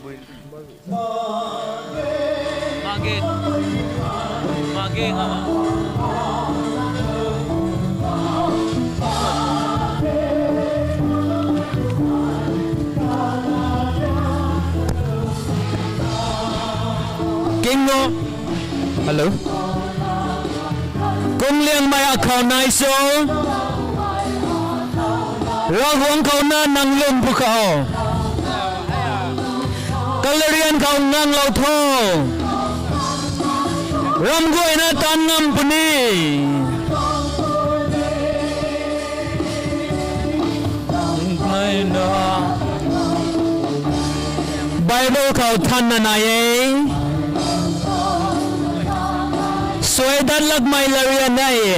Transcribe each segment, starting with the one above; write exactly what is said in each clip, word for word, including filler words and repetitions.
Mage, mage nga. Kingo. Hello. Kungliangmei akhou nai cho. Ravguangc khou na nang lwm pwkhou. Kalarian khou nganglou tho. Ramguayna taanv ngam puni. Bible khou thanna nai e. Suai dat lakmei larian nai e.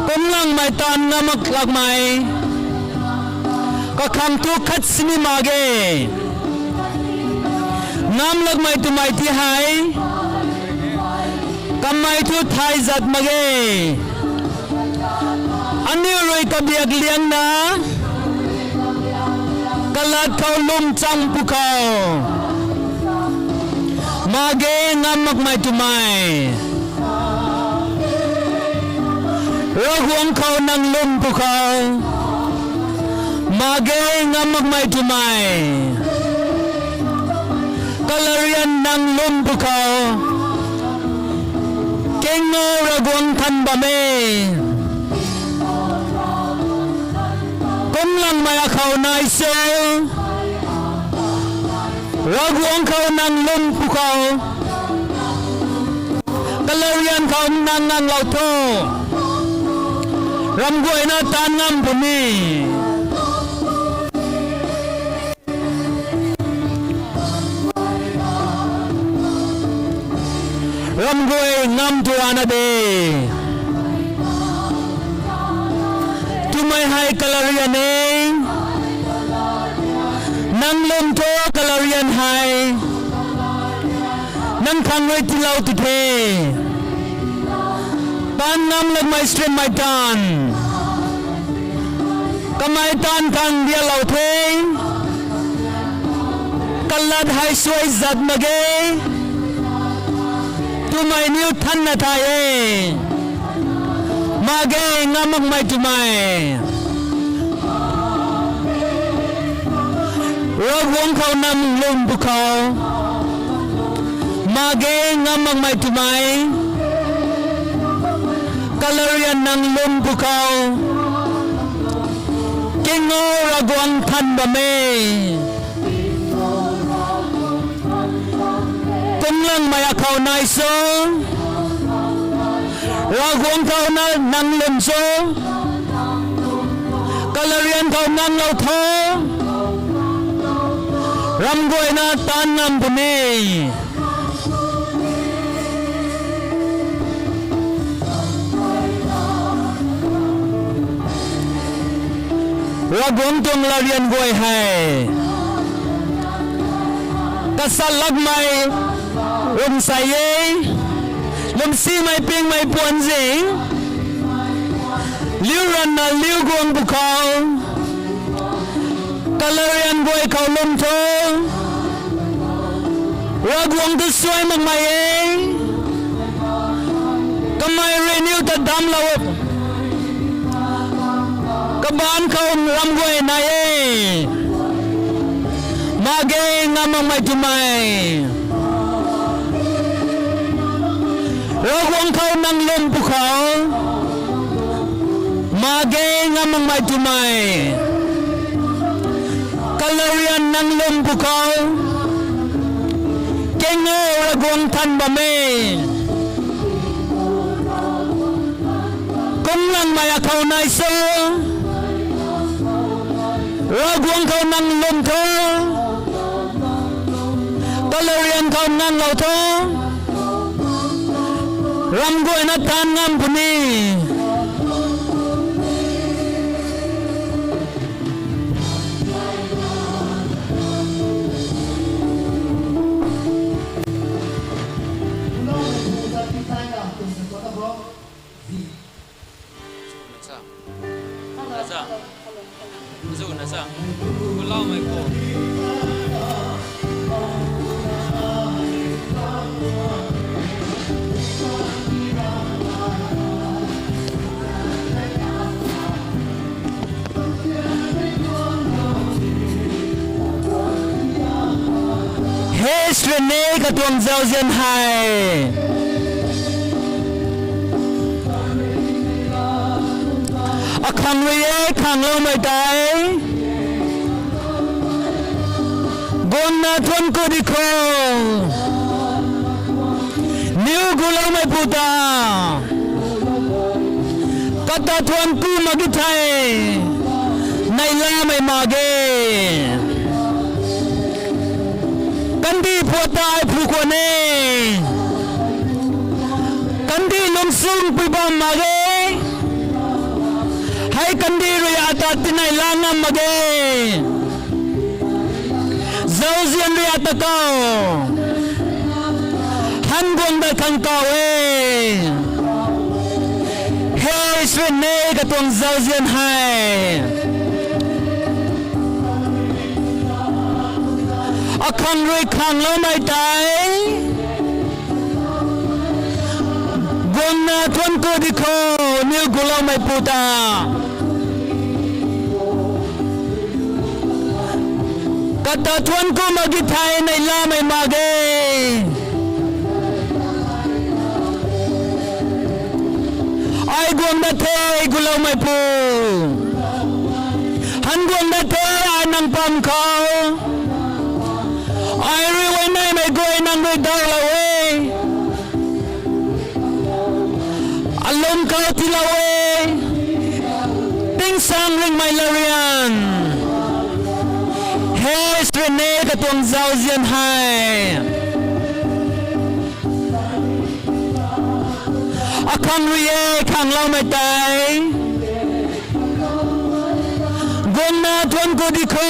Kumlangmei taanv ngam mak lakmei. Kakhang thu khat sini mak ge. Ngam lakmei twmei ti hei. Kamei thu thay zat mak ge. Aniu rui kabiak liangna, kalat khou lwm chang pwkhou. Mak ge ngam makmei twmei. Ravguangc khou nang lwm pwkhou. Mak ge ngam makmei twmei. Kalarian nang lwm pwkhou. Kingo Ravguangc than bam e. Kumlangmei akhou nai cho. Ravguangc khou nang lwm pwkhou. Kalarian khou nang nganglou tho. Ramguayna taanv ngam puni. Ramguay ngam tuana de. Twmei hei kalarian e. Nang lwm tho kalarian hei. Nang khang rui tiilou tu the. Taanv ngam lakmei srimmei taanv. Kamei taanv khang dialou the. Kalat hei suai zat mak ge. Twmei niw thanna thay e. Mak ge ngam makmei twmei. Ravguangc khou nang lwm pwkhou. Mak ge ngam makmei twmei. Kalarian nang lwm pwkhou. Kingo Ravguangc than bam e. Kumlangmei akhou nai cho. Ravguangc khou na nang lwm cho. Kalarian khou nganglou tho. Ramguayna taanv ngam puni. Ravguangc tuang larian guay hei. Kasatlakmei, run sai e, lwmsimei pingmei puan zing, liu ranna liu guang pwkhou, kalarian guay khou lwm tho, Ravguangc tu suai makmei e, kamei rui niw ta damclou, kabaanc khou ram guay nai e, mak ge ngam makmei twmei, Ravguangc khou nang lwm pwkhou, mak ge ngam makmei twmei, kalarian nang lwm pwkhou, keng o Ravguangc than bam e. Kumlangmei akhou nai cho, Ravguangc khou nang lwm tho, kalarian khou nganglou tho, ram guayna taanv ngam puni. Sine katuang zauzian hei. Akhang rui e khangloumei tei. Guangna thuanc ku di kho. Niw guloumei pu ta. Kata thuanc ku mak ki thei. Neihlamei mak ge. Kandih phuat ta ai phu khwan e. Kandih lungsung pui bam mak ge. Hei kandih rui ata tinei la ngam mak ge. Zauzian rui ata kau. Han guang dat khang kau e. Hei sine katuang zauzian hei. Akhang rui khangloumei tei. Guangna thuanc ku di kho, niw guloumei pu ta. Kata thuanc ku mak ki thei neihlamei mak ge. Ai guang dat the, guloumei pu. Han guang dat the, ai nang pam khou. Ai rui uai naimei guay nang rui daulou e. Alum khou tiilou e. Tingsaeng ringhmei laurian. Hei sine katuang zauzian hei. Akhang rui e khangloumei tei. Guangna thuanc ku di kho.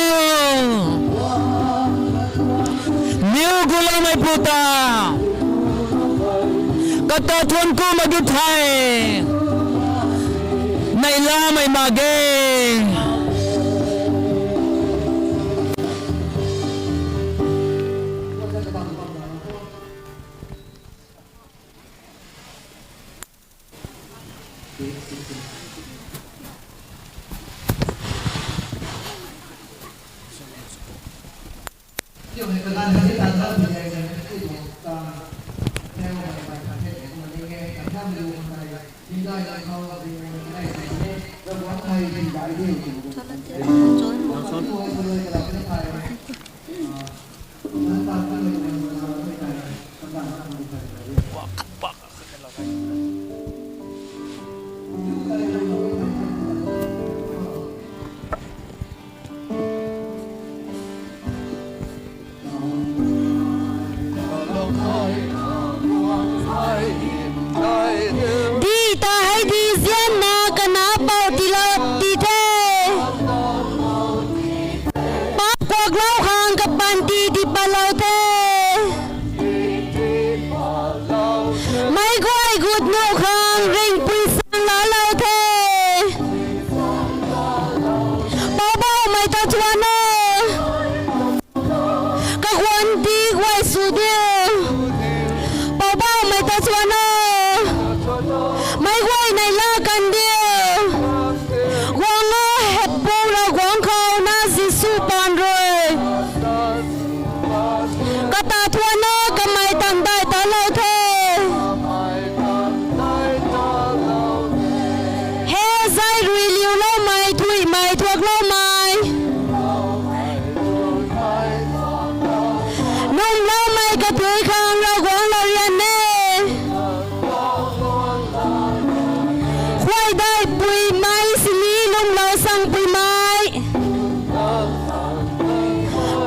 Niw guloumei pu ta. Kata thuanc ku mak ki thei. Neihlamei mak ge. Di ta hei di zianna kana pou tiilou ti the. Paap kuaklou khang kapanty tipatlou the. Meic guay gut nuh khang ringhpui sang laalou the. Poubauhmei ta thuan o. Kaguan di guay sw diu. Poubauhmei ta thuan o. Meic guay neihla kan diu. Guang o, heppu Ravguangc khou na Jisu paan rui. Kata thuan o, kamei tandai talou the. He zay rui liuloumei, thuihmei, thuakloumei, lwmloumei kathuic khang Ravguangc laurian e. Khuay daipuimei sini lwmlou sangpuimei,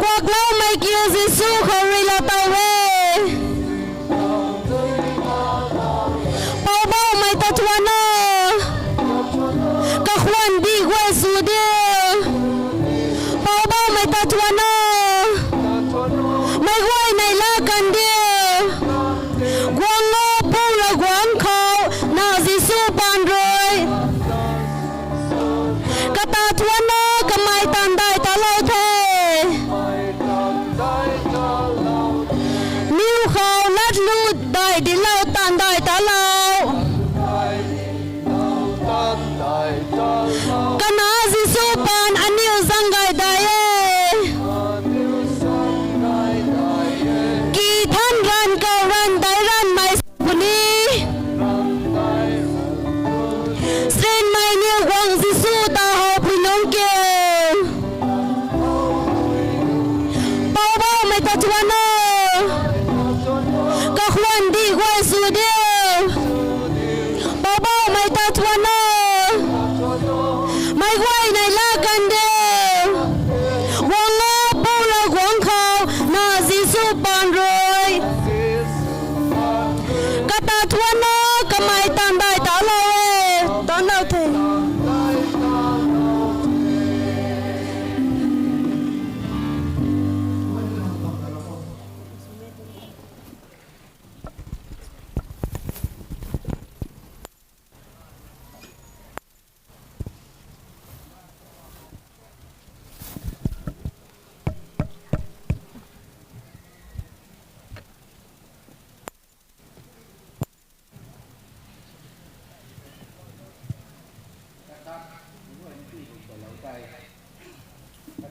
kuakloumei kiu Jisu khou rui laa tow e. Poubauhmei ta thuan o. Kakhwan di guay sw diu. Poubauhmei ta thuan o. Meic guay neihla kan diu. Guang o, Pu Ravguangc khou na Jisu paan rui. Kata thuan o, kamei tandai talou the.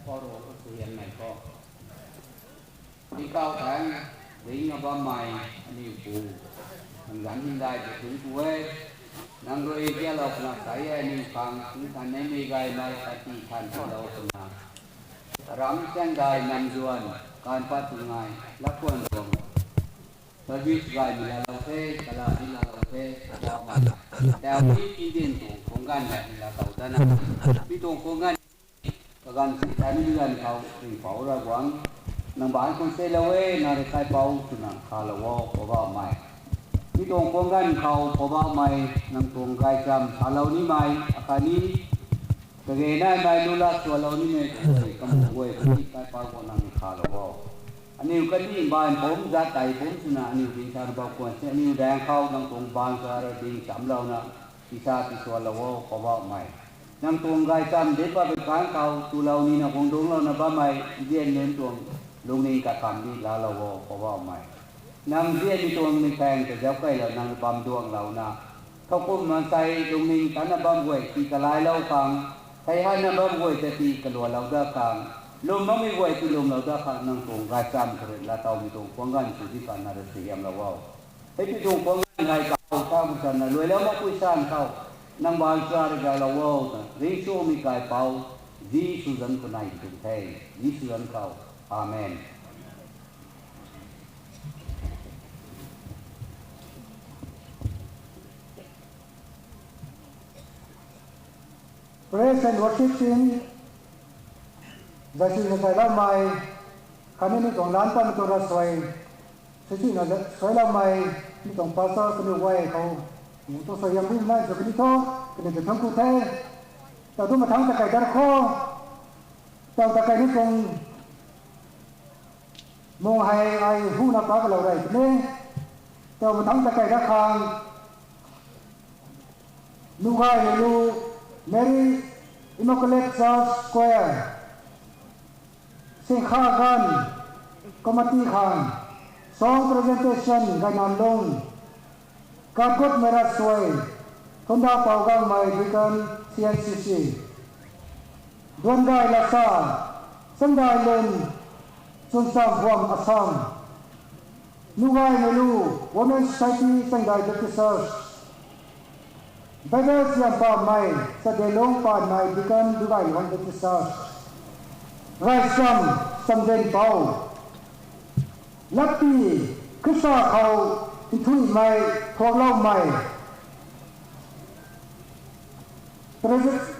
Paro ko suian nai ko. Tikau tang, ring na bammei, aniu pu. Nang zanc hymdaih tei thun ku e. Nang rui tialou puna sai e aniu khang, tingthan neimei gaymei, kati than tiilou puna. Ram chang dai nam zuan, kan pat tu ngai, lakuan tuang. Service gaymei laalou the, kala ni laalou the, kala ma. Hello, hello, Tau hello. Ni kin din tuang khung ganv ni laa tau dana. Hello, hello. Mi tuang khung ganv kaganv si tani mi ganv khou ring pou ra guang. Nang ban khun se lou e, nang rui kai pou twna khalou o, Poubauhmei. Mi tuang khung ganv khou Poubauhmei, nang tuang gaychamv salou nimei, akhatni kage naimei lu la sualou nimei, kamu guay, kati kai pou khou nang ni khalou o. Aniu kandih mbaanv pumc, zat tei pumc swna aniu ding sa bau khwan se, aniu daeng khou nang tuang baanv sa rui ding chamlouna, tisa tisualou o, Poubauhmei. Nang tuang gaychamv de pa bui kan khou, tulou nina guang dungclouna bammei, nzian nunc tuang lungning kakham ni laalou o, Poubauhmei. Nang nzianmei tuang ni kaeng ta zauc keylou nang bam duanglouna. Thowkumh maansei lungning tanna bam guay ti kalailou khang, thei hanna bam guay ta ti kalualou dat khang, lwm makmei guay ti lwmlou dat khang nang tuang gaychamv kha rui laatowmei tuang khwang ganv sw di khang nang rui suaihiamlou o. Hei ti tuang khwang ganv gay kau sa ku sanna luailou makpui san khou, nang baanv sa rui gaylou o, twna ringcsuangmei kaipouc, Jisu zanc khou nai tuang the, Jisu zanc khou. Amen. Praise and worship team, zai sui na zai laumei, khatni mi tuang lan pan tu ra suai, sui sui na suai laumei, mi tuang pastor kaniw guay khou, mi tuang suaihiam bui nai sw kani thu, kaniw ta thangc ku the, ta tu mathangc ta kai dar khou, ta ta kai ni tuang, mung hei ai huna paklou rei tini, ta mathangc ta kai dar khang, Nugaimeilu Mary Immaculate Church Choir, Singkha Ganv Committee khang, song presentation Gainamlung, Katgutmei Ravsuai, Thundapou Gangmei Deacon C N C C, Duangdai Lasa, Changdai Lun, Chuncham Huam Assam, Nugaimeilu Women Society Changdai Baptist Church, Bible Chiampamei Chadelung Panmei Deacon Dugailong Baptist Church, Gaycham Chamdenpou, Latpi Khrista khou nthuihmei thuakloumei,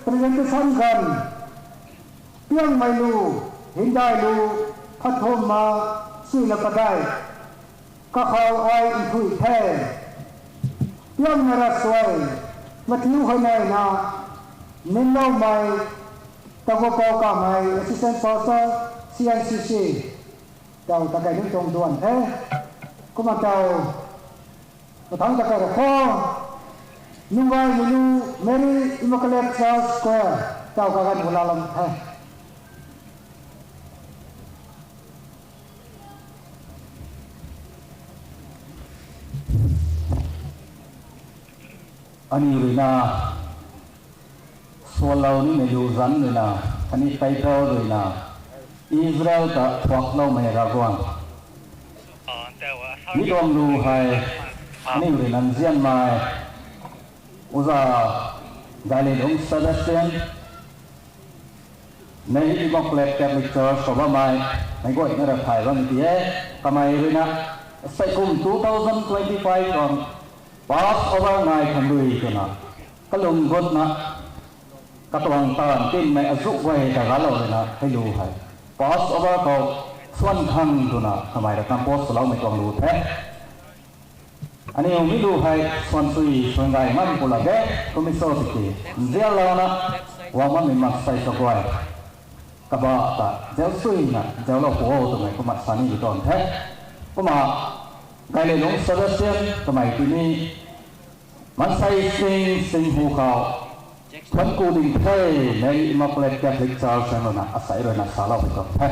Presentation ganv, Piangmeilu, Hindailu, Phatthumma, Suina Padai, kakhou ai nthuih the. Piangmei Ravsuai, Mathiu Hoineina, Ninloumei, Tagopou Kamei, Assistant Pastor, C N C C, tau ta kai nunc tuang duan the. Kumna tau, mathangc ta kai ra kho, Nugaimeilu Mary Immaculate Church Choir, tau kaganv hu laalam the. Aniu ruina, sualou nimei lu zanc ruina, khatni Bible ruina, Israel ta thuakloumei Ravguangc. Mi tuang lu hei, aniu ruina nzianmei, Oja Gailelungc Sebastian, Mary Immaculate Catholic Church khou bammei, meic guayna ra thay bammei ti e, kamei ruina, sei kum two thousand twenty-five tuang Passover ngai khang rui twna, kalung gutna, katuang taanv tinmei azuh guay ta galou ruina hei lu hei, Passover khou suan khang twna kamei ra compose swloumei tuang lu the. Aniu mi lu hei suan sui suan gay ngam pu la ge, kummei cho tiki, nzianlouna, guang bammei mansei kaguay, kabah ta zauc suina zauclou pu o twmei kumna sa ni di tuang the. Kumna, Gailelungc Sebastian kamei tini, maansei sing sing hu khou, thuanc ku ding the, Mary Immaculate Catholic Church ruina asei ruina salou di tuang the.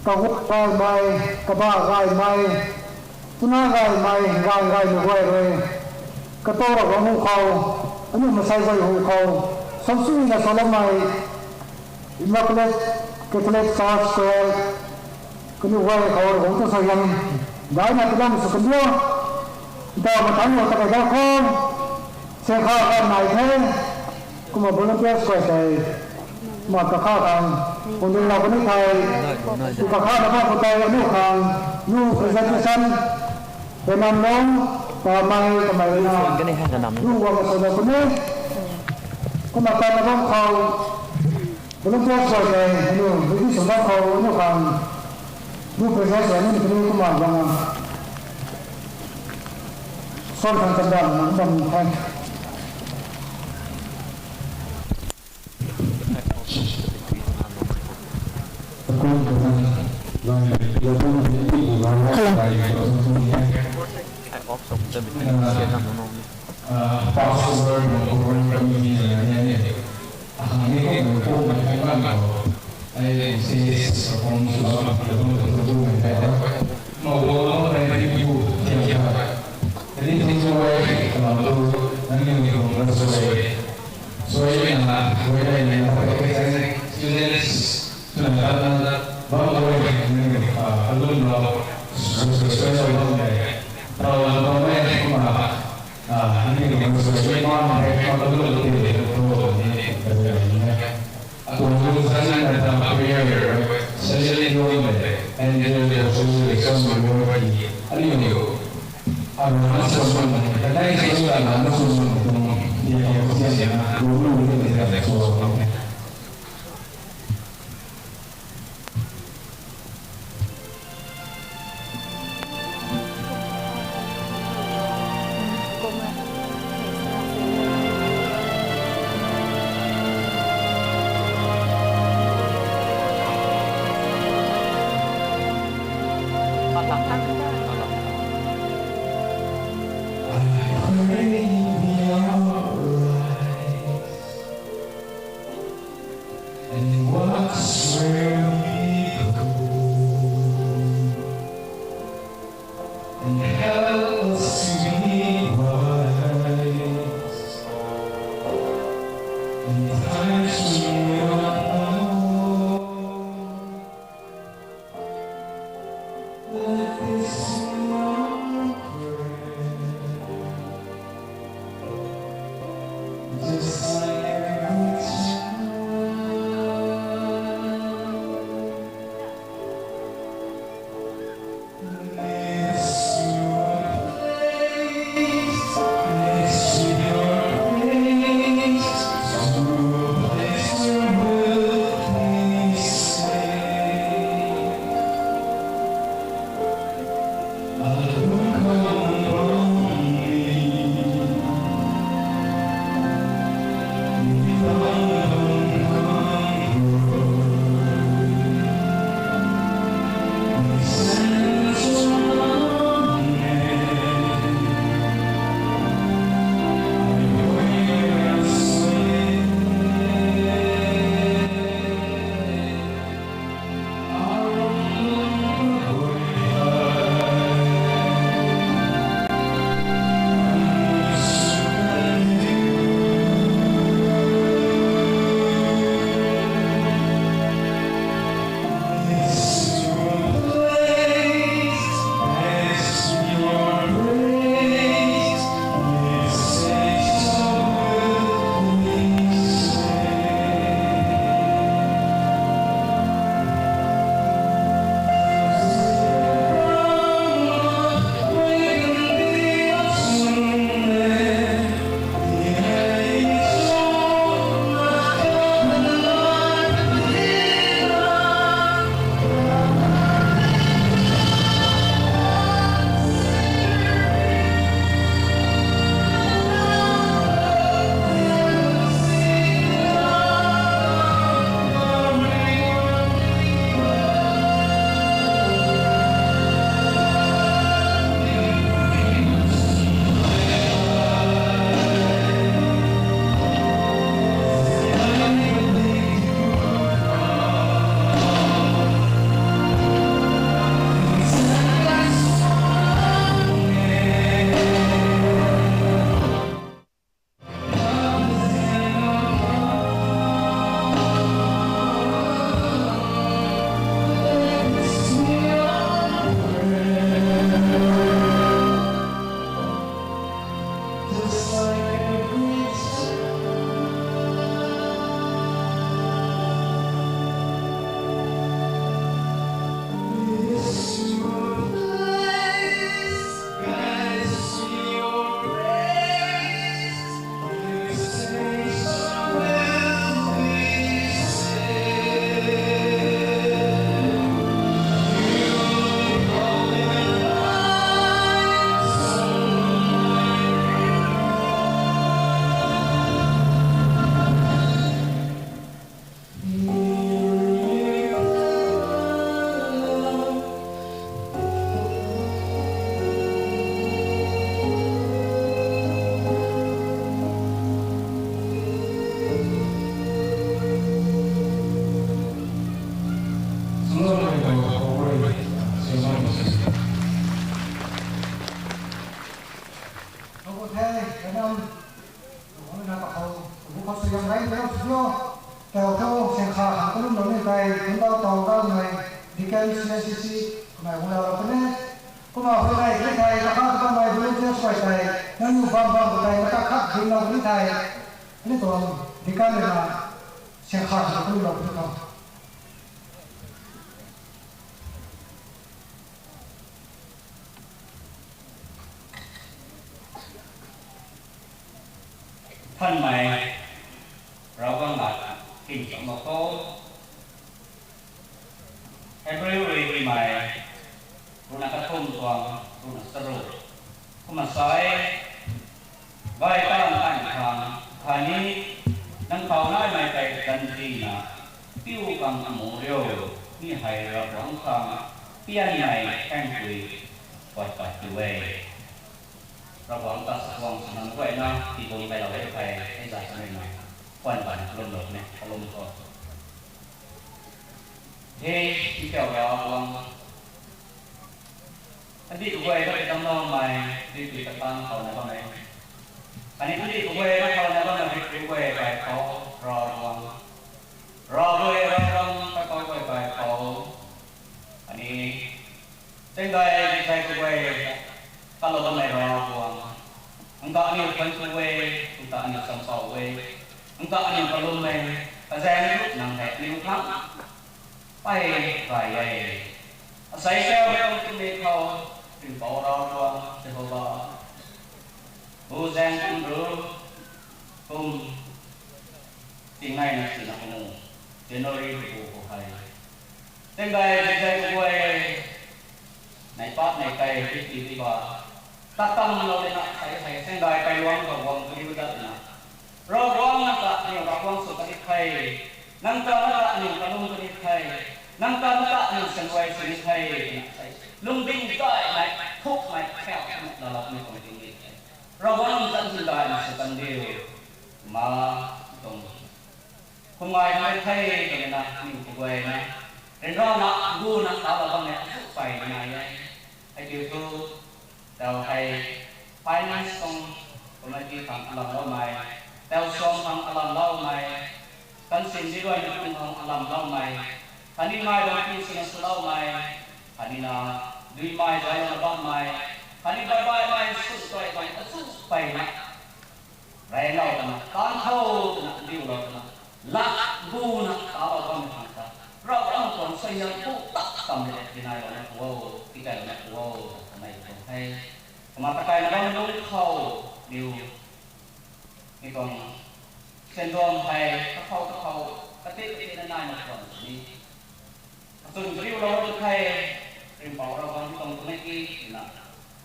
Kaguay gaymei, kabah gaymei, tuna gaymei, gay gaymei guay rui, katou ra bam hu khou, aniu masei guay hu khou, samsui na saloumei, Immaculate Catholic Church Choir, kaniw guay khou rui bam tu sa yang, daina tilam sw kandiu, nta mathang lo ta kai da khou, se kha kha nai the, kumna volunteers guay tei, kumna kakha khang, kundin lou kani thei, ku kakha na bam khou tei aniu khang, nu presentation, Benam Lung, Pamei, Kamei Rina, nu guang sw lou kani, kumna tan na bam khou, volunteers guay tei, aniu, bidi sw bam khou, aniu khang, nu presentation, aniu kani kumna guang, son khang chamdan, nang bam the. And watch where we go, and help us to be wise in times when we are alone. Let this be our prayer, just like every time. Lead us to a place, next to your grace, to a place where we'll be safe. C C, kumna hu la puni. Kumna hu nai kri thei, kakhat kakhat mei volunteer suai thei, nangniw bam bam khou tei, kakhat khat ding lou kri thei, ani tuang deacon na, siang khat khat kri lou kri thei. Thanmei Ravguangc lat kin cham mak kho. Hebrew rui hymei, ruhna kathumh tuang, ruhna charuk. Kumna sa e, gay kalam tang khang, khatni nang khou naimei tei ganvna, piu khang amu riu, mi hei Ravguangc khang, pianmei thaengpui, pat pat tu e. Ravguangc ta sa tuang swna guayna, tii bum kailou e thei, hei za sa mei mei, khwan bana kalum lou ne, kalum khou. He, tingkauh Ravguangc. Adih kaguay ta kadamloumei, dih dih katan khou na bammei. Khatni adih kaguay ta khou na bammei, dih kaguay kai khou, Ravguangc. Ravguangc, Ravguangc, kai khou guay kai khou. Khatni, tingdai, tingdai kaguay, kalou bammei Ravguangc. Nang ta aniu khan tu e, nang ta aniu champou e, nang ta aniu kalum e, kazaeng nang hei aniu khang pey gay e. Asei sa hei kum tingmei khou, Ringhpouc Ravguangc, Jehova. Bu zaeng kum ru, kum tingnaina sina kamu, January bu khou hei. Tingdai, tingdai kaguay, nai pat nai kai, pi pi pi ba. Tatam lou lena, hei hei, tingdai kailuang khou guang kariu dat na. Ravguangc nang ta aniu Ravguangc sw kani the. Nang ta nang ta aniu kalum kani the. Nang ta nang ta aniu sanguay sini the. Lungding daimei, thukmei, khaumei, laloumei tuang tingmei the. Ravguangc nang ta tingdai na sw kan diu. Ma, tuang. Kum gaymei the, twmei na, aniu kaguayna. Ryanrana, guna, talou bammei, azu peyna nai e. Hei kiu thu, tau hei, finance tuang committee khang alamloumei, tau suang khang alamloumei, kansin di ruai na tuang khang alamloumei, khatni ngai bam pi swna swloumei, khatni na, duimei zaylouna bammei, khatni baibaimei swn tuai bam azu peyna. Rey lou twna, tan khou twna, diu lou twna, lak buna talou bammei khang ta, Ravguangc tuang suaihiam bu tak tam de, tinai louna pu o, tikai louna pu o, twmei tuang the. Kumna takaina bammei lungc khou, niw, mi tuang, senduam hei, kakhou kakhou, kati kati na nai na tuang sini. Achwn kariulou the, Ringhpouc Ravguangc tuang tumei ki, twna.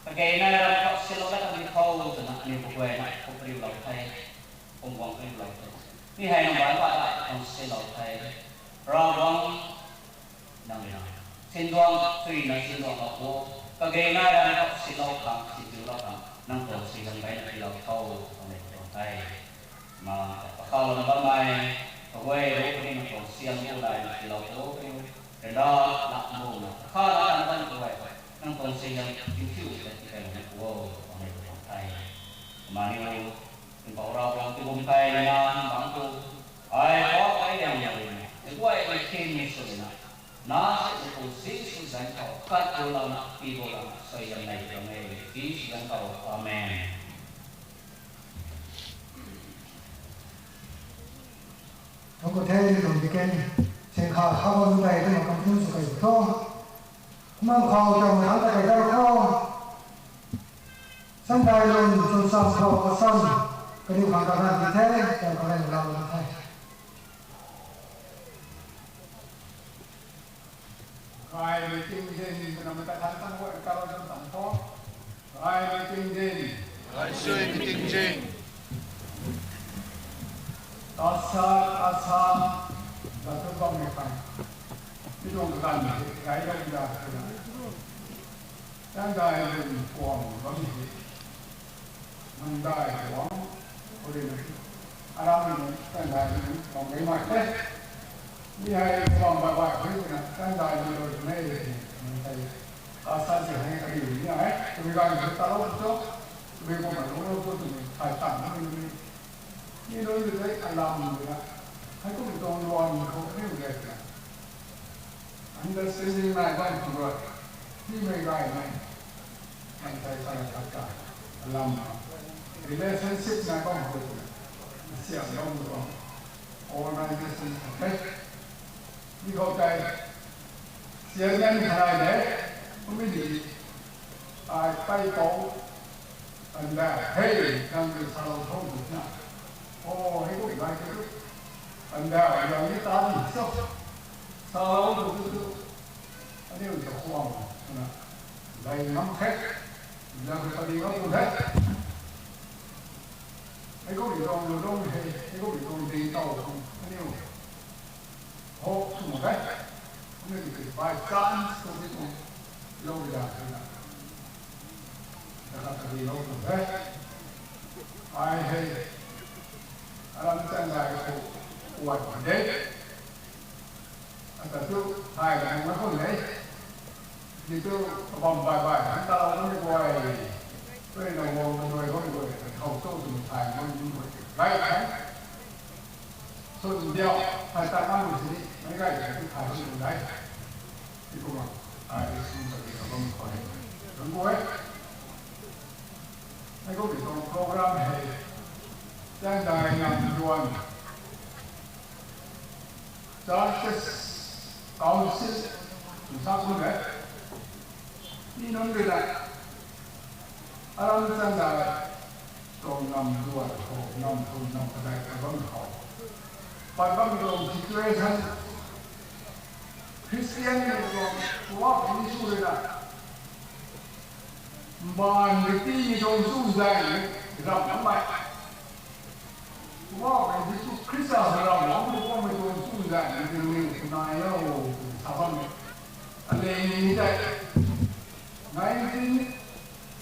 Kagei nai ram khou silou dat kan di tho, twna, aniu kaguayna, khou kariulou the, kum guang kariulou the. Mi hei nang bai pat ta, khang silou the. Ravguangc, nang na. Sinduang, suina sinduang lou khou. Kagei nai ram khou silou khang, sindiulou khang, nang tuang suaihiam gayna tiilou tho, twmei tuang the. Ma, pakhalou na bammei, kaguay rui kaniw nang tuang suaihiam bu daina tiilou tho kaniw, ryanra lak buna, pakhana tan tan kaguay, nang tuang suaihiam tingthiu ta tikai lou na pu o, twmei tuang the. Kumna niw, Ringhpouc Ravguangc tu bum kai na, bang tu, ai khou ai liang na rui na, kaguay ai khin ni sw na, na se tu Jisu zanc khou, kat tu louna, pi bu louna, suaihiam nei tuang e, Jisu zanc khou, amen. Thank you, thank you, thank you, Ken. Seng kha, kha bam tei, tei ma kam tun sw kai tho. Kumna khou, tei ma kam ta kai ta tho. Sandai lun, chun sam khou, ka sam. Kaniw khang ka gan di the, tei ka gan lam di the. Gaymei tingzin, twna mata khan tang guay kalou zan tang tho. Gaymei tingzin. Gaymei tingzin. Tasa, tasa, zan tu bammei khang. Mi tuang kaganv mei, gay lou da, twna. Tandai lun kuang bammei. Mandai kuang, khou rui na, aram nunc, tandai nunc, bam gaymei the. Mi hei bam bai bai khou rui na, tandai nunc rui na, nang tei, kasa si hei kariu ni hei, tabui ganv khou talou tu, tabui kummei lungc lou tu, twmei thay tang na ni. Mi nunc rui tei alam rui na, hei kum tuang luan khou kariu de na. Understanding nai bam khang rui, timei gaymei, mansei sa khat ka, alam, relationship nai bam khang rui, siam bam khang rui, organization khat the. Mi khou tei, chairman khat nai de, committee, ai kaipouc, anda, hei, nang rui salou tho twna. O, hei kum gay the tu. Anda, anda ni ta ni so. Salou tho tu tu. Aniu ta khwan na. Dai ngam khe. Anda khou padi ngam pu the. Hei kum ni tuang lu lung hei, hei kum ni tuang ding tow khang aniu hope sw mak ge. Aniu tiki by chance khou ni tuang lou ri da twna. Ata khat padi lou pu the. Ai hei, aram chang gay khou kuat mak de. Ata tu thay na nang khou de. Ni tu kabam bai bai, nang ta lou ni guay. Tui na guang na guay, guay, guay, khou tu tu thay na ni guay. Gay the. Sw diau, thay ta nang sini, mei gay the tu thay ni guay. Ti kumna, ai sw ta ni kabam khou de. Nang guay. Hei kum ni tuang program hei, Chaengdai Namduan Churches Council, tw sa kum de. Ni nunc rui na, aram Chaengdai tuang namduan khou, nam tuang nam kadai pat bam khou, pat bam tuang situation, Christian tuang puap ni sw rui na, mbaanv rui ti ni tuang chuzaeng ni, ram nammei. Puap Jisu Khrista rui ram nammei tuang chuzaeng ni, ni nai o, sa bam ni. Alen ni tei, nineteen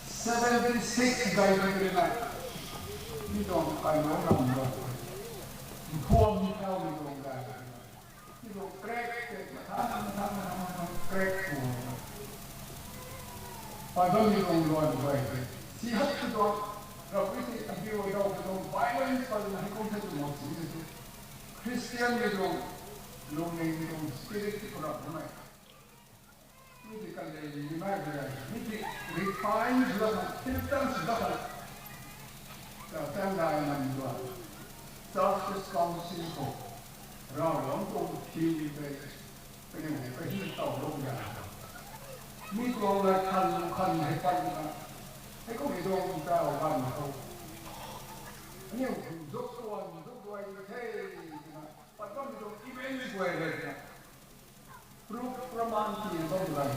seventy six gay tei rui na, mi tuang kailou nam tuang, mphuam ni tau ni tuang gay. Ti tuang crack tei, mathang, mathang, mathang, mathang, crack sw. Pat bammei tuang luan guay tei. Si hat ti tuang, ravpui ti abiu dau ti tuang violence pat na hei kum the tu mak si the tu. Christian mei tuang, lungning mei tuang spirit ti khou rap bammei. Mi ti kan le ni mai bu le, mi ti refine sw da khan, filter sw da khan. Ta Chaengdai Namduan Churches Council khou, Ravguangc tuang thiu tei, kaniw hei kahi towlou ya. Mi tuang la khan lu khan hei pat na, hei kum hei tuang tau gan khou, aniu khun zuk tuan zuk duai the, twna pat bammei tuang event guay le na. Proof praman tii bam gay.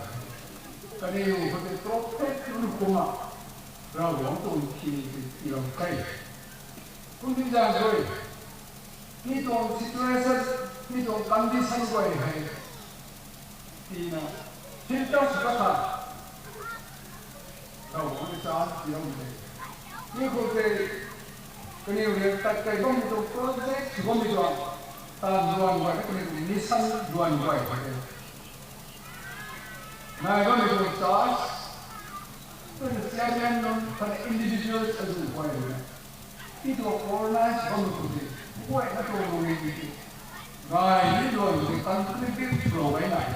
Kaniw khou tei prophet lu kumna, Ravguangc tuang thiu tei tiilou the. Kum ti zan rui, mi tuang situation, mi tuang condition guay hei, tina, filter sw ta kha, Ravguangc rui chance tiiloumei tei. Mi khou tei, kaniw rui tat kei bammei tuang project sw bammei tuang, taanv luan guay, kaniw tuang mission luan guay khou tei. Nai bammei tuang church, tuang chairman nunc, khatni individuals azuh guay rui na. Ti tuang organize bammei khou tei, guayna tuang lungning tei. Gay ni luan tei contribute swlou gay nai.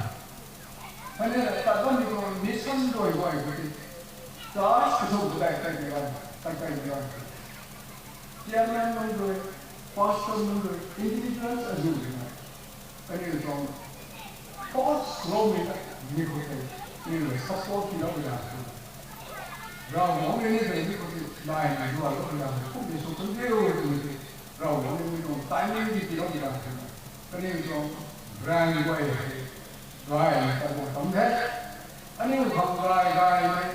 Hei ni tat bammei tuang mission luan guay khou tei. Church kasum khou tei, tei tei gan, tei tei gan. Chairman nunc rui, pastor nunc rui, individuals azuh rui na. Kaniw tuang force loumei ta, mi khou tei, kaniw rui support tiilou ya. Ravguangc rui ni tei mi khou tei, nai ni lualou ya, kummei sw kan diu twmei tei, Ravguangc rui ni tuang timing ti tiilou ya. Kaniw tuang brand guay tei, gay ni ta guang tam the. Aniu khang gay gaymei,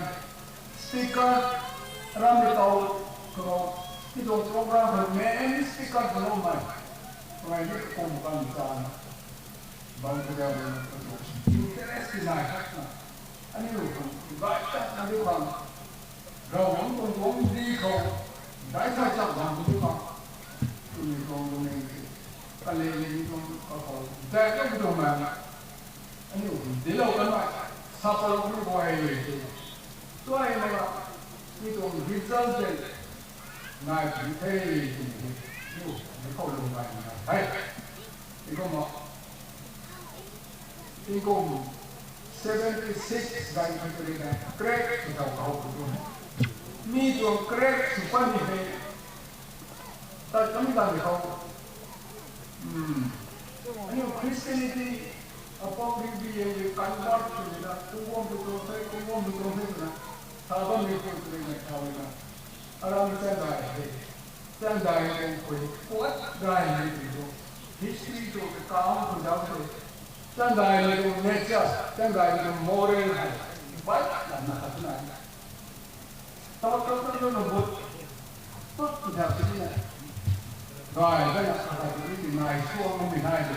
speaker, rammei tow, khou, ti tuang program khou main speaker khou loumei, kamei ni kum kan chan, bam kaza na katuang interest ti nai khat na, aniu khang gay ta aniu khang, Ravguangc tuang guangcdic khou, daic thay chak bam tu khang, twmei tuang lungning tei, kale ni tuang kakhou, daic ta tuang man, aniu khang dinclou kanmei, sa palou kanmei guay tei, tuaymei la, mi tuang result tei, nai puni the twmei tei, aniu, mi khou lung gay na the. Ti kumna, Tingkum seventy six ganv khat rui na crack sw thau khou tu. Mi tuang crack sw pat ni hei. Tat kami ganv khou. Hmm. Aniu Christianity apou rui bi ye rui convert sw na, kungwam tu tuang the, kungwam tu tuang the twna. Sa bam ni tu tu rui na thau na. Aram chandai hei. Chandai ni tuang pui, kuat gay ni tuang. History tuang ka kam khou zauc the. Chandai ni tuang nature, chandai ni tuang moral hei. Bai lam na khat na. Tau tau tau tau na but. Tut tu zauc si na. Gay gay na khat tu ni nai suang mi nai de.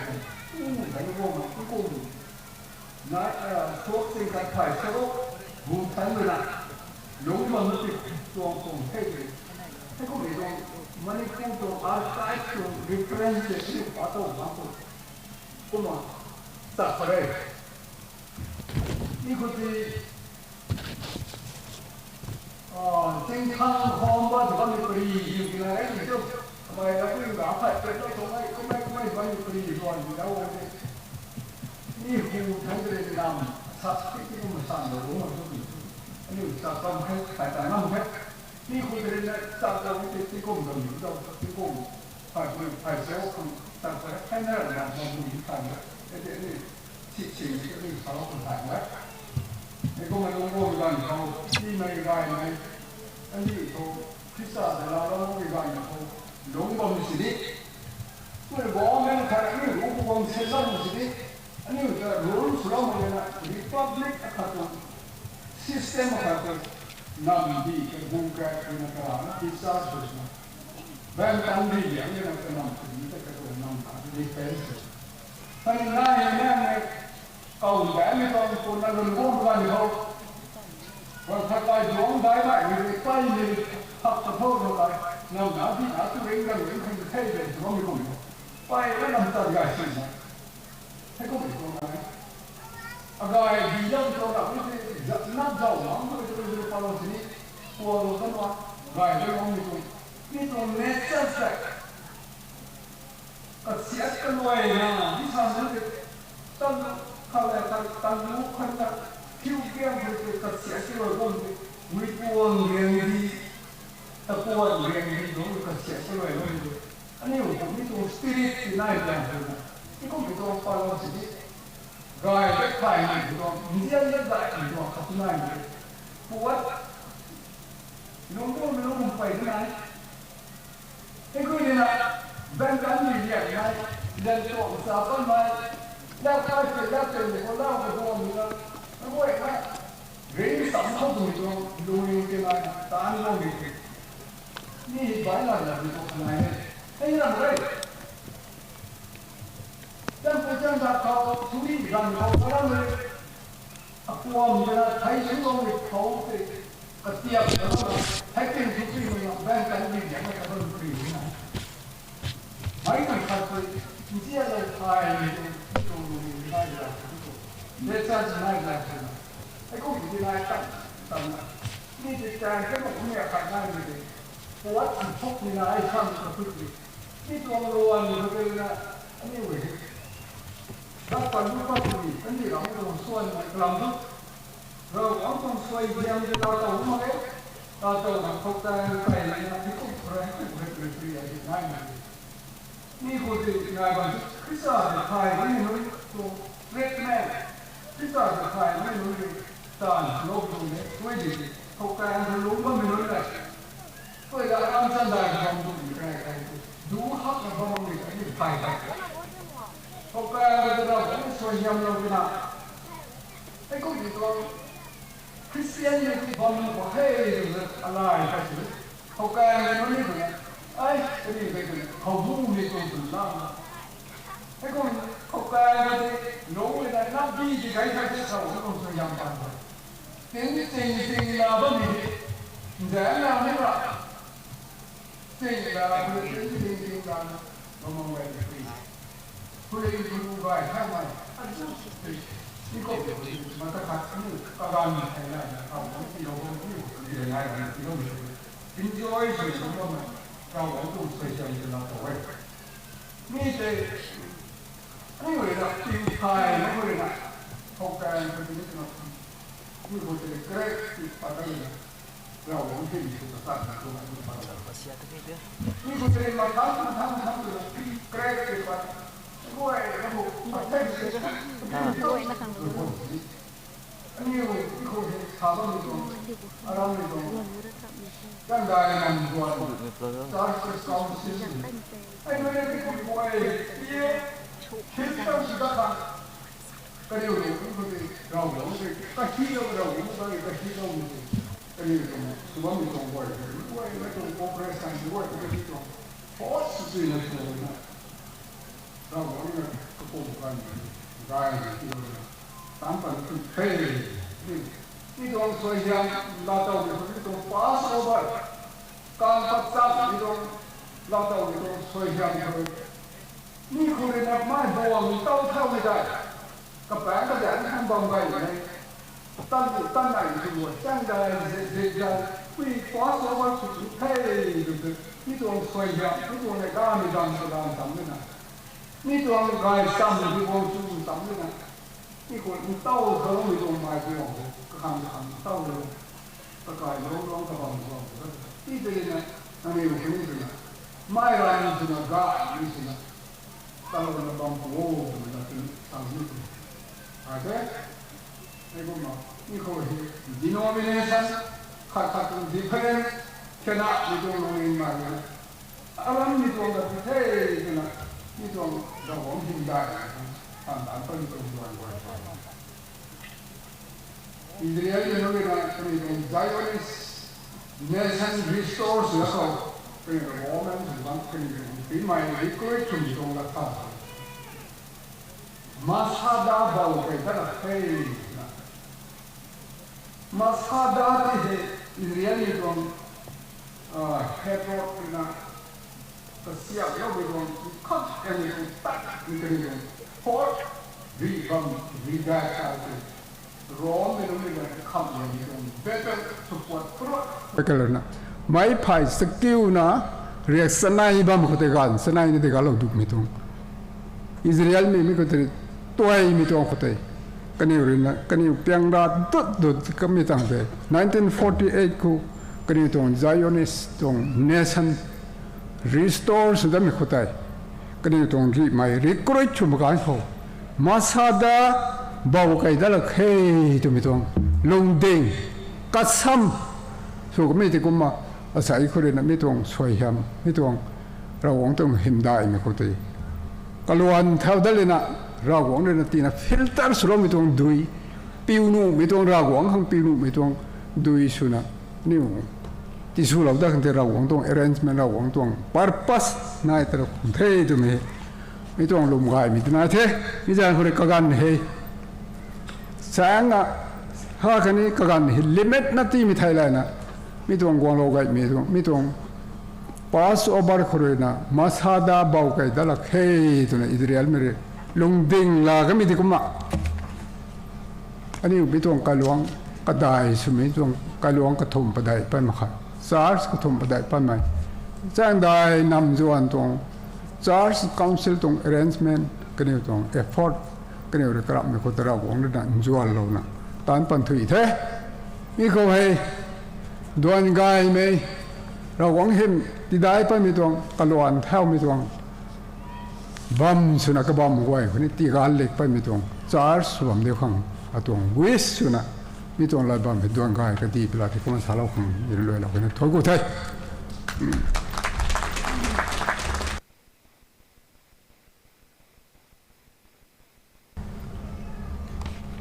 U, gay wo ma, u ko. Na, ah, suak sing khat phay saruk, bu than rui na, lungc bam na ti tuang tuang the de. Hei kum ni tuang, Manipur tuang archive tuang reference de, ni pa tau bam tu. Kumna, chak pare. Ni khou ti, ah, Chingthang Khomba tu bam ni pari, ni ki na re ni tu. Kamei na pui ga phay pet lo tuang ai, kumei, kumei bam ni pari, luan ni dau ai de. Ni hu than de nam, sa ti ti kum san lo, lo ma tu. Aniu sa kam khe, phay ta ngam khe. Ni hu de na sa ta ti ti kum dam ni dau, ti kum. Phay kum, phay se kum, sa ta khe na na ma mu ni tan de. E de ni, si si ni ni sa kum tan de. E kum lungc bam ganv khou, ti mei gay mei, ani khou, Khrista de la lou mei ganv khou, lungc bam si ni. Tui government khat aniu rule bam se zam si ni. Aniu ta rule sw lou mak na, republic akhat tuang, system akhat tuang, nam di ka gu ka na ka na teacher sw na. Bam tan di liang na ka nam di ta ka tuang nam ta defense. Tani nai na na, kau dai mi tuang pun na lun bam ganv khou. Wan khat kai duang dai mai ni kai ni hak ta tho na kai. Nam na di na tu ring na ring kan thei de duang mi kum. Pai na nam ta gay si na. Hei kum ni tuang na. Agay di lam tuang na mi ti zat na zau na mi tu ring pa lo si ni. Pua lo kan wa. Gay de lo mi tuang. Mi tuang nature sa. Kasiat kaluai na, di sa na de, tan khalai tan, tan lu khan na, kiu kiang de, kasiat kaluai bam de, mui puang riang di, tapuan riang di, dong kasiat kaluai bam de. Aniu kum ni tuang spirit ti nai liang tu na. Ti kum ni tuang pa lo si di. Gay de thai ni tuang, nzian de gay ni tuang khat nai de. Puat, lungc bam lungc pay de nai. Hei kum ni na, bam kan ni liak nai, len tuang sa kan nai, lau kai te, lau te, ni khou lau ka duang ni na, na guay na, ring sam khou tu ni tuang, lungning te nai, tan guang ni te. Ni hi bai nai la ni tuang nai e. Hei ram rei. Chan pui chan dat khou, suri ganv khou, karam rei. Apuam ta na thei sw lou ni khou te, katiak ta na, thei ting sw pui na, bam kan ni liak na, ka bam pui na. Mei kan khat pui, nzian lou thai ni tu, tu ni nai la tu. Nature nai la tu na. Hei kum ti nai tan, tan na. Ni ti tan ke kum ni khat nai ni ti. Puat an thok ni na ai sam ka pui ni. Ni tuang luan ni tu na, ani wei. Dak pan lu pat ni, ani ram tuang suan ni kalam tu. Ravguangc tuang suaihiam ta tau mak e. Ta tau na khou ta kai na, ni kum khou ra, kum khou ra, kum khou ra, kum khou ra, kum khou ra. Mi khou ti ngai bam Khrista ta thay ni nunc tuang treatment, Khrista ta thay ni nunc tuang taanv lou tuang de, tui di, khou kai na lungc bammei nunc le. Tui da ram chan dai bam tu di kai kai tu, du hak na bam ni kai ni thay kai. Khou kai na ta Ravguangc suaihiam lou ti na. Hei kum ni tuang Christian ni ti bam khou hei alai khat si. Khou kai na nunc ni tu na. Ai, kani kai tu na. Khou bu ni tuang tu na. Hei kum khou kai na ti lou ni na, na bi ti kai khat ti sa wo tuang suaihiam pan khou. Ting ting ting la bam ni. Nzan na ni ra. Ting la, ting ting ting la, mamang bai ni pui. Pui ni pui bai tha mai, a zu pui. Ni ko pui, ma ta khat ni, ka gan ni thai la, ka mo ni lo ni, ni le nai ni lo ni. Enjoy sui sui lo mai, ka wo tu sui sui ni la to wei. Ni te, ni wei la, ting thai, ni wei la. Khou kaeng kha tini twna, mi khou tei crack ti pat ta na, Ravguangc hym sw ta tan na khou na ni pat ta. Mi khou tei mathang, mathang, mathang twna, crack ti pat. Guay na khou, pat ta ni. Aniu, mi khou hei sa bammei tuang, aram mei tuang, kandai nam tuang, church council. Ai, nunc ni mi khou guay, pi e, hei tau si ta kha. Kaniw rui, mi khou tei, Ravguangc tei, kahi lou, Ravguangc tei, kahi lou mi tei. Kaniw tuang, sw bammei tuang guay, guay, mei tuang progress kan, guay, kahi tuang. Hot sw sw na sw na. Ravguangc na, kapum kan, gay na, ti na. Tan pan tu the. Mi tuang suaihiam, laa taw mi, mi tuang Passover. Kan pat chak, mi tuang, laa taw mi tuang suaihiam khou. Mi khou rui na mei buang tau thau mei tei. Kapaeng kazaeng khang bam gay mei. Tan, tan nai tu luan chang dai, ze, ze dai. Pui Passover sw tu the, tu tu. Mi tuang suaihiam, mi tuang na gamei dam sw dam tam mei na. Mi tuang gay cham, mi tuang chu tam mei na. Mi khou ntau thau mi tuang mei tuang khou, kakhang kakhang ntau lou. Kakai lou lou kabam lou. Ti tei na, nangniw khou ni twna. Mei ram twna gay ni twna. Talou na bam pu o twna twna sang ni twna. Ai te, ai kumna, mi khou hei denomination, khat khat tuang different, khatna mi tuang lungning mei na. Aram mi tuang ta tu the twna, mi tuang Ravguangc hymdaih, tan tan pat mi tuang duan guay pa. Israel mei nunc rui na, kaniw tuang Zionist nation restore sw la khou, kaniw tuang government sw bam, kaniw tuang pi mei recruit swmei tuang la tha. Masada bou kei ta la the na. Masada ti hei Israel mei tuang, ah, Hebron na, kasiam lou mei tuang, khat kaniw tuang tat mei kaniw tuang, hot, ri bam, ri dai sa te. Rom mei nunc mei na kham lou mei tuang, battle support pro. Kei lana, mei phey sakiuna, riak chanei bam khou tei ganv, chanei na tei galou dukmei tuang. Israel mei mi khou tei, tuaimei tuang khou tei. Kaniw rui na, kaniw piang ra dut dut kamei tang tei. Nineteen forty-eight khou, kaniw tuang Zionist tuang nation restore sw datmei khou tei. Kaniw tuang rihmei recruit sw mak ganv khou. Masada bou kei dat lak khe twmei tuang. Lungding, kasam, sw kamei tei kumna, asei khou rui na mi tuang suaihiam, mi tuang Ravguangc tuang hymdaihmei khou tei. Kaluan thau dat lana, Ravguangc rui na tina filter swloumei tuang dui, piu nuhmei tuang Ravguangc khang piu nuhmei tuang dui swna, niw tiswlou dat khang tei Ravguangc tuang arrangement, Ravguangc tuang purpose nai ta khang the twmei. Mi tuang lwm gaymei ti nai the, mi zaeng khou rui kaganv hei. Saengna, ha khatni kaganv hei limit na tiimei thei layna, mi tuang guanglou gaymei tuang, mi tuang Passover khou rui na, Masada bou kei dat lak khe twna Israelmei rui lungding la kamei ti kumna. Aniu mi tuang kailuangc kadai swmei tuang kailuangc kathumh padeih pat mak khe. Church kathumh padeih patmei. Chaengdai nam zuan tuang church council tuang arrangement, kaniw tuang effort, kaniw rui karamhmei khou ta Ravguangc rui na nzuanlouna taanc pan thuy the. Mi khou hei, duan gaymei, Ravguangc hym tidai patmei tuang, kaluan thaumei tuang, bam swna kabam guay khou ni tiigat lik patmei tuang church sw bam diu khang, atuang wish swna, mi tuang lat bam hei duan gay kadi pila ti kumna salou khang, ni luailou khang ni thuanc ku the.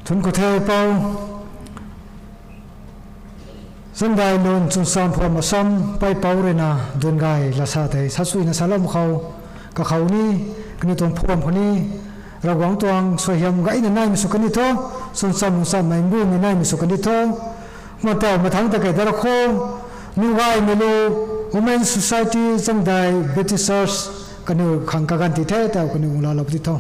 Thuanc ku the pou. Zangdai lun chwnsam phuam asam pei pou rui na duan gay lasa tei sasuina salou mak khou, kakhou ni, kaniw tuang phuam khou ni, Ravguangc tuang suaihiam gayna naimei sw kan ni tho, chwnsam lungsammei mbumei naimei sw kan ni tho. Kumna tau mathangc ta kei dat ra khou, nuh gaymei lu, Women Society Zangdai Baptist Church, kaniw khang kaganv ti the, tau kaniw laalou ti tho.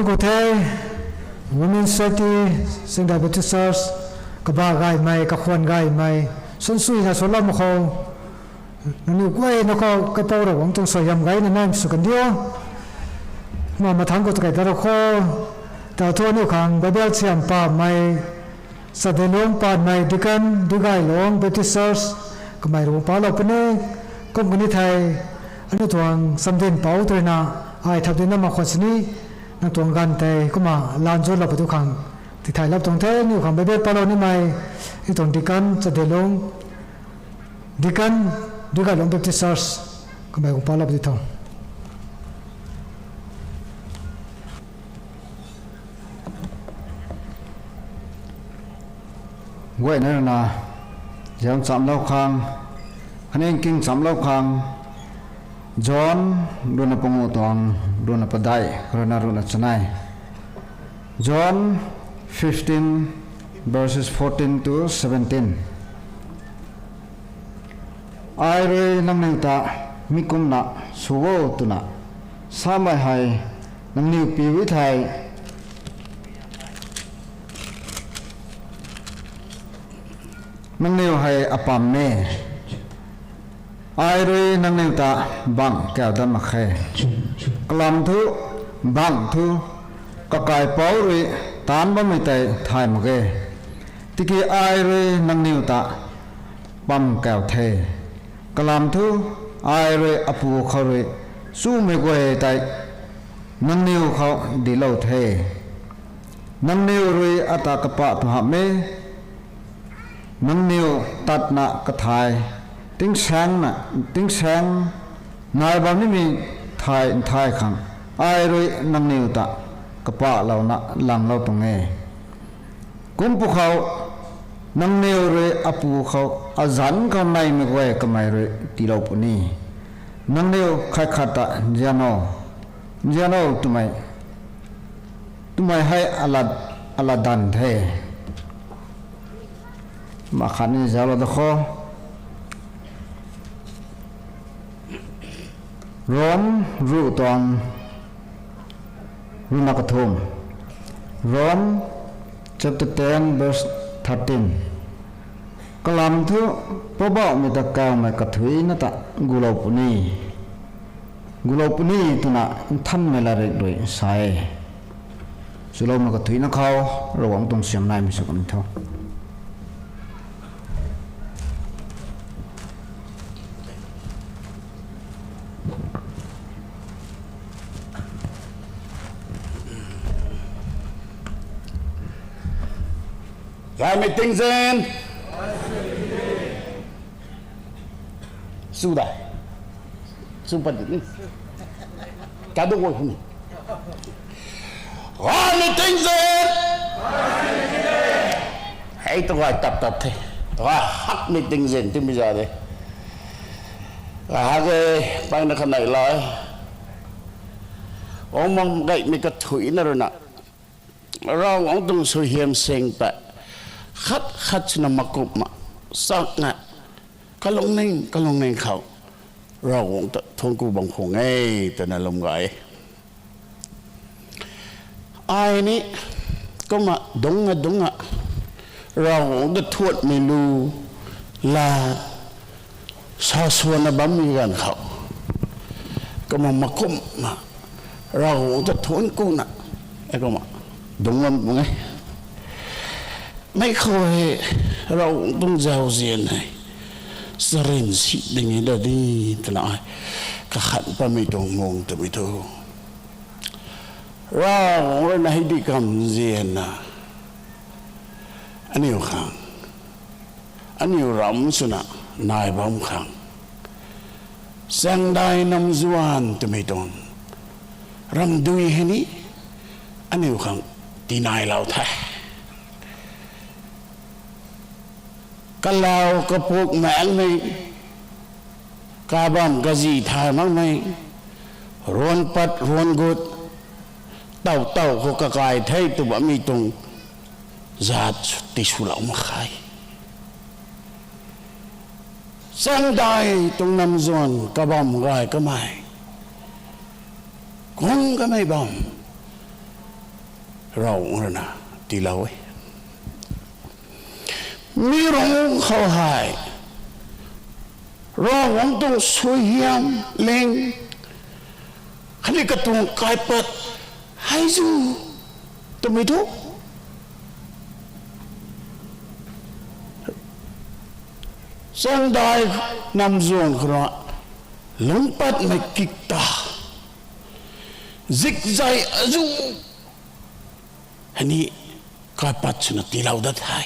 Khou the, Women Society, Singdai Baptist Church, kaba gaymei, kakhwan gaymei, suansuina suanlou mak khou, nangniw guayna khou kaipouc Ravguangc tuang suaihiam gayna naimei sw kandiu. Kumna mathangc khou takai ta rau khou, ta thu aniu khang Bible siam pamei, Chadelung patmei Deacon, Duigailong Baptist Church, kamei rui palou puni, kum kani thei, aniu tuang samdin pou tei ruina, ai thap dina mak khwan sini, nang tuang ganv tei kumna lan zuanlou pu tu khang, tithaylou tuang the, aniu khang Bible palou nimei, i tuang Deacon, Chadelung, Deacon, Duigailong Baptist Church, kamei khang palou pu tu tho. Guayna ruina, ziam chamlou khang, khatni king chamlou khang, John, ruina panguh tuang, ruina padeih, ruina, ruina chanei. John fifteen, verses fourteen to seventeen. Ai rui nangniw ta mi kumna sw o twna samei hei nangniw piu e thei, nangniw hei apam e. Ai rui nangniw ta bangh kau dat mak khe. Kalam thu, bangh thu, kakaipouc rui taanc bammei tei thay mak ge. Tiki ai rui nangniw ta pam kau the. Kalam thu, ai rui Apu khou rui chumei guay tei nangniw khou dilou the. Nangniw rui ata kapah tu hamh e. Nangniw tatna kathai, tingsaengna, tingsaeng nai bam nimei thai nthai khang, ai rui nangniw ta kapahlouna langlou tuang e. Kum pwkhou, nangniw rui Apu khou azanc khou naimei guay kamei rui tiilou puni. Nangniw khat khat ta nzian o, nzian o twmei, twmei hei alat, alatdanv the. Makhatni zauclou da kho. Rom ruh tuang ruhna kathumh. Rom chapter ten, verse thirteen. Kalam thu, Poubauhmei ta kawmei kathuicna ta gulou puni, gulou puni twna Nthanmei latrik rui sa e. Swloumei kathuicna khou, Ravguangc tuang siam naimei sw kan tho. Gaymei tingzin. Sw da. Sw pat di ni. Kadu guay khou ni. Gaymei tingzin. Hei tu gay tap tap the. Tu gay hakmei tingzin timei za de. Gay hak e, payna khanei lai. Guang mang gaymei kathuicna ruina, Ravguangc tuang suaihiam seng ta, khat khat swna makumna, chakna, kalungning, kalungning khou, Ravguangc ta thuanc ku bam khwan e, twna lwm gay. Ai ni, kumna dungcna dungcna, Ravguangc ta thuanmei lu, la, sa swanna bammei ganv khou, kumna makumna, Ravguangc ta thuanc kuna, e kumna, dungc bam tuang e. Mei khou hei, Ravguangc tuang zauzian hei, charyn si ding e da di, twna ai, kakhan patmei tuang mung twmei thu. Ravguangc rui na hei di kam zianna, aniu khang, aniu ram swna nai bam khang, Chaengdai Namzuan twmei tuang ramdui hei ni, aniu khang tinailou the. Kalau kapuk maengmei, kabam kazi thay makmei, ruan pat ruan gut, taw taw khou kakai the tw bammei tuang zat tiswlou mak khe. Chaengdai tuang namzuan kabam gay kamei, kung kamei bam, Ravguangc rui na tiilou e. Mi ruang khou hei Ravguangc tuang suaihiam ling khatni katuang kaipat hei zu twmei thu Chaengdai namzuan khou rui lungc patmei kikta zikzei azu hei ni kaipat swna tiilou dat the.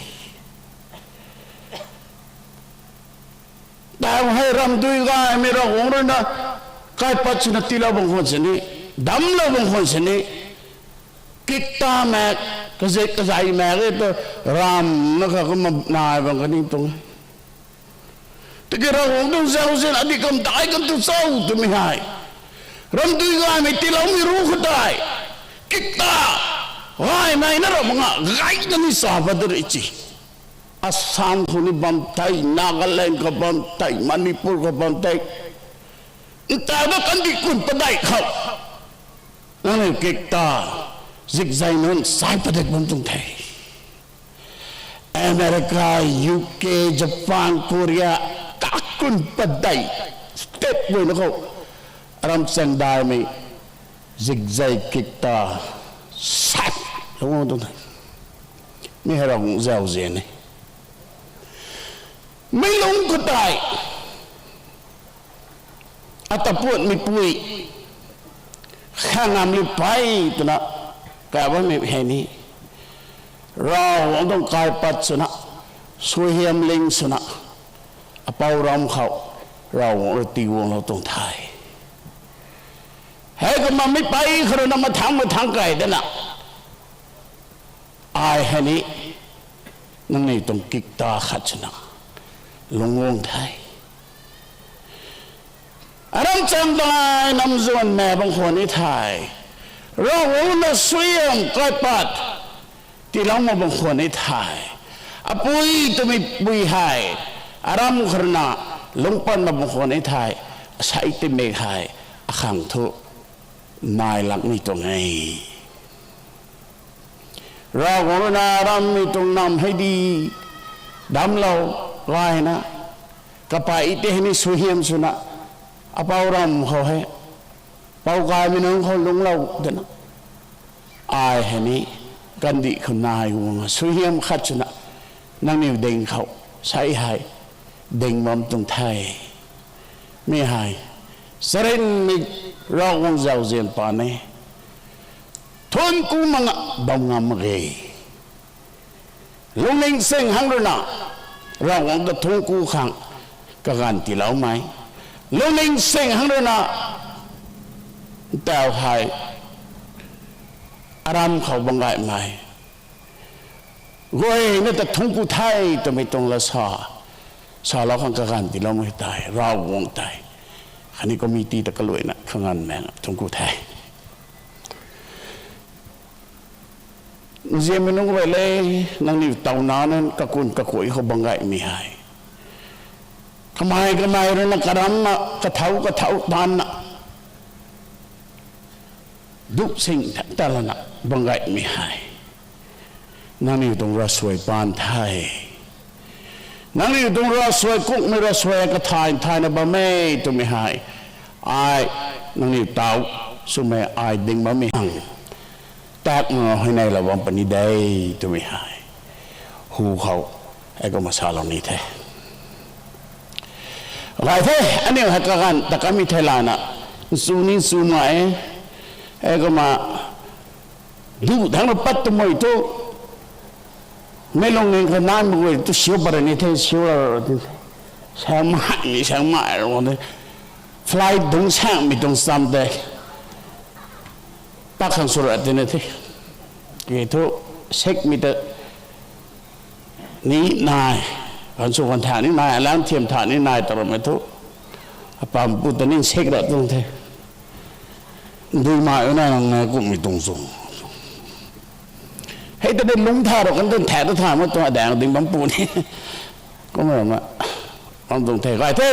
Tau hei ramdui gaymei Ravguangc rui na kaipat swna tiilou bam khwan sini, damclou bam khwan sini, kikta mak, kazei kazei mak e tu ramna kha kumna nai bam kani tuang e. Tiki Ravguangc tuang zauzian adih kam dai kan tu cho twmei hei ramdui gaymei tiiloumei ru khou tei kikta gaymei na ram nga gay na ni sa pat de ri ci. Assam khou ni bam tei, Nagaland khou bam tei, Manipur khou bam tei, ntaw da kandih kun padeih khou nangniw kikta zikzei nunc sai padeih bam tuang the. America, U K, Japan, Korea, kakun padeih state guayna khou aram chaengdaimei zikzei kikta sat lung tuang the. Mi hei Ravguangc zauzian e. Mi lungc khou tei ata puatmei pui kha ngam li pey twna kaibammei hei ni Ravguangc tuang kaipat swna, suaihiam ling swna, apou ram khou Ravguangc rui tiiguanglou tuang the. Heikumna mi pey khou rui na mathangc mathangc kai dana ai hei ni nangniw tuang kikta khat swna lungc guang the. Aram chaengdai namzuan mak bam khwan ni the. Ravguangc na suaihiam kaipat tiilou mak bam khwan ni the. Apui twmei pui hei aram khou rui na lungc pat mak bam khwan ni the. Asei timei hei akhang thu nai lak ni tuang e. Ravguangc rui na arammei tuang nam hei di damclou gayna, kapey tei hei ni suaihiam swna, apou ram khou hei pou gaymei nunc khou lungclou dana ai hei ni kandih khou nai guang suaihiam khat swna nangniw ding khou sei hei ding bam tuang the. Mi hei charynmei Ravguangc zauzian pa ni thuanc ku manga bam ngam mak ge. Lungning sing hang rui na Ravguangc ta thuanc ku khang kaganv tiiloumei, lungning sing hang rui na ntaw hei aram khou bam gaymei guayna ta thuanc ku the twmei tuang lasa salou khang kaganv tiiloumei tei Ravguangc tei khatni committee ta kaluaina kaganv mei thuanc ku the. Nzianmei nunc guay le, nangniw tauna nunc kakun kakuai khou bam gaymei hei kamei kamei rui na karamna kathau kathau tanna duh sing ta lana bam gaymei hei nangniw tuang ravsuai paan the. Nangniw tuang ravsuai kungmei ravsuai kathay thayna bam e twmei hei ai nangniw taw swmei ai ding bammei hang tak na huayneylou bam puni de twmei hei hu khou heikumna salou ni the. Gay the, aniu hei kaganv ta kamei thei lana nchu ni nchu ma e. Heikumna duh thangna pat twmei thu mei lungning khou naimei guay tu siu pat ni the, siu ra ra ti the. Saengmei ni saengmei ra de. Flight dungc saengmei tuang cham tei pak khang sw ra tina the. Ki thu sikmei ta ni nai, khan sw khan tha ni nai, alang thiam tha ni nai ta ramei thu apam pu ta ni sik ra tuang the. Dui mai na nang na kummei tuang chu hei ta de lungc tha ra kan tun thak ta tha ma tuang adaeng ding bam pu ni kum ra na bam tuang the gay the.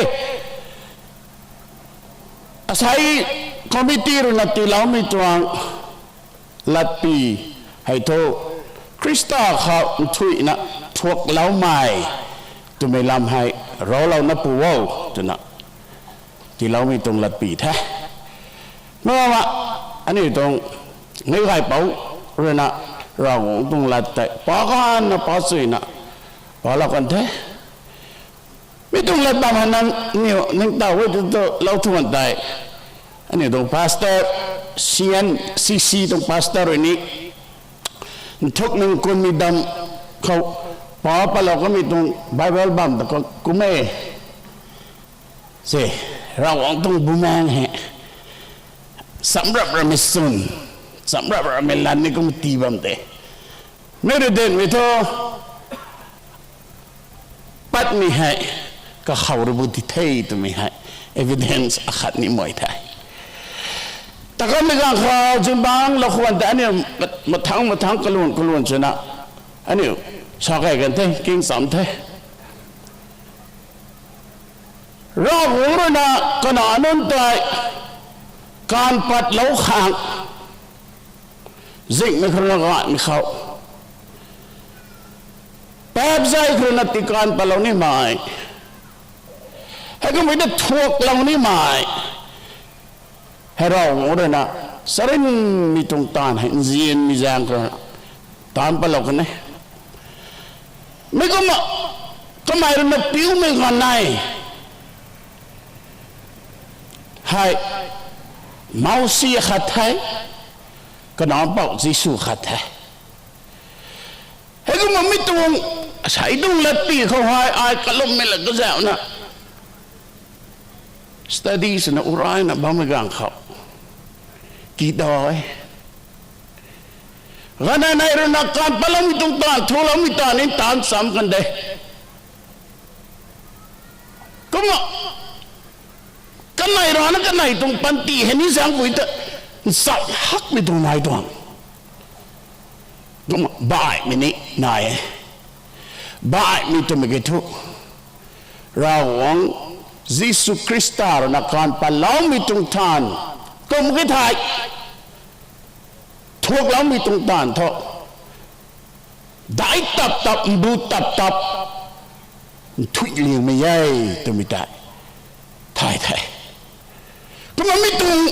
Asei committee rui na tiiloumei tuang latpi Hei thu Khrista khou nthuihna thuakloumei twmei lam hei roulouna pu o twna tiiloumei tuang latpy the. Mama, aniu tuang meic gaypouc ruina Ravguangc tuang lat tei pa ganna pa chuyna palou kan the. Mi tuang lat bam hei nang niw ningtow e tu tu lou thuan tei, aniu tuang pastor, C N C C tuang pastor rui ni nthuk nang kunmei dam khou pa palou kamei tuang Bible bam ta kum e. Se, Ravguangc tuang Bumaengh hei samrap ramei swn, samrap ramei lat ni kum tii bam de. Mi rui dinmei thu patmei hei kakhou rui bu ti the twmei hei evidence akhat ni mai the. Takanmei ganv khou zingbangc lou khwan tei aniu mathangc mathangc kalun kalun swna aniu sa key kan the, king cham the. Ravguangc ruina kanac nunc tei kaanv patlou khang, zinghmei khou rui na gaymei khou, paapzay khou rui na tiikaan patlou nimei, heikummei ta thuaklou nimei hei Ravguangc ruina charynmei tuang taanv hei nzianmei zaeng khou rui na taanc patlou kan e. Mi kumna kamei ruina piumei ganv nai hei Mousi khat the, Kanac Mpouh Jisu khat the. Heikumna mi tuang, asei tuang latpy khou hei ai kalummei la kazauhna study swna urayna bammei ganv khou kida e. Ganv nai nai ruina kaanv patloumei tuang taanv, thuakloumei taanv ni taanc cham kan de. Kumna kanei rana kanei tuang panty hei ni zaengpui ta ncham hakmei tuang nai tuang. Kumna baihmei ni nai e. Baihmei twmei ki thu Ravguangc Jisu Khrista ruina kaanv patloumei tuang taanv kum ki thei, thuakloumei tuang taanv thu daic tap tap, mbu tap tap nthuih liangmei e twmei tei thay the. Kumna mi tuang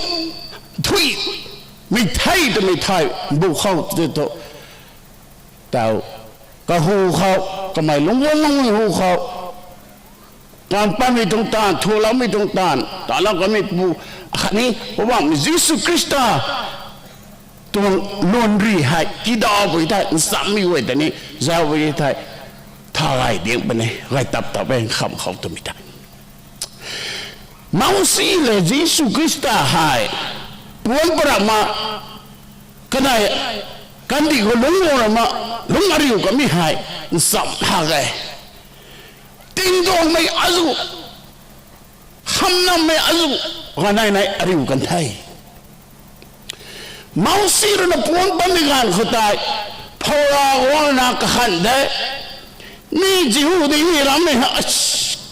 nthuihmei the twmei thei mbu khou tei thu, tau kahu khou, kamei lungc guang lungc hu khou kaanv patmei tuang taanv, thuakloumei tuang taanv talou kamei pu akhatni Poubauhmei Jisu Khrista tuang luanri hei kidapui thei nchammei guay ta ni zaupui thei thay gay diang puni, gay tap tap e nkham khou twmei tei. Mousi le Jisu Khrista hei puanc paramna, kanei kandih khou lungc guang rana lungc ariu kamei hei ncham hak e. Tingduangmei azuh, khamnammei azuh, ganv nai nai ariu kan the. Mousi ruina puanc patmei ganv khou tei, Pharaoh guangna kakhanh de, mi Jihudi rammei hei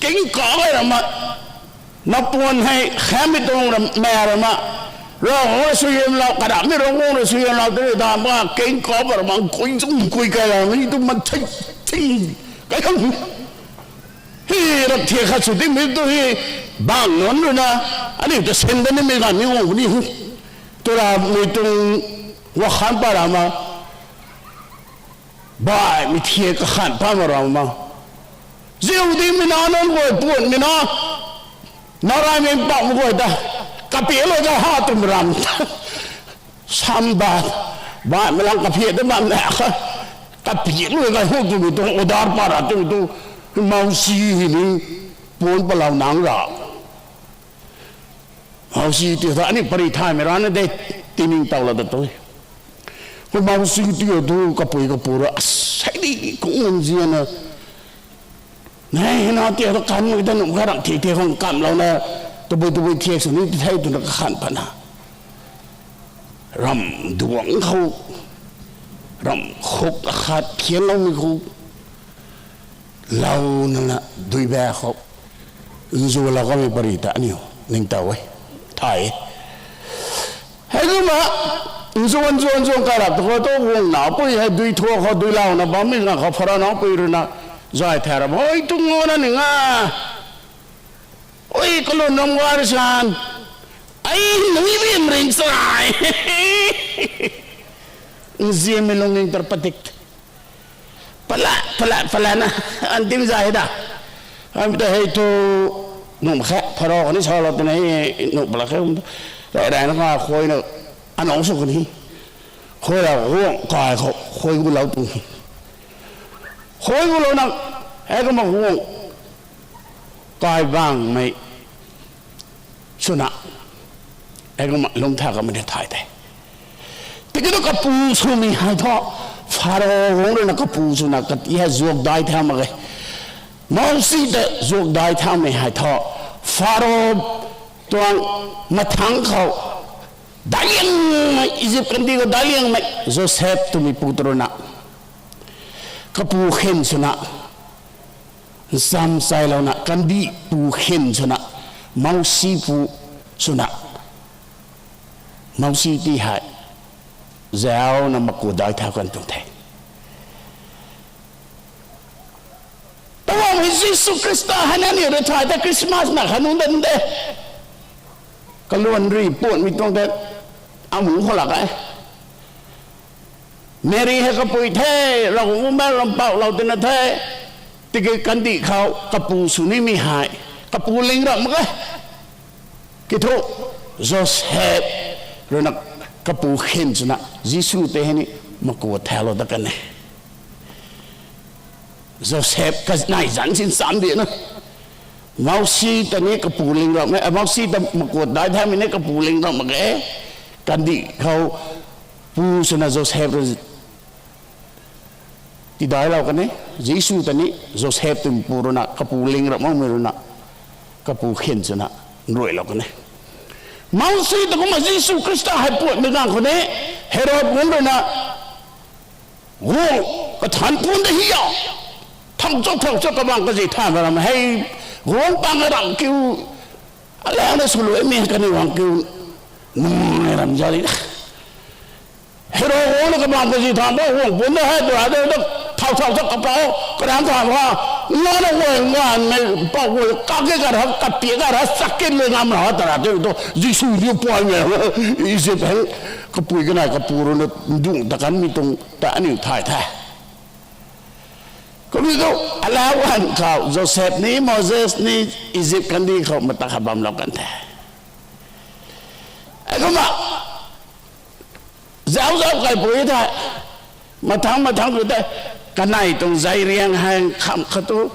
king ka gay rana, napuan hei khammei tuang ram, mei rana, Ravguangc rui suaihiamlou, karammei Ravguangc rui suaihiamlou tei dam ba king ka ba rana, kui zung kui kai rana, ni tu mathei ting kai khang hei rak thiak khat sw timei tu hei, bang nunc ruina aniu ta sin da nimei ganv ni guang puni. Twra mei tuang wakhan pa rana, baihmei thiak kakhanh pat ma rana, Jihudimei nac nunc guay puanhmei na, naraimei mpouhmei guay ta kapiaklou ta ha twmei ram ta, sam ba, baihmei lang kaphiak ta bam na kha, kapiaklou gay hu twmei tuang order pa ra twmei tu, Mousi hei ni puanc palou nang ra. Mousi ti ta aniu pary thaymei rana de, tiningtowlou ta tu. Kum Mousi ti tu kapui kapu rui asei di kung nzianna, nai na ti ta kanmei ta num kha ram thiak thiak khang kamlouna, tabui tabui thiak sw ni ti the twna kakhanh patna, ram duangc khou, ram khuk akhat khianloumei khou louna na duibaek khou nzulou kamei pary ta aniu ningtow e, thay e. Heikumna Nzuan nzuan nzuan kai rap tu khou tu guang naupui hei dui thua khou dui launa bammei ganv khou Pharaoh naupui rui na zay thay ra, oi tu ngana ni nga, oi kalun ram gari san, ai nui bim ring sai. Nzianmei lungning tar padik. Pala pala pala na, antim zay da. Am ta hei tu nuh mak khe, Pharaoh kani salou twna hei nuh pala khe, rai rai na kha khuay na, anang sw kani. Khuay ra guang kai khou khuay gulou tu. Khuay gulouna, heikumna guang kai bangmei swna, heikumna lungc tha kamei ni thay the. Tiki thu kapu swmei hei thu, Pharaoh guang rui na kapu swna kati hei zuak dai thau mak ge. Mousi ta zuak dai thaumei hei thu, Pharaoh tuang mathangc khou daihliangmei, Izip kandih khou daihliangmei Joseph twmei pu ta rui na kapu khin swna, nchamchailouna kandih pu khin swna, Mousi pu swna, Mousi ti hei zauna makua dai thau kan tuang the. Poubauhmei Jisu Khrista hei na ni rui thay ta Christmas na kha nunc dan de. Kaluan ri puanmei tuang te, amu khou lak e. Meri hei kapui the, Ravguangc Bumaengh ram pouhlou tina the, tiki kandih khou kapu sw nimei hei, kapu ling rap mak ge. Kiu thu, Joseph rui na kapu khin swna Jisu tei hei ni makua thaulou dat kan e. Joseph kanei zanc sin cham di na. Mousi ta ni kapu ling rap mak, Mousi ta makua dai thaumei ni kapu ling rap mak ge. Kandih khou pu swna Joseph rui tidailou kan e. Jisu ta ni Joseph twmei pu rui na kapu ling rap makmei rui na kapu khin swna nruailou kan e. Mousi ta kumna Jisu Khrista hei puanmei ganv khou ni, Herod guang rui na, guang kathan pun de hi a, thau cho thau cho kabang kazi than ram hei, guang pang ram kiu, alana swluaimei kaniw guang kiu, nungai ram za di. Herod guang na kabang kazi than bo guang pun de hei twra de, thau thau cho kapau karam than ha, ngana guay nganmei pau guay kak ke kara, kapia kara, chak ke le ngam ra twra de tu Jisu riu puaimei, Izip hei kapui kanei kapu rui na ndung ta kanmei tuang ta aniu thay the. Kumna tu, alau ganv khou Joseph ni, Moses ni, Izip kandih khou mata kha bamlou kan the. Heikumna, zauc zauc kaipui the, mathangc mathangc khou tei, kanei tuang zai riang hei kham kha tu,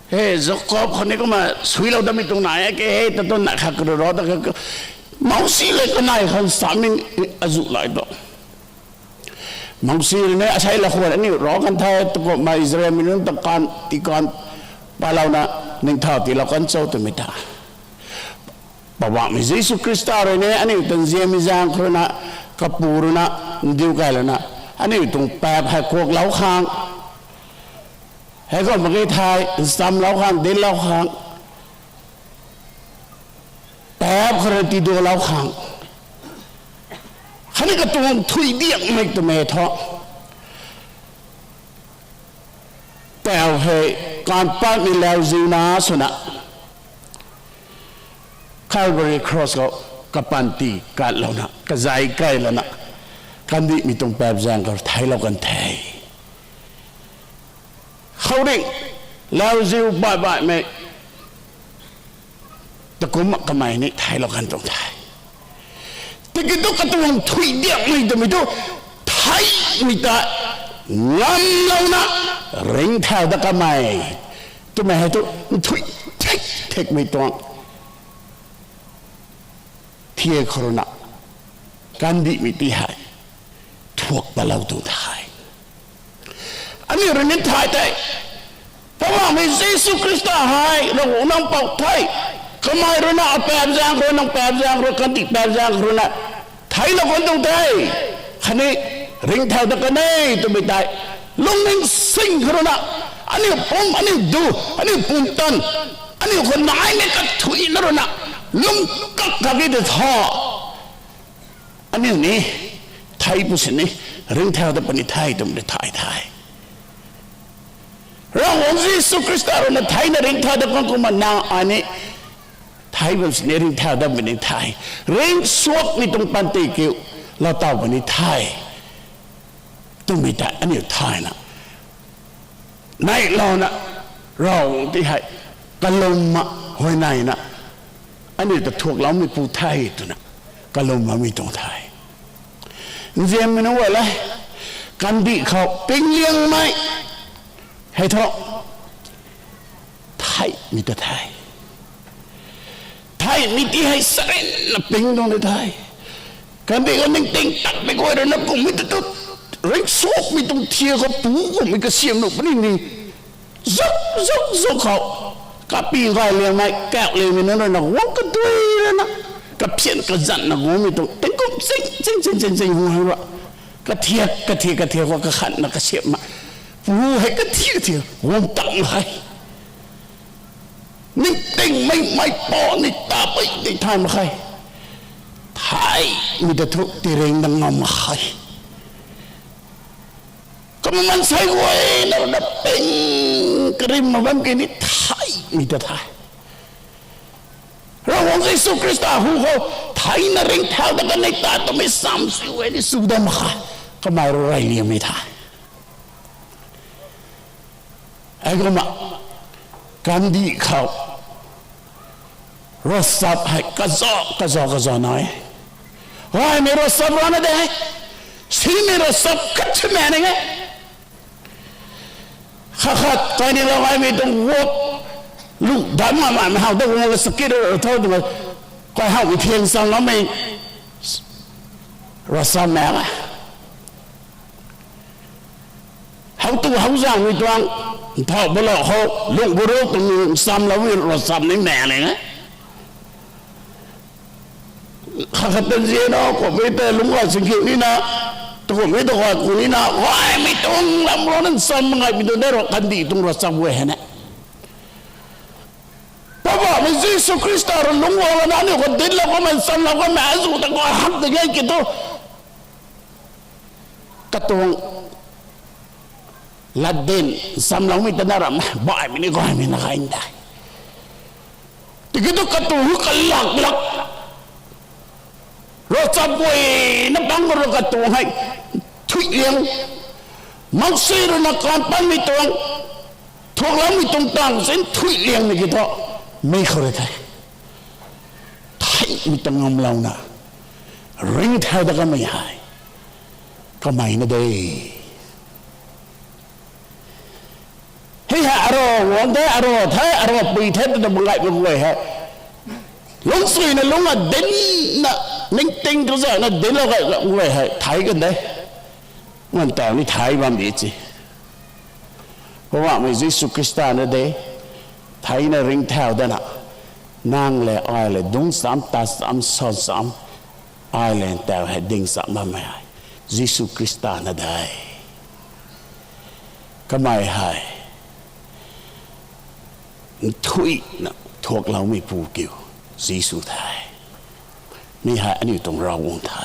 he, Jakob khou ni kumna suilou datmei tuang nai e ke, he, ta tu na kha kru ro ta kha, Mousi le kanei khang samei azuh lai tu. Mousi rui ni asei la khwan aniu ro kan the, tukumna Israelmei nunc ta kan, tikan palouna, ningthau tiilou kan cho twmei ta. Poubauhmei Jisu Khrista rui ni aniu ta nzianmei zaeng khou rui na, kapu rui na, ndiu kailouna, aniu tuang paap hei kuaklou khang, heikumna ki thei nchamlou khang, dinclou khang, paap khou rui tidualou khang, khatni katuang thuy diakmei twmei thu, tau hei, kaanv patmei lauziu na swna, Calvary Cross khou kapanty katlouna, kazei kailouna, kandihmei tuang paap zaeng khou theiclou kan the. Khouringh, lauziu baih baihmei, takumna kamei ni theiclou kan tuang the. Tiki tu katuang thuy diakmei twmei tu, theihmei ta ngamlouna, ringcthau dat kamei twmei hei tu, nthuih thik thikmei tuang thiak khou rui na, kandihmei ti hei thuak palou tuang the. Aniu rui ni thay tei, Poubauhmei Jisu Khrista hei Ravguangc Nac Mpouh the, kamei rui na apaap zaeng khou rui, nang paap zaeng khou rui, kandih paap zaeng khou rui na theiclou kan tuang the, khatni ringcthau dat kan e twmei tei, lungning sing khou rui na, aniu pum, aniu du, aniu pumtan, aniu khou naimei kathuicna rui na, lung kak kak e tei thu, aniu ni thei pu sini ringcthau dat puni the twmei ta thay the. Ravguangc Jisu Khrista rui na theina ringcthau dat kan kumna nang ai ni thei bam sini ringcthau dat puni the. Ringcsuakmei tuang panty kiu lou taw puni the twmei ta aniu thayna neihlouna Ravguangc ti hei kalumna huayneina aniu ta thuakloumei pu the twna kalumloumei tuang the. Nzianmei nunc guay le, kandih khou pingliangmei hei thu theihmei ta the. Theihmei ti hei sarinna ping tuang ni the. Kandih khou ningting takmei guay rui na kumhmei ta tu ringcsuakmei tuang thiak khou pu kumhmei kasiam nuh puni ni zuk zuk zuk khou kapi gay liangmei, kauh liangmei nunc rui na guang kadui rui na kaphian kazanna guangmei tuang tingkum ching ching ching ching ching hu hang ra, kathiak kathiak kathiak khou kakhanna kasiamna pu hei kathiak kathiak guang tang hei ningtingmei mei pau ni ta pei ti thay mak khe. Theihmei ta thu tiringna ngam mak khe. Kumna maansei guay na rui na ping karimna bam ki ni theihmei ta the. Ravguangc Jisu Khrista hu khou theina ringcthau dat kan ni ta twmei sam sw e ni sw dat mak khe. Kamei rui rey liammei the. Heikumna kandih khou ravchap hei kazauh kazauh kazauh nai e. Gaymei ravchap rana de, simei ravchap khat si mak ning e. Khat khat kai ni lou gaymei tuang guak lu dat mak mak mei how ta guang la sakit ra tho twna kai howmei thiang chang loumei ravchap mak e. How tu how zaengmei tuang nthau balou khou lung guru twmei chamloumei ravchap ni mak ning e. Khat khat ta zian o kumhmei ta lungc gay singkhiu nina, tu kumhmei ta gay ku nina gaymei tuang lam rui na cham ngaimei tuang de ro kandih tuang ravchap guay hei ne. Poubauhmei Jisu Khrista rui lungc guang lana aniu khou dinclou kanmei chamlou kanmei azuh ta gay hak ta ge ki thu katuang latdin chamloumei ta na ram baihmei ni gaymei na gay de. Tiki thu katuang hu kalak lak ravchap guayna bang rui katuang hei thuiliang, Mousi rui na kan patmei tuang thuakloumei tuang tang sin thuiliangmei ki thu mei khou rui the. Theihmei ta ngamlouna ringcthau dat kanmei hei kamei na de. Hei hei aro guang the, aro the, aro pui the twna bam gaymei guay hei lungcsuina lungc a dincna ningting kazana dinclou gay guay hei thei kan de. Nganv taw ni thei bam di ci. Poubauhmei Jisu Khrista na de, theina ringcthau datna, nang le ai le dungc cham, tat cham, sa cham, ai le ntaw hei ding cham bammei hei Jisu Khrista na de. Kamei hei nthuihna thuakloumeipu kiu Jisu the. Mi hei aniu tuang Ravguangc the.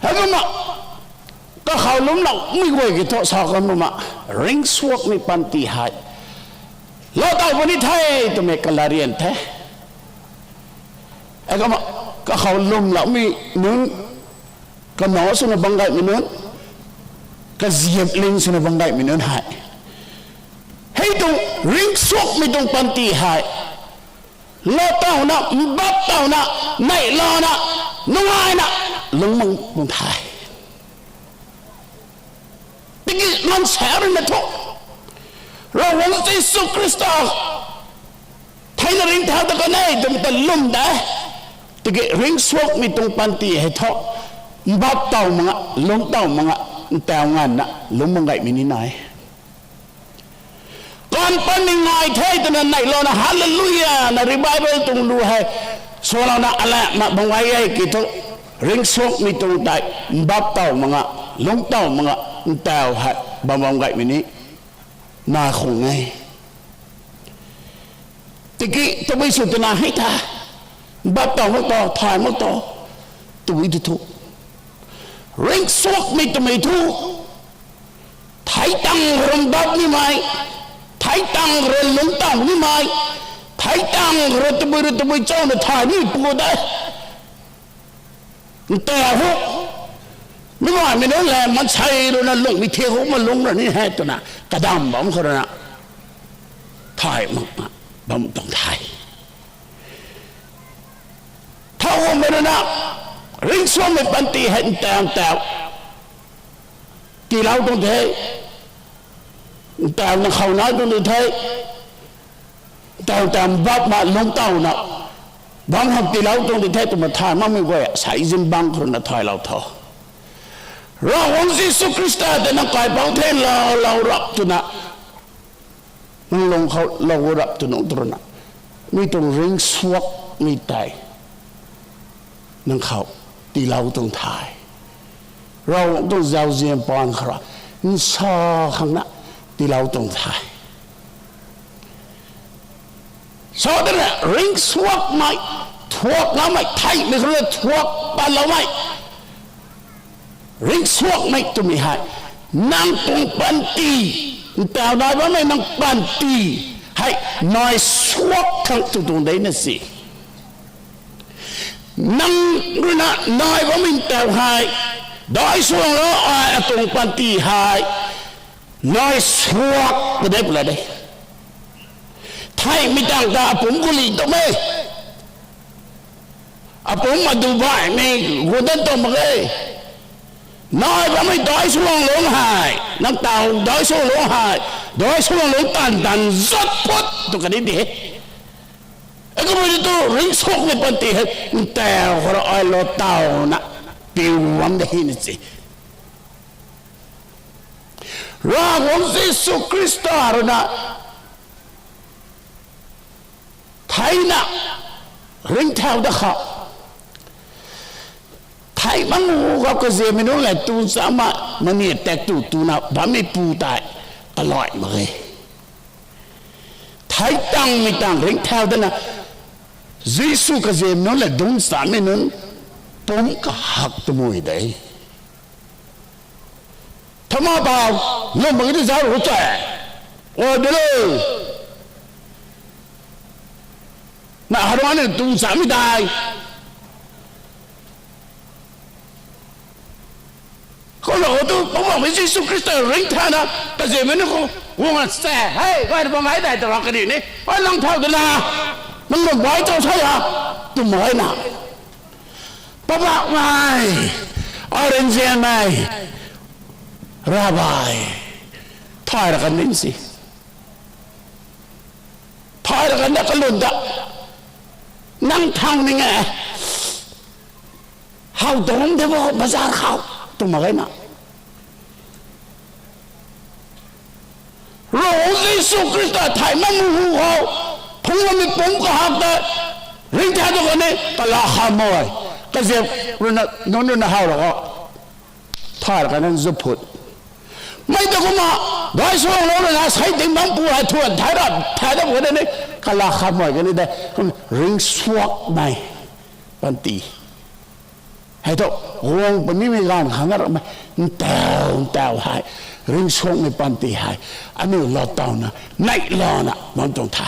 Heikumna kakhou lwmloumei guay ki thu sa kan bamna ringcsuakmei panty hei lou taw puni the twmei kalarian the. Heikumna kakhou lwmloumei nunc, kanac swna bam gaymei nunc, kaziap ling swna bam gaymei nunc hei, hei tuang ringcsuakmei tuang panty hei lou tawna, mbap tawna, neihlouna, nungaina lungc mang tuang the. Tiki nganvsa rui na thu Ravguangc Jisu Khrista theina ringcthau dat kan e twmei ta lwm de. Tiki ringcsuakmei tuang panty hei thu mbap taw mak nga, lungc taw mak nga, ntaw nganvna lungc bam gaymei ni nai. Kan patmei ngai the twna neihlouna Hallelujah na revival tuang lu hei swlouna alamna bam gay e ki thu ringcsuakmei tuang tei mbap taw mak nga, lungc taw mak nga, ntaw hei bam bam gaymei ni nai khang e. Tiki tabui sw twna hei the, mbap taw mak ta, thay mak ta, tabui tu thu Ringcsuakmei twmei thu, thei tang rui mbap nimei, thei tang rui lungc taw nimei, thei tang rui tabui rui tabui chana thay ni pu de. Nta hu, mi gaymei nunc le maansei rui na lungmei thei hu ma lungc ra ni he twna kadam bam khou rui na thay mak bam tuang the. Thau guangmei rui na, ringcsuakmei panty hei ntaw ntaw tiilou tuang the, ntaw na khou nai tuang di the, ntaw ntaw mbap ma lungc tawna bam khang tiilou tuang di the twmei thay makmei guay sa zin bang khou rui na thaylou tho. Ravguangc Jisu Khrista tei nang kaipouc the lou, lou rap twna, nang lung khou lou rap tw nunc tu rui na, mi tuang ringcsuakmei tei nang khou tiilou tuang the. Ravguangc tuang zauzian paan khou rui nsa khang na tiilou tuang the. Sa tana ringcsuakmei, thuak loumei, theihmei khou rui thuak patloumei, ringcsuakmei twmei hei nang tuang panty, ntaw nai bammei nang panty hei nai suak khang tu tuang de na si. Nang rui na nai bammei ntaw hei, dai suanglou ai atuang panty hei nai suak ta de pula de. Theihmei tang ta apumc gu li tumei, apumc adu baihmei gu dan tuang mak e. Nai bammei dai suanglou hei, nang taw dai suanglou hei, dai suanglou tan tan zat phut tu kani di he. Akumei tu ringcsuakmei panty hei ntaw khou rui ai lou tawna piu bam de he na si. Ravguangc Jisu Khrista rui na theina ringcthau da khou, thei mang u khou kaziammei nunc le tu chama mani tak tu tuna bammei pu tei kalai mak e. Thei tangmei tang ringcthau dana, Jisu kaziammei nunc le dungc chamei nunc pumc kahak tumui de. Thama pau, lwm mak di zauc ru tei, o de lo, na harwan ni dungc chamei dai. Khou na khou tu Poubauhmei Jisu Khrista ringcthauna kaziammei nunc khou guang a se, hei gay na bam hei dai ta ra kadi ni, ai nang thau dana, nang lwm bai chau sa a, twmei na, Poubauhmei, ai rinzianmei, Rabbi, thay ra kan ni si. Thay ra kan da kalwn ta, nang thau ning e, how tuang de bo bazar khou, twmei na, Ravguangc Jisu Khrista thei mamu hu khou, phungc bammei pumc kahak ta ringcthau da kani kala khamei, kaziam rui na, nunc rui na how ra kho. Thay ra kan nang zu phut. Mei ta kumna, dai suanglou rui na sei ting bam pu hei thuan thai ra, thai da pu kani, kala khamei kani de, ringcsuakmei panty. Hei thu, guang punimei ganv khang na ramei, ntaw ntaw hei, ringcsuakmei panty hei, aniu lou tawna, neihlouna bam tuang the.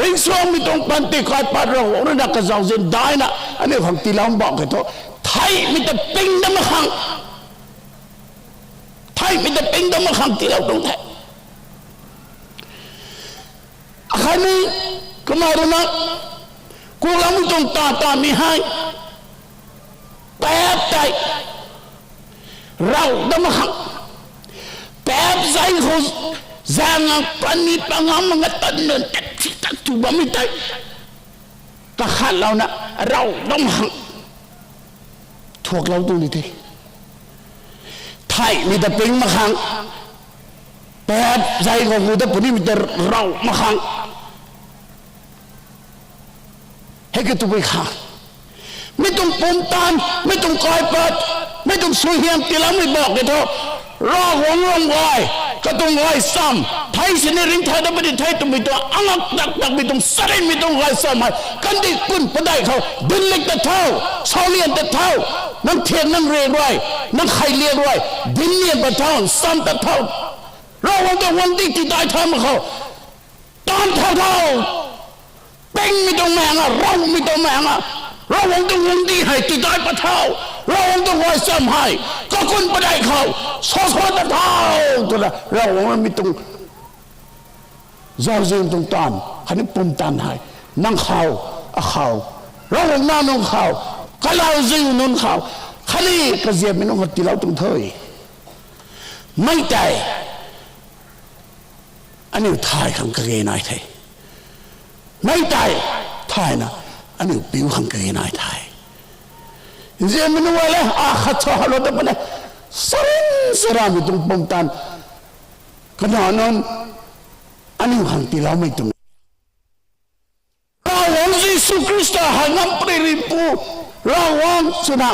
Ringcsuakmei tuang panty kaipat Ravguangc rui na kazauh zin daina aniu khang tiilou bam khe thu, theihmei ta ping dat mak khang, theihmei ta ping dat mak khang tiilou tuang the. Akhatni, kumna rui na, kuloumei tuang ta tamei hei, paap tei, rav dat mak khang, paap zai khou, zaeng a pranni pangam nga tat nunc tat si tat tu bammei tei, kakhatlouna, rav dat mak khang, thuaklou tuang di the. Theihmei ta ping mak khang, paap zai khou hu ta punimei ta rav mak khang, hei katubi khang, mi tuang pumtan, mi tuang kaipat, mi tuang suaihiam tiiloumei bak khe thu, Ravguangc ram gay, katuang gaychamv, thei sini ringcthau dat puni the twmei tuang angak dak dakmei tuang charynmei tuang gaychamv hei kandih kun padeih khou dinlik ta tho, saulian ta tho, Nang thiak nang riak rui, nang kheiliak rui, dinc nian pat tho, sam tat tho. Ravguangc tuang guangcdic tidai tha mak khou, taanv tha tho. Pingmei tuang maeng a, Ravguangc mei tuang maeng a, Ravguangc tuang guangcdic hei tidai pat tho. Ravguangc tuang gaychamv hei kakun padeih khou sa sa tat tho, twna Ravguangc mei tuang zauzian tuang taanv khatni pumtan hei nang khou, akhou, Ravguangc nac nunc khou, kalauziu nunc khou, khatni kaziapmei nunc khou tiilou tuang the. Mei tei aniu thay khang kage nai the. Mei tei thayna aniu piu khang kage nai the. Nzianmei nunc guay le akhat sa halou ta puni, sarin saramei tuang pumtan kanac nunc aniu khang tiiloumei tuang Ravguangc Jisu Khrista hei ngam pary ri pu, Ravguangc swna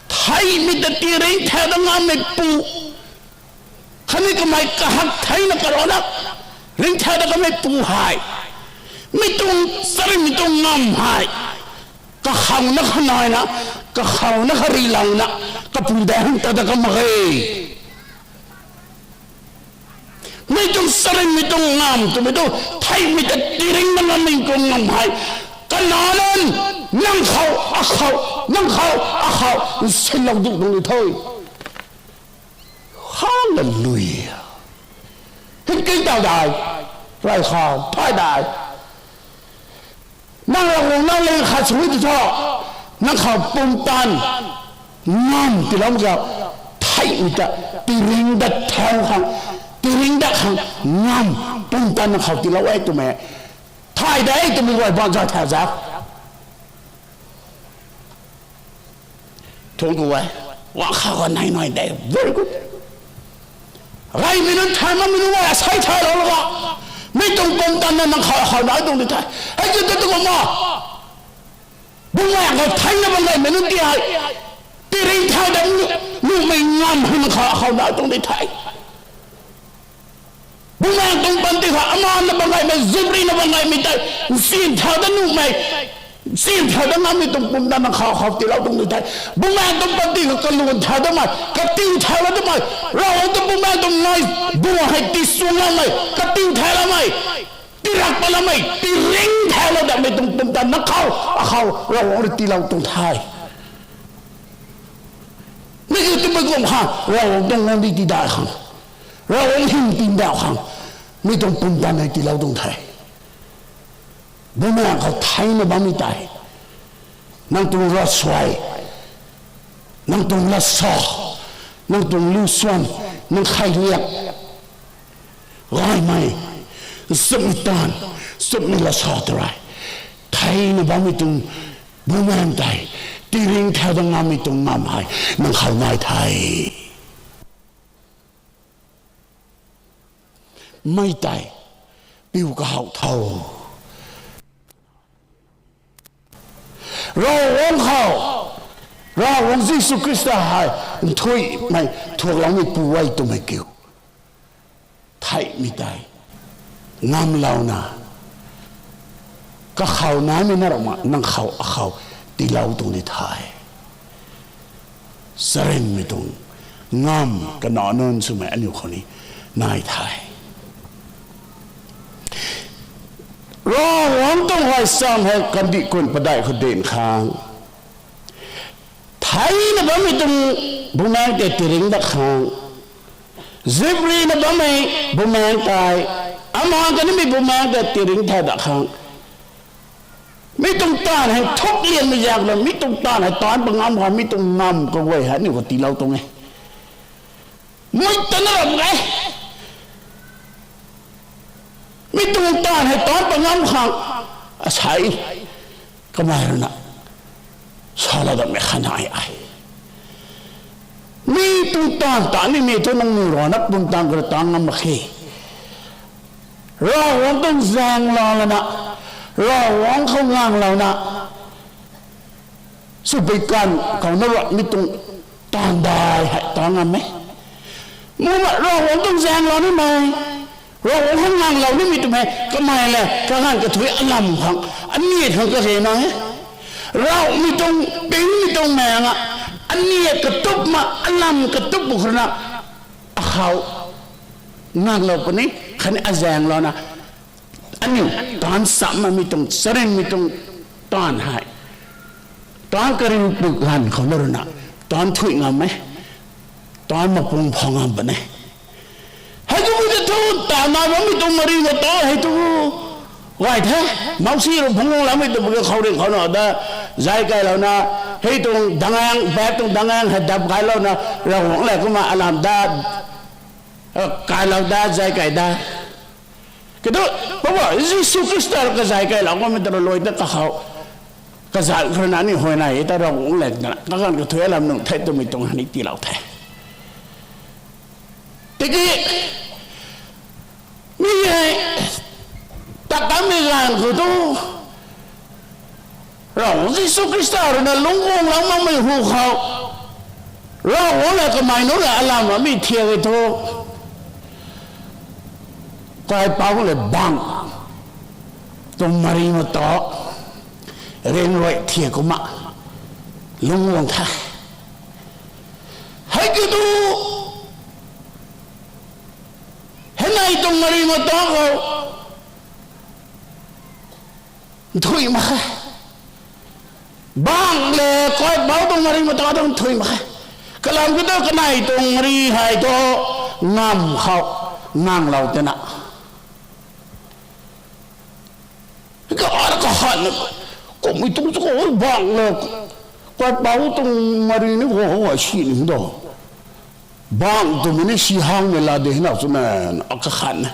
theihmei ta tiringcthau dat ngammei pu, khatni kamei kahak theina karana ringcthau dat kamei pu hei, mi tuang charynmei tuang ngamv hei kakhouna kha naina, kakhouna kha rilouna, kapu dei hang ta dat ka mak e. Mi tuang charynmei tuang ngamv twmei tu, theihmei ta tiringcna ngammei tuang ngamv hei kanac nunc, nang khou, akhou, nang khou, akhou nsinlou duh tuang ni the. Hallelujah. Hei king tau dai, rey khou thay dai. Nang Ravguangc nang le khat sw tu tho, nang khou pumtan ngamv tiiloumei ka, theihmei ta tiringcthau dat khang, tiringcthau dat khang ngamv, pumtan nang khou tiilou e twmei, thay de twmei guay baan zay thau zak thuanc ku e. Wang khou kanei nai de, very good. Gaymei nunc thay makmei nunc guay asei thaylou la, mi tuang pumtan na nang khou, akhou nai tuang di the. Hei kiu tu tu kumna, Bumaengh khou theina bam gaymei nunc ti hei, tiringcthau dat nuhmei ngamv hei nang khou, akhou nai tuang di the. Bumaengh tuang panty khou amaan na bam gaymei, ziprina bam gaymei tei nsinthau dat nuhmei, nsinthau dat ngammei tuang pumtan nang khou, akhou tiilou tuang di the. Bumaengh tuang panty khou kaluan thau datmei, katiu thau la datmei, Ravguangc tuang Bumaengh tuang nai, Bumaengh hei tisuangloumei, katiu thau lamei, tirak pat lamei, tiringcthau la datmei tuang pumtan nang khou, akhou Ravguangc rui tiilou tuang the. Mi kiu twmei kum khang, Ravguangc tuang guangcdic tidai khang, Ravguangc hym tiimdauh khang, mi tuang pumtan hei tiilou tuang the. Bumaengh khou theina bammei tei, nang tuang ravsuai, nang tuang latsa, nang tuang lusuan, nang kheiliak, gaymei, nchumhmei taanv, nchumhmei latsa tw rui theina bammei tuang Bumaengh tei tiringcthau dat ngammei tuang ngamv hei nang khou nai the. Mei tei piu kahouh tho. Ravguangc khou, Ravguangc Jisu Khrista hei nthuihmei thuakloumeipu e twmei kiu, theihmei tei ngamlouna, kakhou naimei na rui na nang khou, akhou tiilou tuang di the. Charynmei tuang ngamv kanac nunc swmei aniu khou ni nai the. Ravguangc tuang gaychamv hei kandih kun padeih khou dinc khang, theina bammei tuang Bumaengh tei tiringc dat khang, ziprina bammei Bumaengh tei, amaan kanimei Bumaengh tei tiringcthau dat khang, mi tuang taanv hei thuk lianmei zaeng la, mi tuang taanv hei taanc pat ngam khang, mi tuang ngamv kaguay hei aniu khou tiilou tuang e. Mei tana ram e. Mi tuang taanv hei taanc pat ngam khang, asei kamei rui na salou datmei kha nai e. Mi tuang taanv ta nimei thu nang nu rana pumtan kha taanc ngam mak khe. Ravguangc tuang zaeng lou lana, Ravguangc khou nganglouna, swpui kan khou na rui mi tuang taanv dai hei taanc ngam e. Muna Ravguangc tuang zaeng lou nimei, Ravguangc khou nganglou nimei twmei kamei le kaganv kathuic alam khang, aniw khang kage na e. Ravmei tuang, pingmei tuang maeng a, Aniw katup ma, alam katup bu khou rui na, akhou nganglou puni, khatni azaenglouna, aniu taanc chammei tuang, charynmei tuang taanv hei, taanc kariu puk ganv khou na rui na, taanc thuy ngam e, taanc mapung phau ngam puni. Hei tu ta thu, ta nai bammei tuang mari mata hei tu gay the. Mousi rui phungc guang lammei tu pui khou ring khou na da, zay kailouna, hei tuang dangaeng, bak tuang dangaeng hei dap kailouna, Ravguangc le kumna alam da, kailou da, zay kai da. Kiu thu, Poubauh Jisu Khrista rui kazay kailou bammei ta rui luai ta kakhou, kazanc khou rui na aniu huayney ta Ravguangc le twna kaganv kathuic lam nunc the twmei tuang hei ni tiilou the. Tiki, mi hei, ta kanmei ganv khou tu, Ravguangc Jisu Khrista rui na lungc guanglou makmei hu khou, Ravguangc le kamei nunc le alam mi thiak e thu, kaipouc le bangc tuang mari mata, ryanrui thiak kumna lungc guang the. Hei kiu thu, hei nai tuang mari mata khou nthuih mak khe. Bangc le kaipouc tuang mari mata tuang nthuih mak khe. Kalam kiu thu kanei tuang mari hei thu ngamv khou nganglou tina, ka ar kakhan, kummei tuang chu khou bangc le kaipouc tuang mari ni khou si ni da. Bangc twmei ni si hangmei la de na chu na, akakhan e.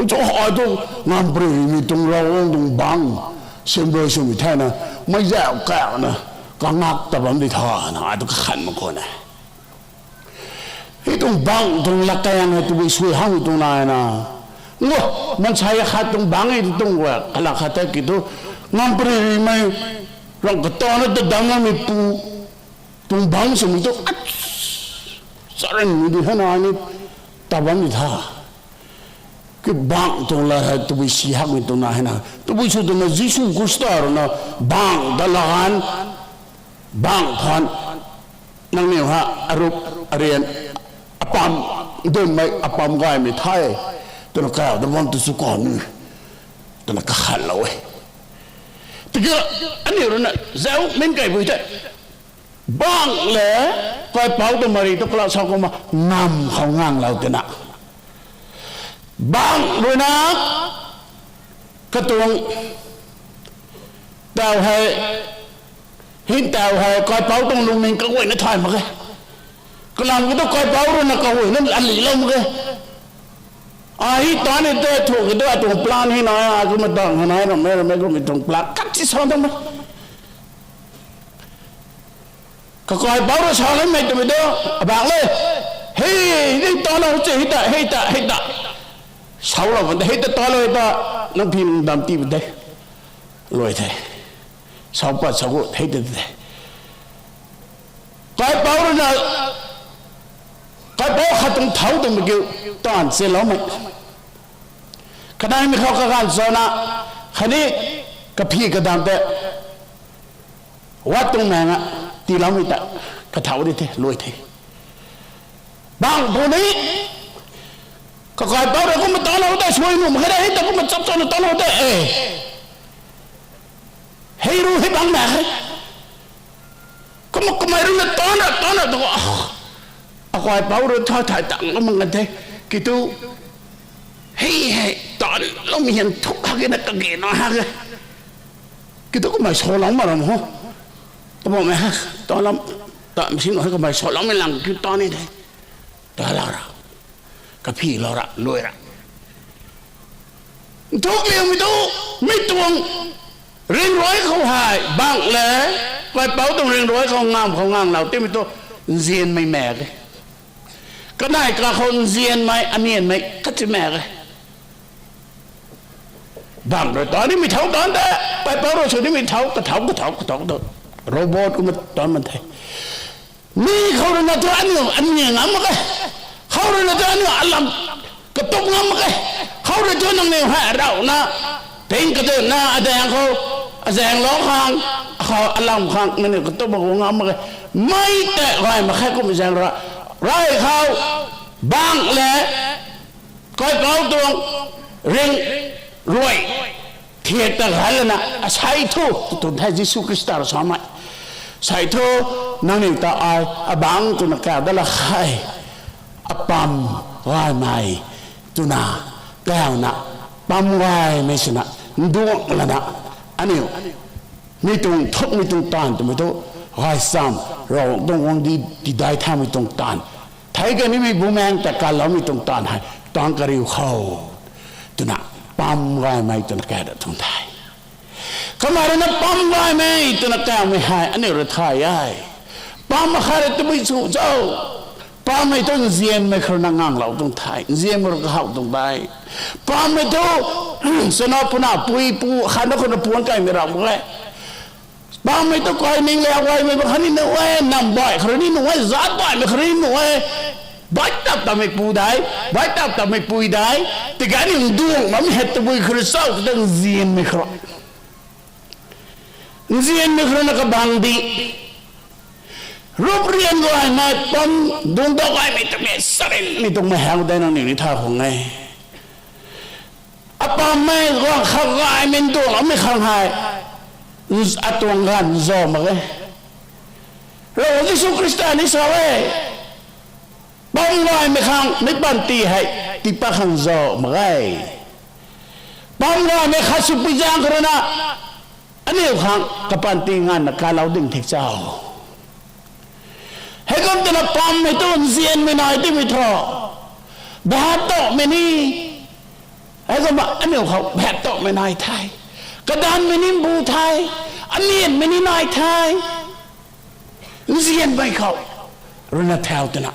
Chu ai tu ngamparymei tuang Ravguangc tuang bangc, symbolism thena, mei zauc kauna, kangak ta bam di tha na, ai tu kakhan mak khwan e. Hei tuang bangc tuang latkaeng hei tabui sui hang tuang nai na. Ngo, maansei khat tuang bangc e tuang kalak khat ta kiu thu, ngamparymei, rang katana ta dangmeipu tuang bangc swmei tu, charynmei di hei na ni ta bam di tha. Ki bangc tuang lat hei tabui si hakmei tuang na hei na, tabui sw tuang na Jisu Khrista rui na bangc ta laganv, bangc phaan, nangniw ha arup, aryan, apam, dunmei, apam gaymei the, twna kau ta bam tu sw kan, twna kakhanlou e. Tiki, aniu rui na zauc min kaipui the. Bangc le kaipouc tuang mari tu kala sa kumna ngamv khou nganglou tina, bangc rui na katuang tau hei, hei tau hei kaipouc tuang lungning kaguayna thay mak khe. Kalam kiu thu kaipouc rui na kaguayna alilou mak khe. Ai hei ta ni tei thu kiu thu atuang plan hei nai, ai kumna tang hei nai, rammei rammei kummei tuang plan khat si sa tuang e. Kakaipouc rui sa lamei twmei tu, abak le, hei, hei ta lou te, hei ta, hei ta, hei ta, salou kan te, hei ta talou ta, nang phi nang dam ti pa de, luai the, sau pat sa gut hei ta te. Kaipouc rui na, kaipouc khat tuang thau twmei kiu, taanv chaloumei, kaneimei khou kaganv chana, khatni kaphi kadam tei, wat tuang maeng a tiiloumei ta, kathau di the, luai the. Bangc pu ni, kakaipouc rui kumna talou tei, suai nuh mak khe de, hei ta kumna chap chana talou tei, e, hei ru hei bangc maek khe. Kumna kamei rui na tana, tana tu, akaipouc rui tha thay tang mak kan the, kiu thu, hei hei, taloumei hian thuk hak e na kage na hak e. Kiu thu kamei salou mak ram ho. Kabammei ha, talam, ta machine hei kamei saloumei lang kiu ta ni the. Tala ra, kaphi lou ra, luai ra. Nthuk liumei tu, mi tuang ryanrui khou hei bangc le kaipouc tuang ryanrui khou ngamv khou nganglou timei tu, nzianmei maek e. Kanei kakhou nzianmei, anianmei khat si maek e. Bangc rui ta nimei thau tan te, kaipouc rui sw nimei thau, kathau, kathau, kathau, kathau, robot kumna tan man the. Mi khou rui na thu aniu anian ngam mak khe. Khou rui na thu aniu alam katup ngam mak khe. Khou rui thu nangniw hei rauna, ting kadunna, adaeng khou, azaenglou khang, khou alam khang nangniw katup mak gu ngam mak ge. Mei tei gay mak khe kum zaeng ra. Rey khou bang le, kaipouc tuang ring ruai thiak ta gay lana, asei thu, tw tuang the Jisu Khrista rui samei. Asei thu, nangniw ta ai abang twna kau dat la khe. Apam gaymei twna kauna, pam gaymei swna nduang lana, aniu mi tuang thukmei tuang taanv twmei thu, gaychamv, Ravguangc tuang guangcdic tidai thaumei tuang taanv, thei kanimei bumaengc ta kanloumei tuang taanv hei tang kariu khou twna, pam gaymei twna kau dat tuang the. Kamei rui na pam gaymei twna kaumei hei aniu rui thay e. Pam akhat rui tabui chu cho? Pammei thu nzianmei khou rui na nganglou tuang the, nzianmei rui kahow tuang de. Pammei thu, swna puna pui pu khat na khou na puan kaimei rap mak ge. Pammei thu kai ning le gaymei bam khatni nuh e, nam baih khou rui ni nuh e, zaat baihmei khou rui ni nuh e. Baih tap tamei pu de, baih tap tamei pui de. Tiki aniu nduang bammei hei tabui khou rui cho ta nzianmei khou rui, nzianmei khou rui na kabangc di, rup rian gaymei pam, dungc dau gaymei twmei, sarinmei tuangmei hei de nangniw ni tha khang e. Apammei guang kha gaymei nduang bammei khang hei, atuang ganv zau mak ge. Ravguangc Jisu Khrista ni sa e, pam gaymei khang meic panty hei tiipat khang zau mak ge. Pam gaymei khat swpui zaeng khou rui na, aniu khang kapanty nganvna kalou ding thik cho? Heikum twna pammei tu nzianmei nai timei thu, bhat towmei ni, heikumna aniu khou bhat towmei nai the, kadanvmei ni mbu the, anianmei ni nai the. Nzianmei khou rui na thau twna,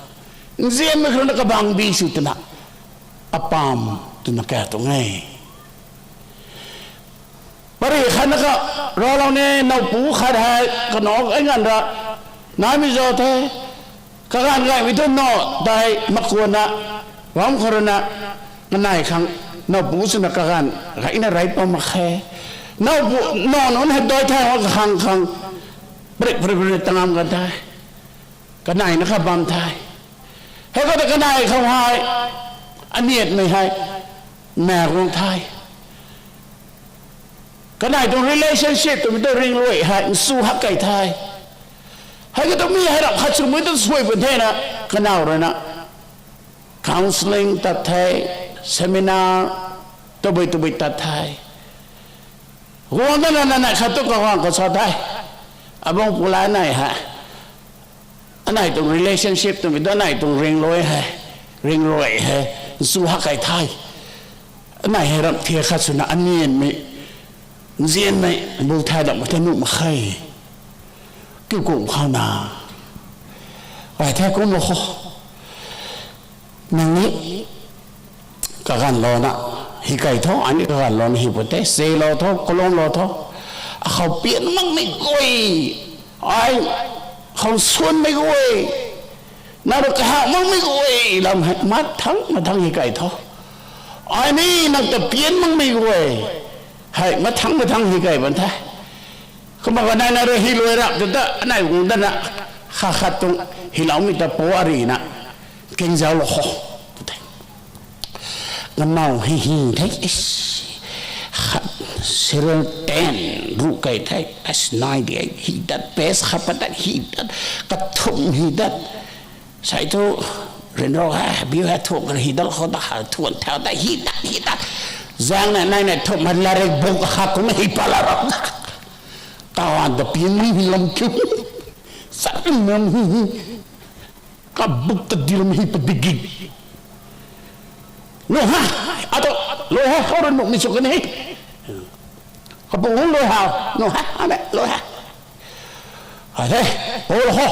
nzianmei khou rui na kabangc di sw twna, apam twna kau tuang e. Pari khat na kha, raclou ni nowpu khat hei kanac ai nganv ra naimei zau the. Kaganv gaymei thu nac tei makuanna bam khou rui na, kanei khang nowpu swna kaganv gayna rey pam mak khe. Nowpu nac nunc hei dai the, khang khang prik prik prik tangam kan the. Kanei na kha bam the. Hei khou ta kanei khou hei anianmei hei maek guang the. Kanei tuang relationship twmei tu ringluai hei nsu hak kei the. Hei khou tu mi hei rap khat swmei tu suai pun thena, kanow rui na counselling tat the, seminar tabui tabui tat the. Guang dana na nai khat tu kaguang khou sa the. Abang pula nai hei, anei tuang relationship twmei tu anei tuang ringluai hei, ringluai hei nsu hak kei the. Anei hei ramh thiak khat swna anianmei, nzianmei bu thay dam the nuh mak khe. Kiu kum khou na, ai the kumlou kho. Nang ni kaganvlouna hi kei tho, ai ni kaganvlouna hi pw the, selou tho, kalumlou tho. Akhou pian makmei guay, ai khou suanmei guay, nang rui kahak makmei guay lam hei mathang mathang hi kei tho. Ai ni nang ta pian makmei guay hei mathang mathang hi kei bam the. Kumna kanei na rui hi luai rap tu ta anei guang dana, khat khat tuang hiloumei ta pou arina, kingzaulou kho. Kanow hei hi the, khat serial ten ruh kei the, nine de hi dat, page khat pat dat hi dat, kathumh hi dat. Sei thu ryanrou hei biu hei thuan kar hi dat khou ta, thuan thau ta hi dat hi dat. Zaeng na nai na thumh hei larik buk khat kumna hi pat la rap ta, kaganv ta pian ni hi lam kiu, sat nam hi hi. Kabuk ta diram hi padik gi. Lu ha, atu, lu ha, khou rui nuhmei sw kan e. Kapu hung lu ha, lu ha, ame lu ha. Ate, pou lou kho.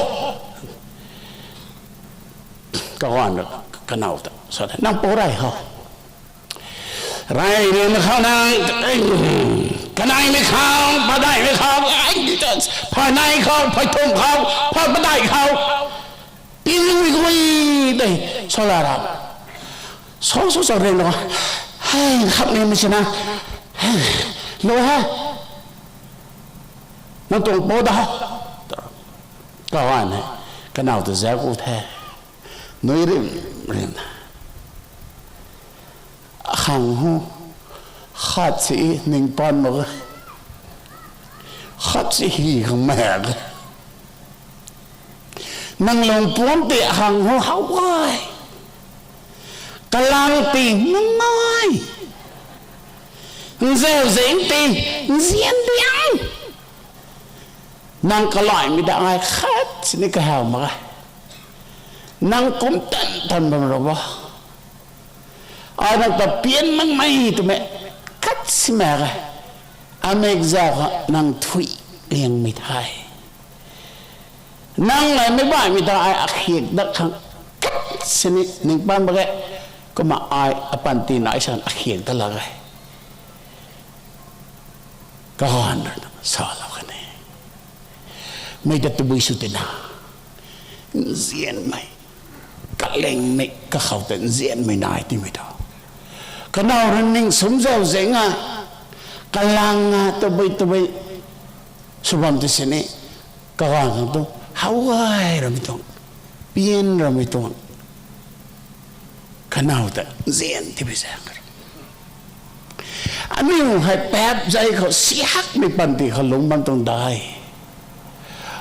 Kaganv kanow ta sa the, nang pou rey kho. Rey rianmei khou nang, kaneimei khou, padeihmei khou, ai, phay nei khou, phay thumh khou, phay padeih khou, pianmei guay tei sa la ra. Sa sa sa rian lou, hei khapnimei sina, lu ha. Nang tuang pou da. Kaganv hei kanow ta zauc ku the. Nui rim rim. Akhang hu, khat si ning pan mak e, khat si hi khang mak e. Nang lung puam ti akhang hu how gay, kalang ti nungai, nzau zing ti nzian diang. Nang kalaymei ta ai khat sini kahaw mak e. Nang kum tan tan bam ra ba. Ai nang ta pian makmei twmei khat si mak e. Amekzau kha nang thuy liangmei the. Nang leimei baihmei ta ai akhiak dat khang khat sini ning pan mak e. Kumna ai apanty nai san akhiak dat lak e. Kaganv rui na salou kan e. Mei ta tabui sw tina, nzianmei, kalingmei kakhou ta nzianmei nai timei ta, kanow rui ning sumzau zeng a, kalang a tabui tabui sw bam ti sini, kaganv khang tu how gay ramei tuang, pian ramei tuang, kanow ta nzian tibi zaeng kar. Aniu hei paap zai khou si hakmei panty khou lungc bam tuang de.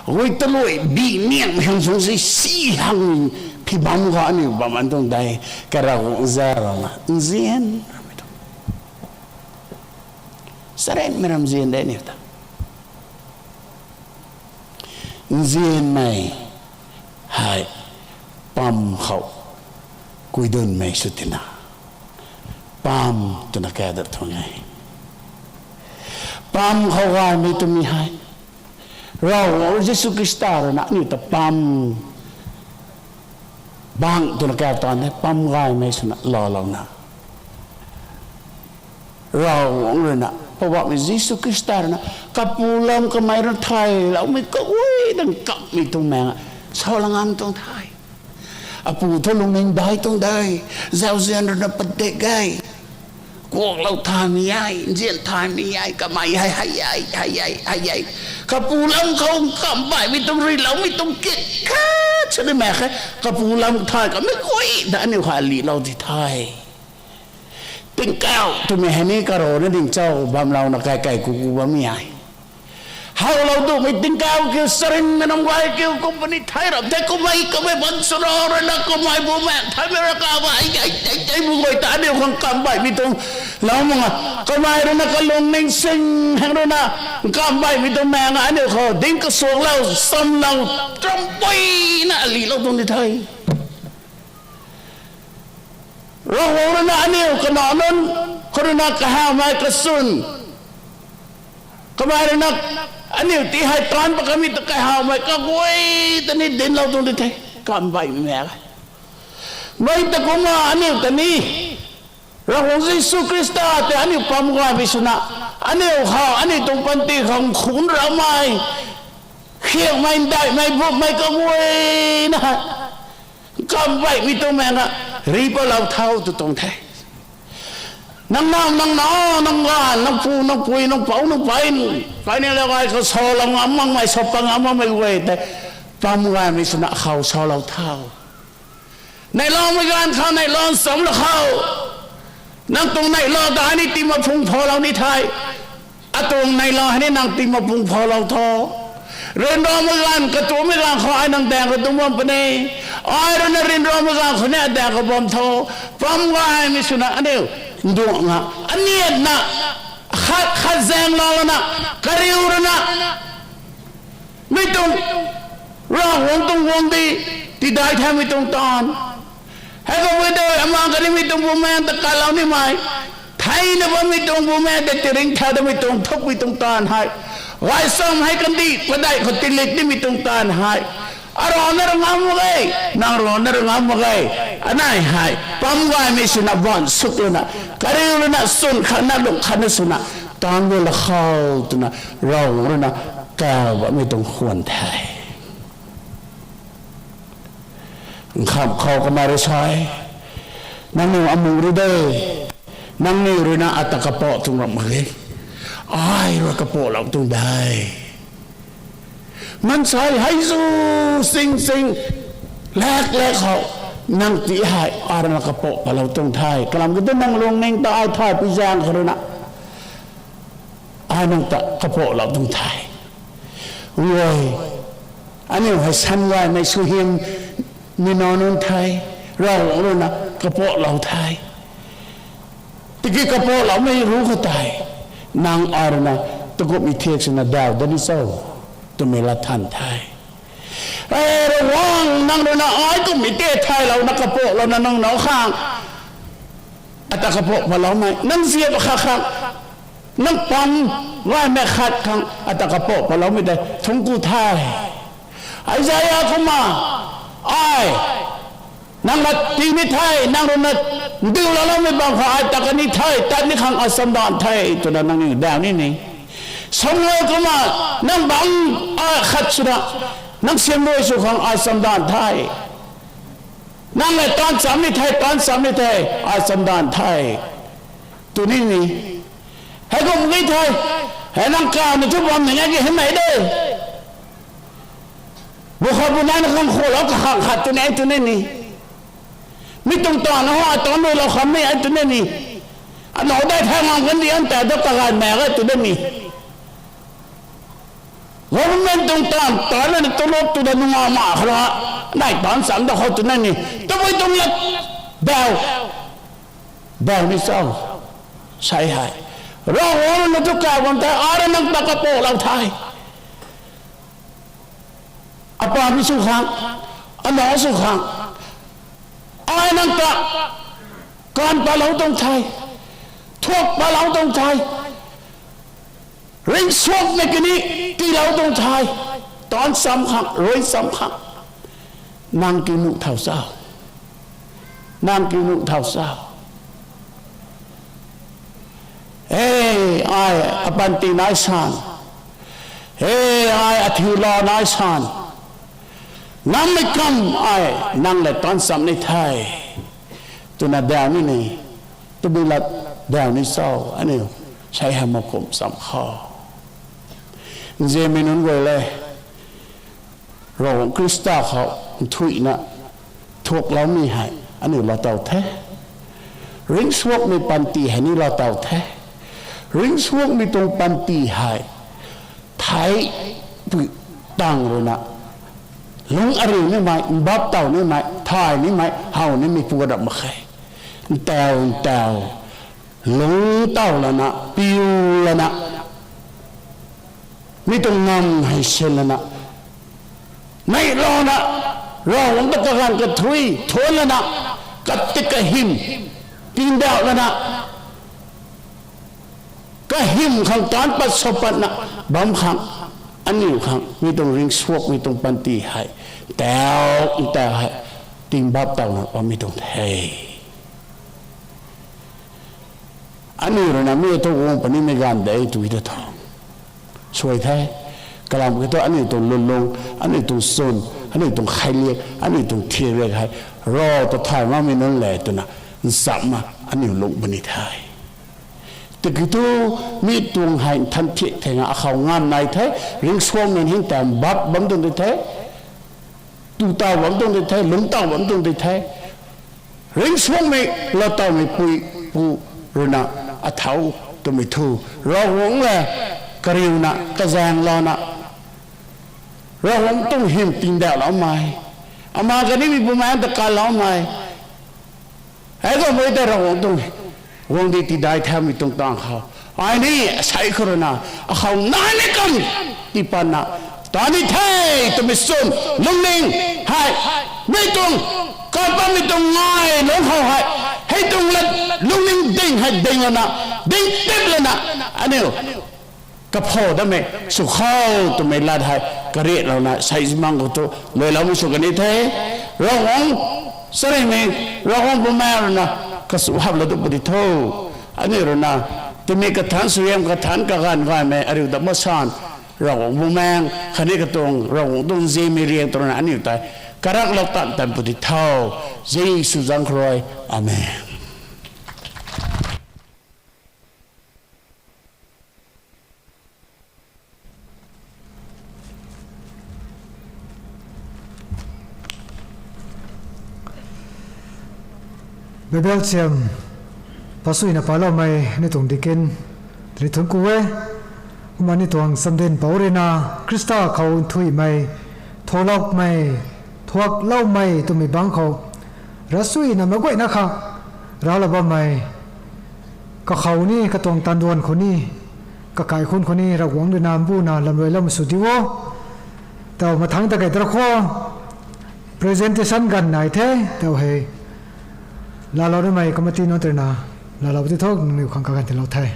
Gui talui bi niang hang sung si si hang phi bam khou aniu bam bam tuang de. Karav guang zauc rana nzian ramei tuang, charynmei ram nzian de aniu ta. Nzianmei hei pam khou kuidunmei sw tina, pam twna kadat tuang e. Pam khou gaymei twmei hei Ravguangc Jisu Khrista rui na aniu ta pam bang twna kau tan the, pam gaymei swna laalouna Ravguangc rui na, Poubauhmei Jisu Khrista rui na, kapu lam kamei rui thayloumei kaguay dang kammei tuang maeng a, salou ngam tuang the. Apu thu lungning dai tuang de, zauzian rui na padik e, kuaklou thaymei e, nzian thaymei e, kamei hei hei e, hei e, hei e. Kapu lam khou kambaihmei tuang, riloumei tuang kit khat sini mak khe, kapu lam thay kamei guay ta aniu kha lilou di the. Tingkauh twmei hei ni karana ding chau bamlouna kaikai kuku bammei e. Howlou dumei tingkauh kiu, charynmei nam gay kiu, company thei rap the, kummei kummei ban swra rui na, kummei bumaeng theimei ra kaba ai ai ai ai bu guay ta aniu khang kambaihmei tuang lou mak a, kamei rui na kalungning sing hang rui na kambaihmei tuang maeng a aniu khou ding kasuaklou, samlou, trampui na lilou tuang di the. Ravguangc rui na aniu kanac nunc khou rui na kahawmei kachwn, kamei rui na aniu ti hei taanc pat kamei ta kahawmei kaguay ta ni dinclou tuang di the, kambaihmei maeng. Mei ta kumna aniu ta ni Ravguangc Jisu Khrista tei aniu pam gaymei swna, aniu khou, aniu tuang panty khou khun ramei, khiakmei, ndaihmei, bupmei kaguayna kambaihmei tuang maeng a, ri patlou tho tw tuang the. Nang nam, nang na, nang ganv, nang pu, nang pui, nang pouc, nang pei, kainelou gay khou salou ngam makmei, sa pat ngam makmei guay tei pam gaymei swna khou salou tho. Neihloumei ganv khou neihlou nchamlou khou, nang tuang neihla ta hei ni tima phung phalou ni the. Atuang neihla hei ni nang tima phung phalou tho. Ryanramei ganv, katuakmei ganv khou ai nang daeng khou dungc bam puni. Ai rui na ryanramei ganv khou ni daeng khou bam tho. Pam gaymei swna aniu nduangna, aniatna, khat khat zaeng lou lana, kariu rui na mi tuang Ravguangc tuang guangcdic tidai thaymei tuang taanv, hei kabui de amang kanimei tuang bumaeng ta kalou nimei, theina bammei tuang bumaeng tei tiringcthau damei tuang thukmei tuang taanv hei, gaychamv hei kandih padeih khou tiilik nimei tuang taanv hei, arana ra ngam mak ge, nang rana ra ngam mak ge. Anei hei pam gaymei swna baanv suk lana, kariu lana, chwn khatna, lung khatna swna taanc guay la khou twna Ravguangc rui na kaw bammei tuang khwan the. Nkham khou kamei rui sa e, nangniw amu rui de, nangniw rui na ata kapah tuang ram mak ge, ai rui kapahlou tuang de. Mansei hei zu sing sing, lak lak khou, nang ti hei, ai rui na kapoh palou tuang the. Kalam kiu thu nang lungning ta ai thay pui zaeng khou rui na, ai nang ta kapohlou tuang the. Uai, aniu hei san gaymei suaihiam mi nac nunc the, Ravguangc rui na kapohlou the. Tiki kapohloumei ruc khou tei, nang ai rui na, takumhmei thiak swna daw dat ni cho, twmei lat than the. E, Ravguangc, nang rui na ai kumhmei tei thaylouna kapohlouna nang nac khang, ata kapoh paloumei, nang ziap khat khang, nang pam gaymei khat khang ata kapoh paloumei tei thungc ku the. Isaia kumna, ai, nang lat ti ni the, nang rui na ndiuloumei bam khou ai tat kani the, tat ni khang ai chamdanv the, twna nangniw daw ni ni. Samuel kumna, nang bam, ai khat swna, nang siamruai sw khang ai chamdanv the. Nang le taanv cham ni the, taanv cham ni the, ai chamdanv the, tw ni ni. Heikum ki the, hei nang kawna thu bam ni nge ki hei mei de. Bu khat bu nai na khang khalou kakhang khat tw ni, tw ni ni. Mi tuang taanv na ho, ai taanc nuilou kham ni, tw ni ni. Anac dai thay ngam kan di an ta da kaganv mak e, tw ni ni. Government tuang taanv, taanc lana tulop tw da nunga ma khou ra, nai taanc cham da khou tw ni ni. Tabui tuang lat, daw, daw ni cho. Sei hei, Ravguangc rui na thu kaw bam the, ai rui nang ta kapohlou the. Apam sw khang, anac sw khang, ai nang ta kaanv palou tuang the, thuak palou tuang the, ringcsuakmei kani tiilou tuang the, taanv cham khang, rui cham khang. Nang kiu nuh thau cho? Nang kiu nuh thau cho? E, ai apanty nai san, e, ai athiu la nai san, ngammei kam ai nang le taanv cham ni the, twna daw ni ni. Tabui lat daw ni cho? Aniu sei hei makum cham khou, nzianmei nunc guay le, Ravguangc Khrista khou nthuihna thuakloumei hei aniu laa tow the. Ringcsuakmei panty hei ni laa tow the. Ringcsuakmei tuang panty hei theipui tang rui na, lungc ariu nimei, mbap tow nimei, thay nimei, how nimei pu dap mak khe. Ntaw ntaw, lungc tow lana, piu lana, mi tuang nam hei sin lana, neihlouna, Ravguangc ta kaganv kathuic thuanc lana, katik kahym tingdauh lana, kahym khang taanc pat sa patna bam khang, aniu khang mi tuang ringcsuakmei tuang panty hei, ntaw ntaw hei, tingmbap towna bammei tuang the. Aniu rui na mi thu guang punimei ganv de tw ta tho. Suai the. Kalam kiu thu aniu tuang lwnlung, aniu tuang chwn, aniu tuang khailiak, aniu tuang thiak riak hei Rav ta thay makmei nunc le twna nchamna aniu lung puni the. Tiki thu mi tuang hei nthan thiak thena akhou ngam nai the, ringcsuakmei hei ntaw mbap bam tuang di the, tu taw bam tuang di the, lungc taw bam tuang di the. Ringcsuakmei, laa towmei pui pu rui na athau twmei thu, Ravguangc le kariuna kazaeng louna, Ravguangc tuang hym tingdauhloumei, ama kanimei bumaengc ta kanloumei, hei kummei tei Ravguangc tuang guangcdic tiidai thaumei tuang tang khou, ai ni asei khou rui na akhou naimei kam tiipatna ta ni the twmei chwn lungning hei, mi tuang, kapammei tuang ngai lungc khou hei, hei tuang lat lungning ding hei ding lana, ding tip lana, aniu kapha datmei sw khou twmei lat hei kariaklouna seizimang khou thu luailoumei sw kan ni the. Ravguangc charynmei, Ravguangc bumaengc rui na kasu hap la tu puni tho. Aniu rui na timik kathanc, suaihiam kathanc, kaganv gaymei ariu ta masan, Ravguangc bumaengc khatni katuang Ravguangc tuang nzianmei riang tw rui na aniu tei karaklou tan tan puni tho. Jisu zanc khou rui, amen. Bible siam pasuina paloumei ni tuang deacon, tari thun ku e, kumna ni tuang chamdin pou ruina, Khrista khou nthuihmei, thuakloumei, thuakloumei twmei bangc khou, rasuina meic guayna kha, raclou bammei, kakhou ni, katuang tanduan khou ni, kakai khun khou ni, Ravguangc ruina mbuna lamruailoumei sw di o. Tau mathangc ta kei tara khou, presentation ganv nai the, tau hei. Laalou nimei committee nunc tei ruina, laalou ti thu nangniw khang kaganv tiilou the.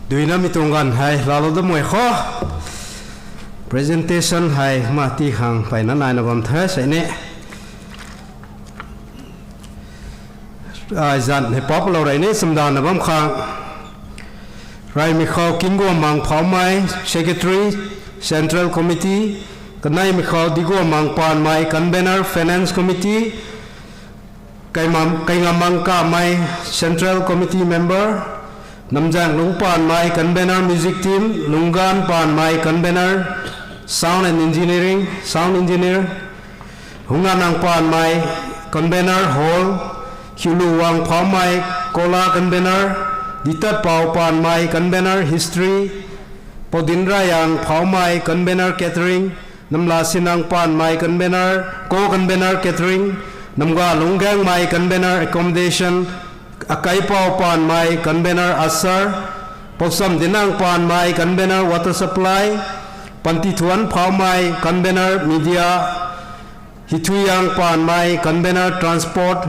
Duinamei tuang ganv hei laalou damei khou, presentation hei ma ti khang mpeyna naina bam the sei ni. Ai zanc hei pap lou rei ni chamdana bam khang. Reymei khou Kinguamang Phaomei, Secretary, Central Committee, kaneimei khou Diguamang Panmei, Convener, Finance Committee, Kaimam-, Kaingamang Kamei, Central Committee Member, Namzaenglung Panmei, Convener, Music Team, Lunggan Panmei, Convener, Sound and Engineering, Sound Engineer, Hunganang Panmei, Convener, Hall, Khiuluwang Phaomei, Kola, Convener, Ditatpou Panmei, Convener, History, Poudinrayang Phaomei, Convener, Catering, Namlasinang Panmei, Convener, Co-Convener, Catering, Namgalung Gangmei, Convener, Accommodation, Akaipou Panmei, Convener, Usher, Pousamdinang Panmei, Convener, Water Supply, Pantithuan Phaomei, Convener, Media, Hithuiyang Panmei, Convener, Transport,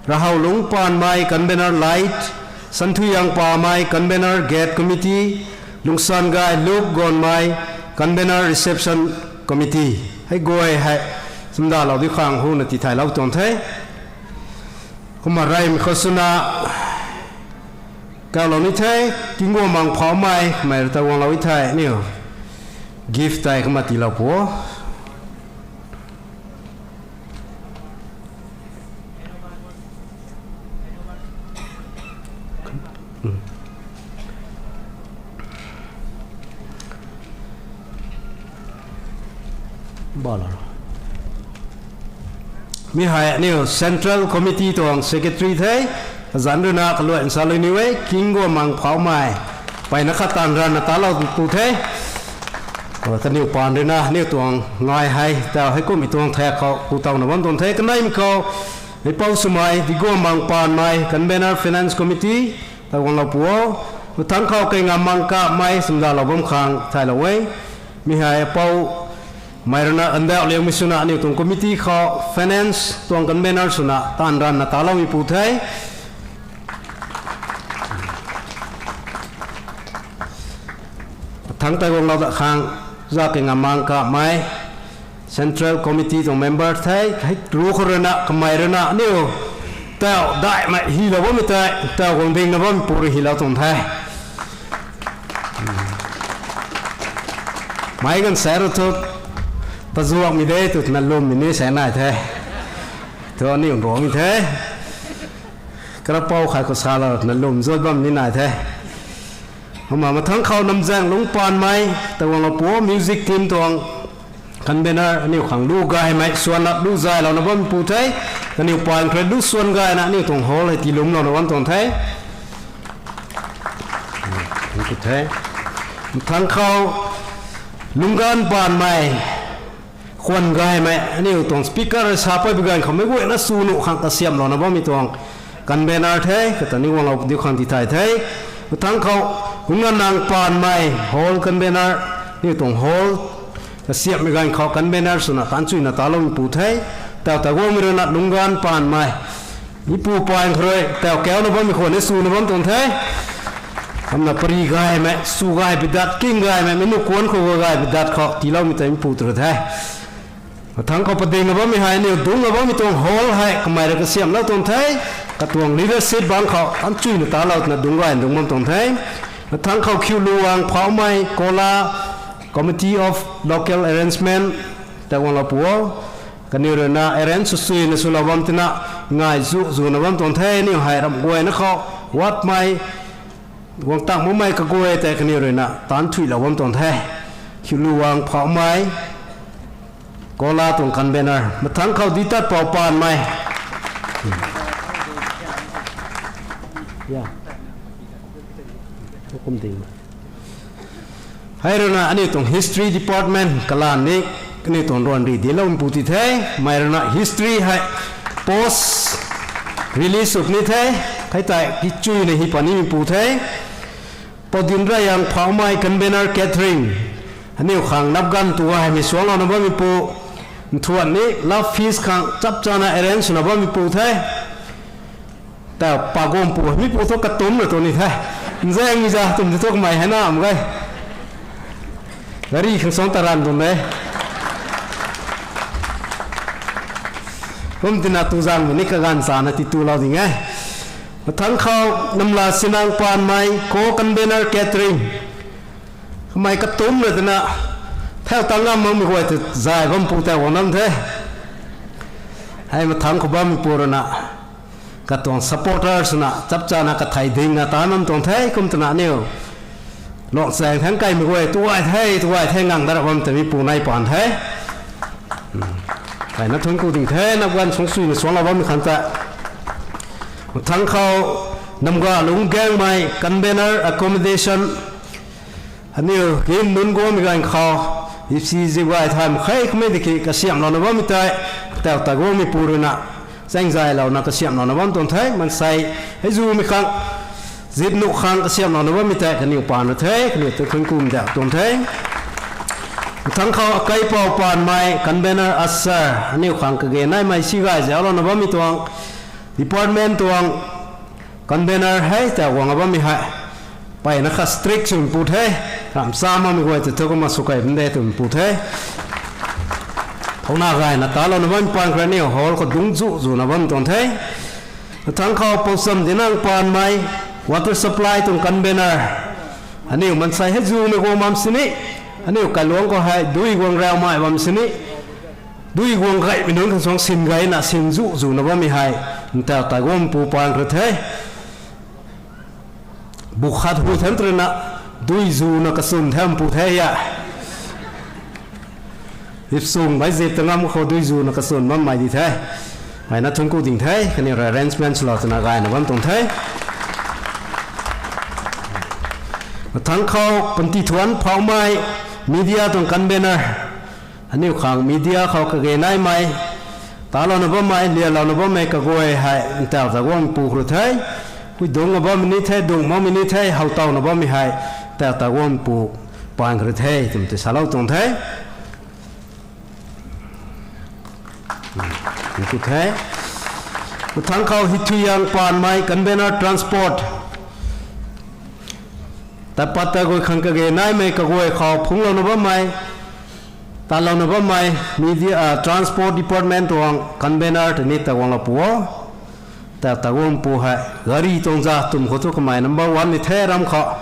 Rahoulung Panmei, Convener, Light, Santhuiyang Pamei, Convener, Gate Committee, Lungsan Gay Luke Gonmei, Convener, Reception Committee. Hei guay hei chamdalou di khang huna tithaylou tuang the. Kumna reymei khou swna kaulou ni the, Kinguamang Phaomei, kamei rui ta guanglou e the, aniu gift tei kumna tiilou pu o. Mi hei aniu Central Committee tuang Secretary the, azanc ruina kaluai nsa lui ni e, Kinguamang Phaomei. Mpeyna khat taanv ranvna talou tu the. Kaniw paan ruina aniu tuang ngai hei, tau heikumhmei tuang thak khou pu towna bam tuang the, kaneimei khou, Meipou Swmei, Diguamang Panmei, Convener, Finance Committee, ta guanglou pu o. Mathangc khou Kaingamang Kamei, chamdalou bam khang thaylou e. Mi hei apou mei ruina Andauh Liangmei swna aniu tuang committee khou finance tuang convener swna taanv ranvna taloumei pu the. Mathangc tei guanglou da khang, za Kaingamang Kamei, Central Committee tuang member the, hei ru khou ruina kamei ruina aniu tau daihmei hylou bammei tei, tau guang dingna bammei pu rui hylou tuang the. Meic ganv sa ru thu, tazuakmei de twna lwmmei ni sa nai the. Thu aniu nruangmei the. Karapou khai khou salou twna lwm zuat bam ni nai the. Kumna mathangc khou Namzaenglung Panmei, ta guanglou pu o, music team tuang convener, aniu khang lu gaymei, swan lap lu zaylouna bammei pu the, kaniw paan khou rui lu swan gayna aniu tuang hall hei tiilumlouna bam tuang the. Mathangc khou Lunggan Panmei, khwan gaymei, aniu tuang speaker sa pei bi ganv khou meic guayna sw nuh khang kasiamhlouna bammei tuang convener the, kata ni guanglou diu khang tithay the. Mathangc khou Hunganang Panmei, hall convener, aniu tuang hall kasiamhmei ganv khou convener swna taanchuina taloumei pu the. Tau ta guangmei ruina Lunggan Panmei, mipu paan khou rui tau kauna bammei khwan ni swna bam tuang the. Kumna pary gaymei, sw gay bidat, king gaymei, meic nuh kuan khou gay bidat khou tiiloumei tei mipu tu the. Mathangc khou padingna bammei hei aniu dungcna bammei tuang hall hei kamei rui kasiamhlou tuang the. Katuang leadership bangc khou taanchuina talou twna dungc gay dungc bam tuang the. Mathangc khou Khiuluwang Phaomei, Kola, Committee of Local Arrangement, ta guanglou pu o. Kaniw ruina arrange sw suina swlou bam tina, ngai zu zuna bam tuang the, aniu hei ramh guayna khou, ward mei, Guang tang makmei kaguay tei kaniw ruina taanc thuilou bam tuang the. Khiuluang Phaumei, Kola tuang convener. Mathangc khou Ditatpou Paanmei. Hei ruina aniu tuang history department kalan ni, aniu tuang ruanri diloumeipu ti the, mei ruina history hei post release up ni the, hei tei kichuina hi pat nimeipu the. Poudinrayang Phaumei convener catering. Aniu khang napganv tu gaymei suangclouna bammeipu. Nthuan ni love feast khang chapchana arrange swna bammeipu the. Tau paguangpu, mipu thu katumc ra tu ni the. Nzaengmei za twmei thu kamei hei na am ge. Gari khang suang taran tuang de. Kum tina tu zangmei ni kaganv chana ti tulou ding e. Mathangc khou Namla Sinang Paanmei, co-convener catering. Kamei katumc ra twna, thau ta ngam makmei guay ta zay bampu tei guang nam the. Hei mathangc khou bammeipu ruina, katuang supporters swna chapchana kathei dingna ta nam tuang the, kum twna aniu luangchaeng thangc kaimei guay, tu gay the, tu gay the ngang dat ra bam tei mipu nai paan the. Kaina thuanc ku ding the, napganv suangsuina suangclou bammei khang ta. Mathangc khou Namga Lungc Gaengmei convener accommodation. Aniu kin nunc guangmei ganv khou, ipsi zip gay thay makhei kamei diki kasiamhlouna bammei tei, tau ta guangmeipu ruina, chaengzaylouna kasiamhlouna bam tuang the, maansei, hei zumei khang, zip nuh khang kasiamhlouna bammei tei, kaniw paan ra the, kaniw ta thuanc ku dau tuang the. Mathangc khou Akeipou Paanmei convener usher, aniu khang kage naimei si gay zauclouna bammei tuang, department tuang, convener hei ta guang bammei hei. Mpeyna kha strict swmeipu the, ramh cha makmei guay ta thu kumna sw kei bam de twmeipu the. Thouna gayna talouna bammei paan khou aniu hall khou dungc zu zuna bam tuang the. Mathangc khou Poucham Dinang Paanmei, water supply tuang convener. Aniu maansei hei zumei guang bam sini, aniu kailuangc khou hei dui guang raumei bam sini, dui guang gaymei nunc khang suang sin gayna sin zu zuna bammei hei, ntau ta guangmeipu paan khou the. Bu khat hu than twna, dui zuna kachwn thempu the a. Ipsung mei zip ta ngam khou dui zuna kachwn bammei di the. Mpeyna thuanc ku ding the, kaniw rui arrangement swlou twna gayna bam tuang the. Mathangc khou Panty Thuan Phaumei, media tuang convener. Aniu khang media khou kage naimei, talouna bammei, lialouna bammei kaguay hei, ntau ta guangmeipu khou the. Pui dungc a bammei ni the, dungc makmei ni the, how tawna bammei hei, ntau ta guangmeipu paan khou the, twmei tei salou tuang the. Thank you the. Mathangc khou Hithuiyang Paanmei, convener transport. Tat pat ta guay khang kage naimei kaguay khou phungclouna bammei, talouna bammei, media, ah, transport department tuang convener tei ni ta guanglou pu o. Tau ta guangmeipu hei, gari tuang za twmei khou thu kamei number one ni the ram khou.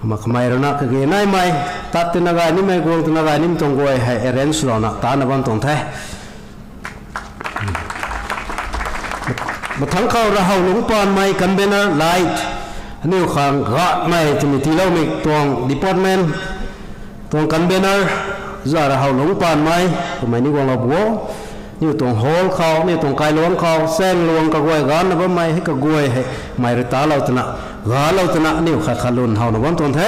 Kumna kamei ruina kage naimei, tat tina gay nimei, guang tina gay nimei tuang guay hei arrange swlouna tana bam tuang the. Mathangc khou Rahoulungc Paanmei, convener light. Aniu khang gatmei twmei tiiloumei tuang department tuang convener, za Rahoulungc Paanmei, kamei ni guanglou pu o. Aniu tuang hall khou, aniu tuang kailuangc khou, chaengluang kaguay ganna bammei hei kaguay hei, mei rui talou twna, galou twna, aniu khat khat lun howna bam tuang the.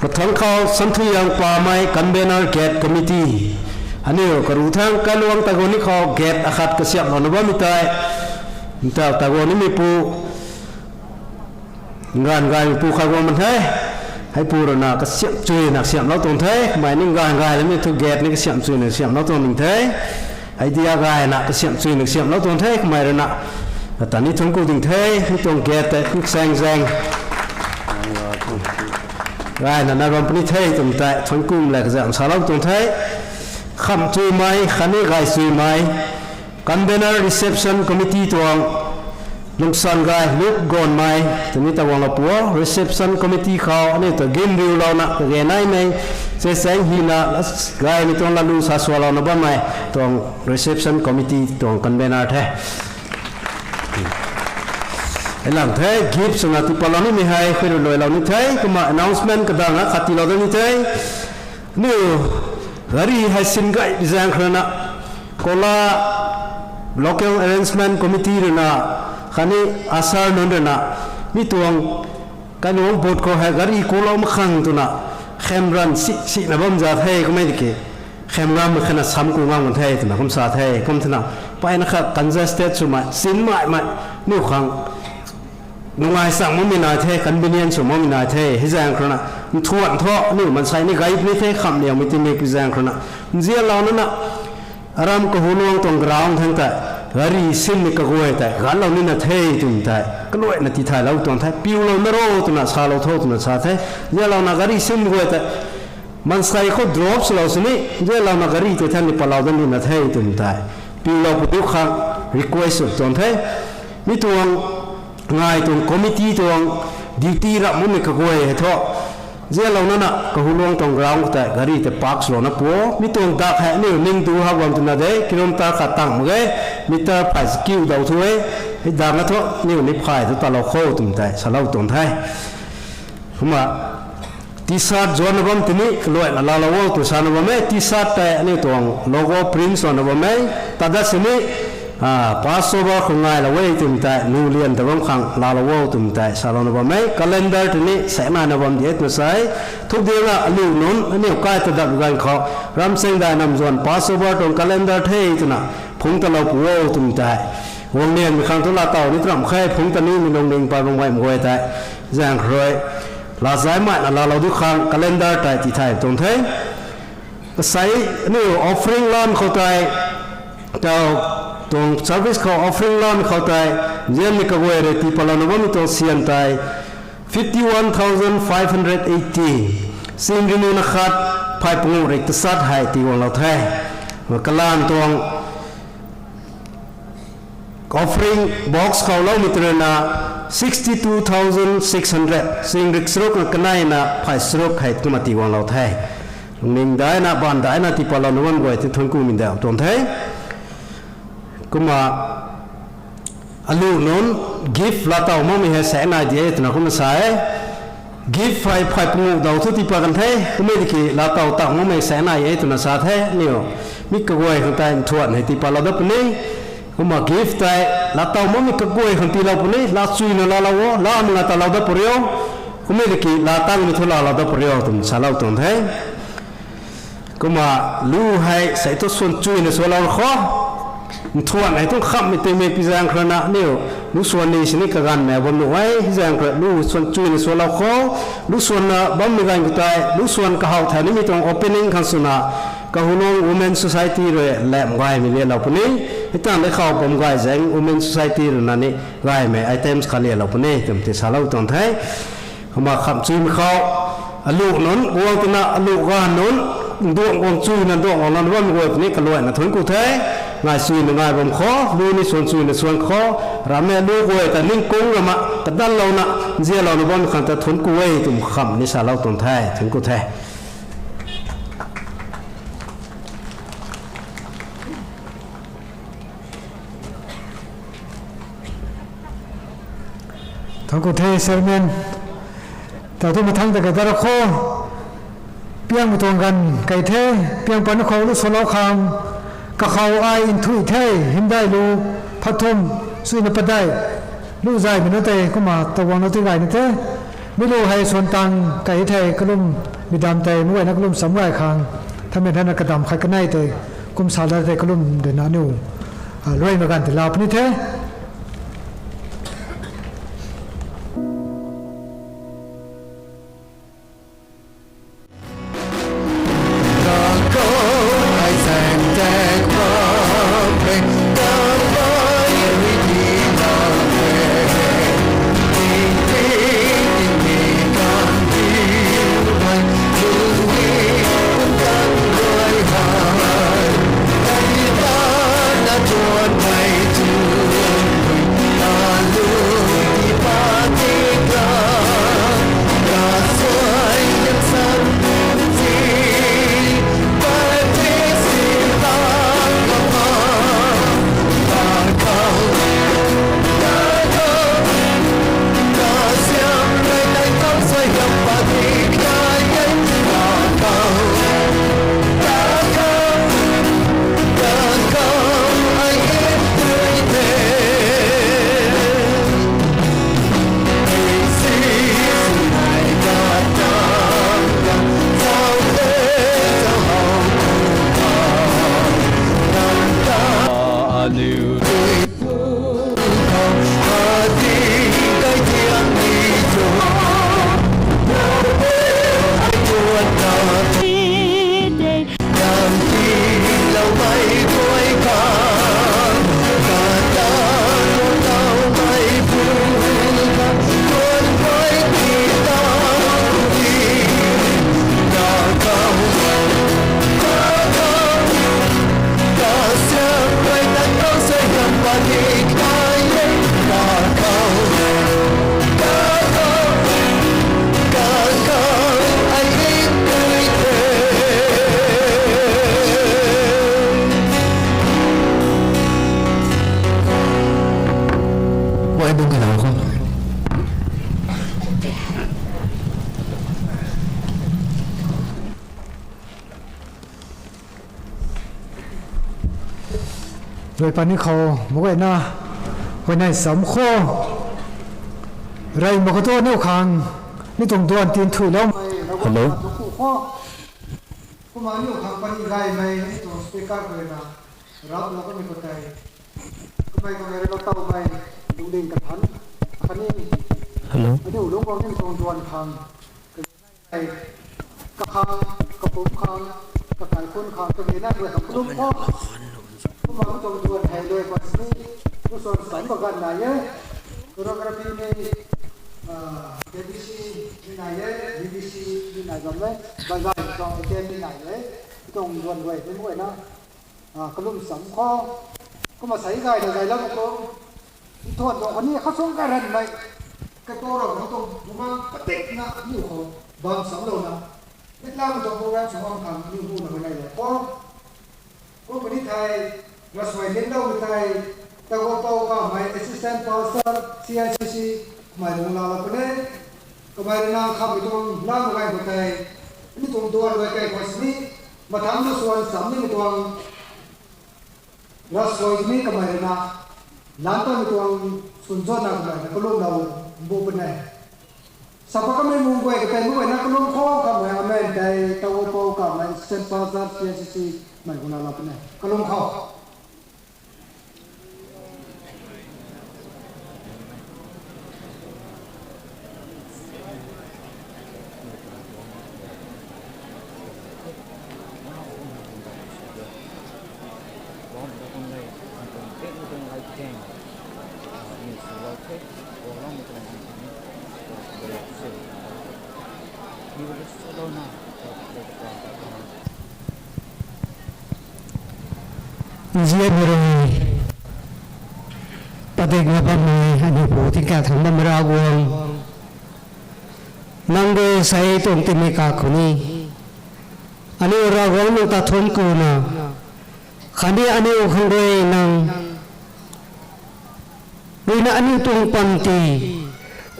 Mathangc khou Santhuiyang Paanmei, convener gate committee. Aniu karu thangc kailuangc taguang ni khou gate akhat kasiamhlouna bammei tei, ntau taguang nimeipu, nganv gaymeipu khat guang bam the. Heipu ruina kasiamh chuina kasiamhlou tuang the, kamei ni nganv gay lamei thu gate ni kasiamh chuina kasiamhlou tuang ning the. Idea gayna kasiamh chuina kasiamhlou tuang the, kamei ruina. Ata ni thuanc ku ding the, mi tuang gate tei, mi chaeng zaeng gayna na bam puni the, twmei tei thuanc ku le kazam salou tuang the. Khamh chuimei, khatni gay chuimei, convener reception committee tuang, Lungsan Gay, Luk Gonmei, twmei ta guanglou pu o, reception committee khou, aniu ta gin riulouna, kage naimei, che chaeng hina, gaymei tuang lalu sa sualouna bammei, tuang reception committee tuang convener the. Lang the, gift swna tiipatlou nimei hei khou rui luailou ni the, kumna announcement kadang a khat tiilou dat ni the. Aniu gari hei sin gay zaeng khou rui na, Kola Local Arrangement Committee rui na, khatni usher nunc rui na, mi tuang kailuangc boat khou hei gari kulou mak khang twna, khemran si, sina bam za the kummei tiki, khemram khana sam ku ngam kan the twna kum sa the, kum twna, mpeyna khat congested swmei, sinmei mei, aniu khang nungai sang makmei nai the, convenience sw makmei nai the, hei zaeng khou rui na, nthuan thu, aniu maansei ni gay puni the, khamliaumei timik zaeng khou rui na, nzianlouna na, aram Kahuluang tuang ground thangc tei, gari sinmei kaguay tei ganclou nina the twmei tei kaluaina tithaylou tuang the, piulou na ro twna salou tho twna sa the, nzianlouna gari sin guay tei, maansei khou drop swlou sini, nzianlouna gari tei than ni patlou dat nina the twmei tei, piulou puni khang request sw tuang the. Mi tuang ngai tuang committee tuang duty ram makmei kaguay hei thu, nzianlouna na Kahuluang tuang ground khou tei gari tei park swlouna pu o. Mi tuang dak hei aniu ning du hak bam twna de, kilometer khat tang mak ge, meter phay kiu daw thu e, hei dak na thu aniu ni phay tu talou khou twmei tei salou tuang the. Kumna T-shirt zuanna bam tini kaluaina laalou o tw sana bam e, T-shirt tei aniu tuang logo print swna bam e, tat dat sini, ah, Passover khou ngailou e twmei tei nuhlian ta bam khang laalou o twmei tei salouna bam e, calendar tini saeknaina bam di e twna sa e, thuk diang a alu nunc aniu kai ta dap ganv khou, Ramchengdai Namzuan Passover tuang calendar the twna, phungc talou pu o twmei tei. Guangnianmei khang thu laatow ni tram khe, phungc ta nimei lungning pay bam gaymei guay tei. Zaeng khou rui, laa zaimeina laalou di khang calendar tei tithay tuang the. Kasai aniu offering lam khou tei, tau tuang service khou offering lam khou tei, nzianmei kaguay rui tiipatlouna bammei tuang sian tei, fifty one thousand five hundred eighty. Sing rini na khat, phay panguh rik tasat hei tii guanglou the. Kalan tuang offering box khou loumei tei rui na, sixty two thousand six hundred. Sing rik charuk na kaneina phay charuk hei kumna tii guanglou the. Lungning daina, baanv daina tiipatlouna bam guay tei thuanc kumei da tuang the. Kumna alu nunc gift laatow makmei hei saeknai di e twna kumna sa e. Gift hei phay panguh daw thu tiipat kan the, kummei tiki laatow tak makmei saeknai e twna sa the, aniu. Mi kaguay khang tei nthuan hei tiipatlou dat puni. Kumna gift tei laatow makmei kaguay khang tiilou puni, laa chuyna laalou o, laa manga talou dat puni o. Kummei tiki laa tangmei thu laalou dat puni o twna salou tuang the. Kumna lu hei sei thu swan chuyna swlou khou, nthuan hei thu khamhmei tingmik pi zaeng khou rui na aniu, lu swan ni sini kaganvmei bam nuh e, hei zaeng khou rui lu swan chuyna swlou khou, lu swanna bammei ganv khou tei lu swan kahaw thay nimei tuang opening khang swna, Kahulong Women Society rui lam gaymei lialou puni. Hei tangv de khou bam gay zaeng Women Society rui na ni gaymei items khat lialou puni twmei tei salou tuang the. Kumna khamh chuymei khou, alu nunc guang twna alu ganv nunc, nduang guang chuyna nduang guang lana bammei guay puni kaluaina thuanc ku the. Ngai chuyna ngai bam khou, lu ni swan chuyna swan khou, rammei alu guay ta ningkung rama kadanlouna, nzianlouna bammei khang ta thuanc ku e twmei khamh ni salou tuang the, thuanc ku the. Thuanc ku the, Chairman. Tau thu mathang ta kadar khou, piangmei tuang ganv kai the, piang pan khou lu swlou khang, kakhou ai nthuih the, hymdaih lu, phatthumh, chuyna padeih, lu zaymei na tei, kumna ta guangna ti gay ni the, mi lu hei swan tang kai the, kalum, mi dam tei, mi guayna kalum sam gay khang, thamen thana kadam khat kanei tei, kum sa la tei kalum de na niu, a, luaimei ganv tei laa puni the. Rui pani khou, mukayna, huayney sam khou, rey mak khou tu aniu khang, mi tuang duan tin thuilou. Hello. Kumna aniu khang pani gaymei, mi tuang speaker khou na, rap lou kamei khou tei, kamei kamei rui na tawmei, lungding kathan, khatni, hello, aniu lungc guang ni tuang duan khang, kakhang, kapumc khang, kakai khun khang, kage nai guay khang kalum khou. Kumna mi tuang duan hei lui pat sini, mi suan sam bagan nai e. Choreography ni, ah, K B C ni nai e, B B C ni nai bam e, bagan tuang item ni nai e. Mi tuang duan guay ni mukayna, ah, kalum sam khou. Kumna sei gayna gaylou khou. Nthuan tuang khou ni khasuang karanmei, katou rau khou tuang bumang patikna aniu khou bam samlouna, mitlam tuang program sw bam khang aniu huna huayney lou khou. Kum puni thei, ravsuai linglou mi thei, Tagopou Kamei Assistant Pastor, C N C C, kamei rui laalou puni. Kamei rui na khamei tuang lam gay khou tei, mi tuang duan guay kai khou sini, mathangc tu suan sam nimei tuang, ravsuai ni kamei rui na, lan patmei tuang swn zana kamei rui na kalumlou mbu puni. Sa pat kamei mung guay katei mukayna kalum khou kamei amen tei, Tagopou Kamei Assistant Pastor, C N C C, mei guna lou puni. Kalum khou. Nzianmei rui, padikna bammei aniu Pu tingkauh thangc bammei Ravguangc, nang rui sei tuang tingmik kak khou ni, aniu Ravguangc nang ta thuanc kuna, khatni aniu khang rui nang rui na aniu tuang panty,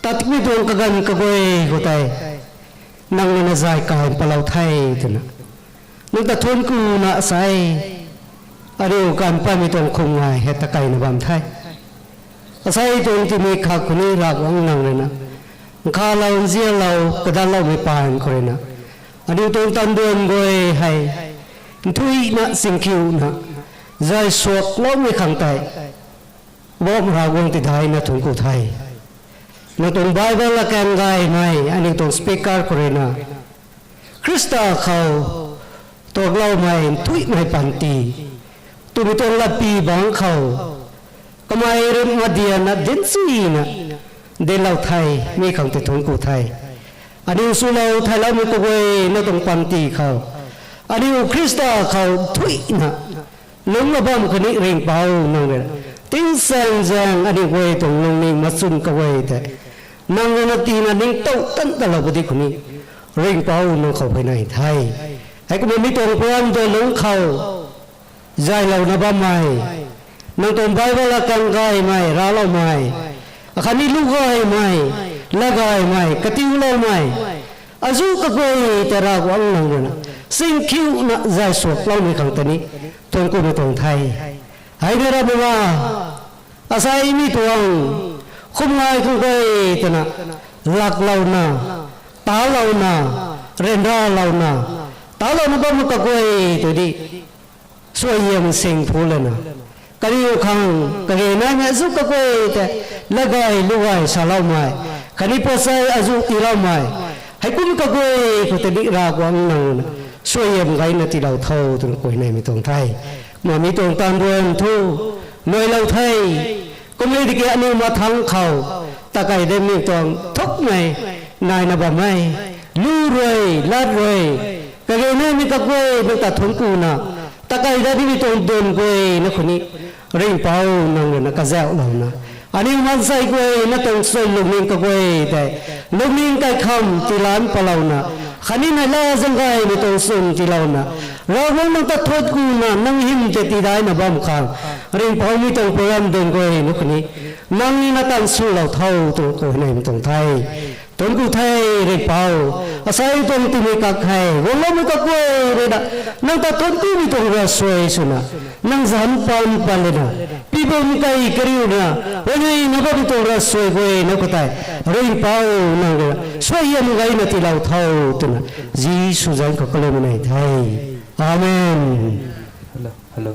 tatmei tuang kaganv kaguay khou tei, nang rui na zay kai palou the twna, nang ta thuanc kuna sei, aniu kan patmei tuang khum ngai hei ta kaina bam the. Asei tuang tingmik kak khou ni Ravguangc nang rui na, nkhavlou nzianlou kadatloumei paan khou rui na, aniu tuang tanduan guay hei nthuihna singkhiuna zay suakloumei khang tei, Poubauhmei Ravguangc tidaina thuanc ku the. Nang tuang Bible akang gaymei aniu tuang speaker khou rui na, Khrista khou tuakloumei nthuihmei panty twmei tuang latpy bangc khou, kamei rui madianna dincchina dinclou the, mi khang tei thuanc ku the. Aniu swlou theiloumei kaguayna tuang panty khou, aniu Khrista khou nthuihna lungc na bam khatni Ringhpouc nang rui na, tingsaengzaeng aniu guay tuang lungning machwn kaguay tei, nang rui na tina ningtow tan talou padi khou ni, Ringhpouc nang khou huayney the. Heikumna mi tuang program duan lungc khou, zaylouna bammei, nang tuang Bible akang gaymei, racloumei, akhatni lu gaymei, lat gaymei, katiuloumei, azuh kaguay tei Ravguangc nang rui na, singkhiuna zay suakloumei khang tei ni, thuanc kumei tuang the. Hei ni Ravguangc a, asei mi tuang, khum ngai khang guay twna, laklouna, talouna, ryanralouna, talouna bammei kaguay tei di, suaihiam sing phu lana, kaniw khang kage naimei azuh kaguay tei, lat gay lu gay saloumei, khatni potsei azuh tiiloumei, heikum kaguay khou tei di Ravguangc nang rui na, suaihiam gayna tiilou tho twna kahuayneymei tuang the. Mami tuang tanduan thu, luailou the. Kum e tiki aniu mathangc khou, takai datmei tuang thukmei, naina bam e, lu rui, lat rui, kage naimei kaguay nang ta thuanc kuna, takai dat nimei tuang duan guayna khou ni, Ringhpouc nang rui na kazauhlouna, aniu maansei guayna tuang chwn lungning kaguay tei, lungning kaikham tiilan palouna, khatni neihla zaeng gaymei tuang chwn tiilouna, Ravguangc nang ta thuanc kuna nang hym tei tiidaina bam khang, Ringhpouc mi tuang program duan guayna khou ni, nang ni na tan swlou tho twna kahuayneymei tuang the. Thuanc ku the, Ringhpouc. Asei tuang tingmei kak hei guangloumei kaguay rui na, nang ta thuanc kumei tuang ravsuai swna, nang zanc pan pan lana, pi bam kai kariuna, huayney na bammei tuang ravsuai guay na khou tei, Ringhpouc nang rui suaihiam gayna tiilou tho twna, Jisu zanc khou kalummei nai the. Amen. Hello, hello.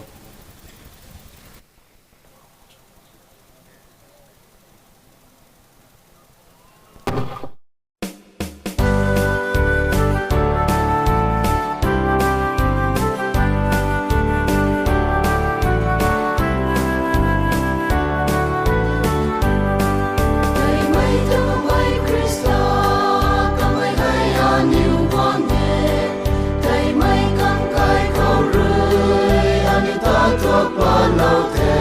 Teimei ta mei Khrista, kamei hei aniu guang e. Teimei kang kai khou rui, aniu ta tuak palou the.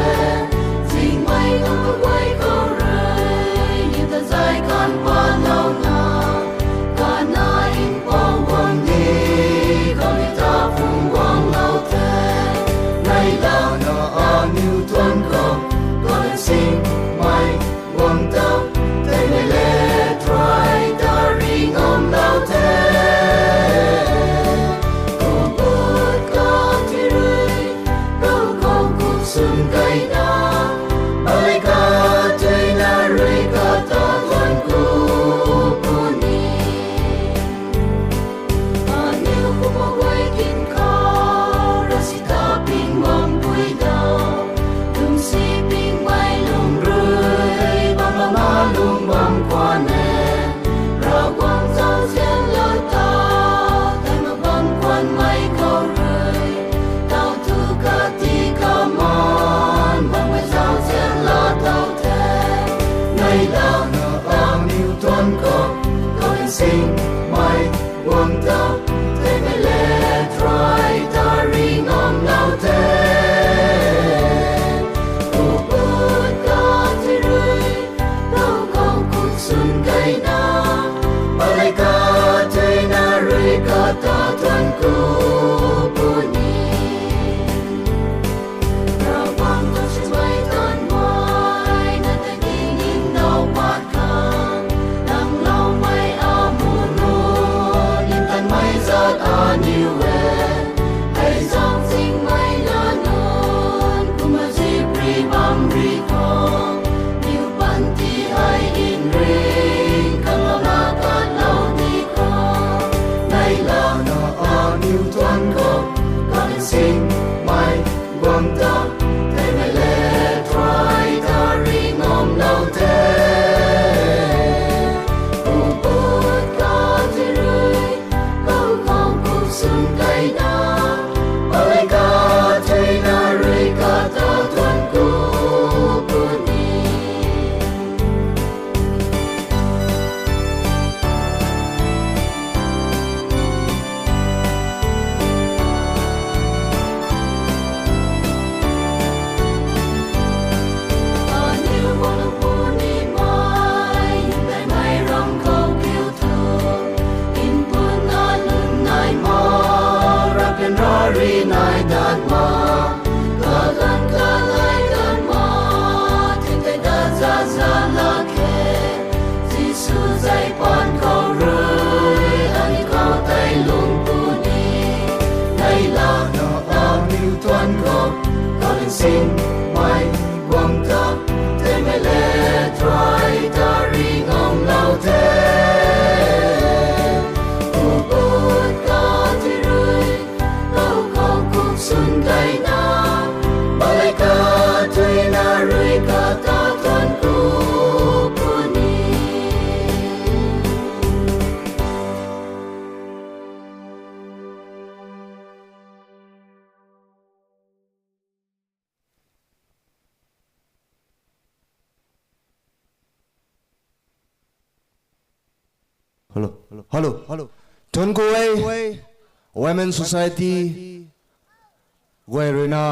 Zingmei kang kaguay khou rui, niw ta zay kan palouna, kana mpouh guang ni, kaniw ta phung guanglou the. Neihlana aniu tuanc khou, kaniw singmei guang ta, teimei le try ta ri ngam lou the. Kum put ka ti rui, kou khou kuk swn keyna, balei ka tuina rui kata tuanc ku puni. Aniu kumna guay kin khou, ravsic ta ping bam pui da. Lwmsi pingmei lung rui, bam bam na lung bam khwan e. Ravguangc zauzian lata, tei ma bam khwanmei khou rui, tau tu kati kaman, bammei zauzian lata the. Neihlana aniu tuanc khou, kaniw singmei guang ta, teimei le try ta ri ngam lou the. Kum put ka ti rui, kou khou kuk swn keyna, balei ka tuina rui kata tuanc ku puni. Ravguangc ta simei tan mai, na ta ning now pat khang, nang loumei amu nunc, nin tanmei zat aniu e. Hei zang zingmei na nunc, kumna zipri bam ri khou, niw panty hei nring, kang lana katlou ni khou. Neihlana aniu tuanc khou, kaniw singmei guang ta, teimei le try ta ri ngam lou the. Kum put ka ti rui, kou khou kuk swn keyna, balei ka tuina rui kata tuanc ku puni. Aniu guang puni mei, teimei ram khou kiu thu, npun na lun nai ma, ravpian rari nai dat ma, kaganv kalai dat ma, thingtei dat za za lak khe. Jisu zay pan khou rui, aniu khou tei lung puni. Neihlana aniu tuanc khou, kaniw singmei guang ta, teimei le try ta ri ngam lou the. Kum put ka ti rui, kou khou kuk swn keyna, balei ka tuina rui kata tuanc ku puni. Hello, hello, hello. Thuanc ku e, Women Society guay rui na,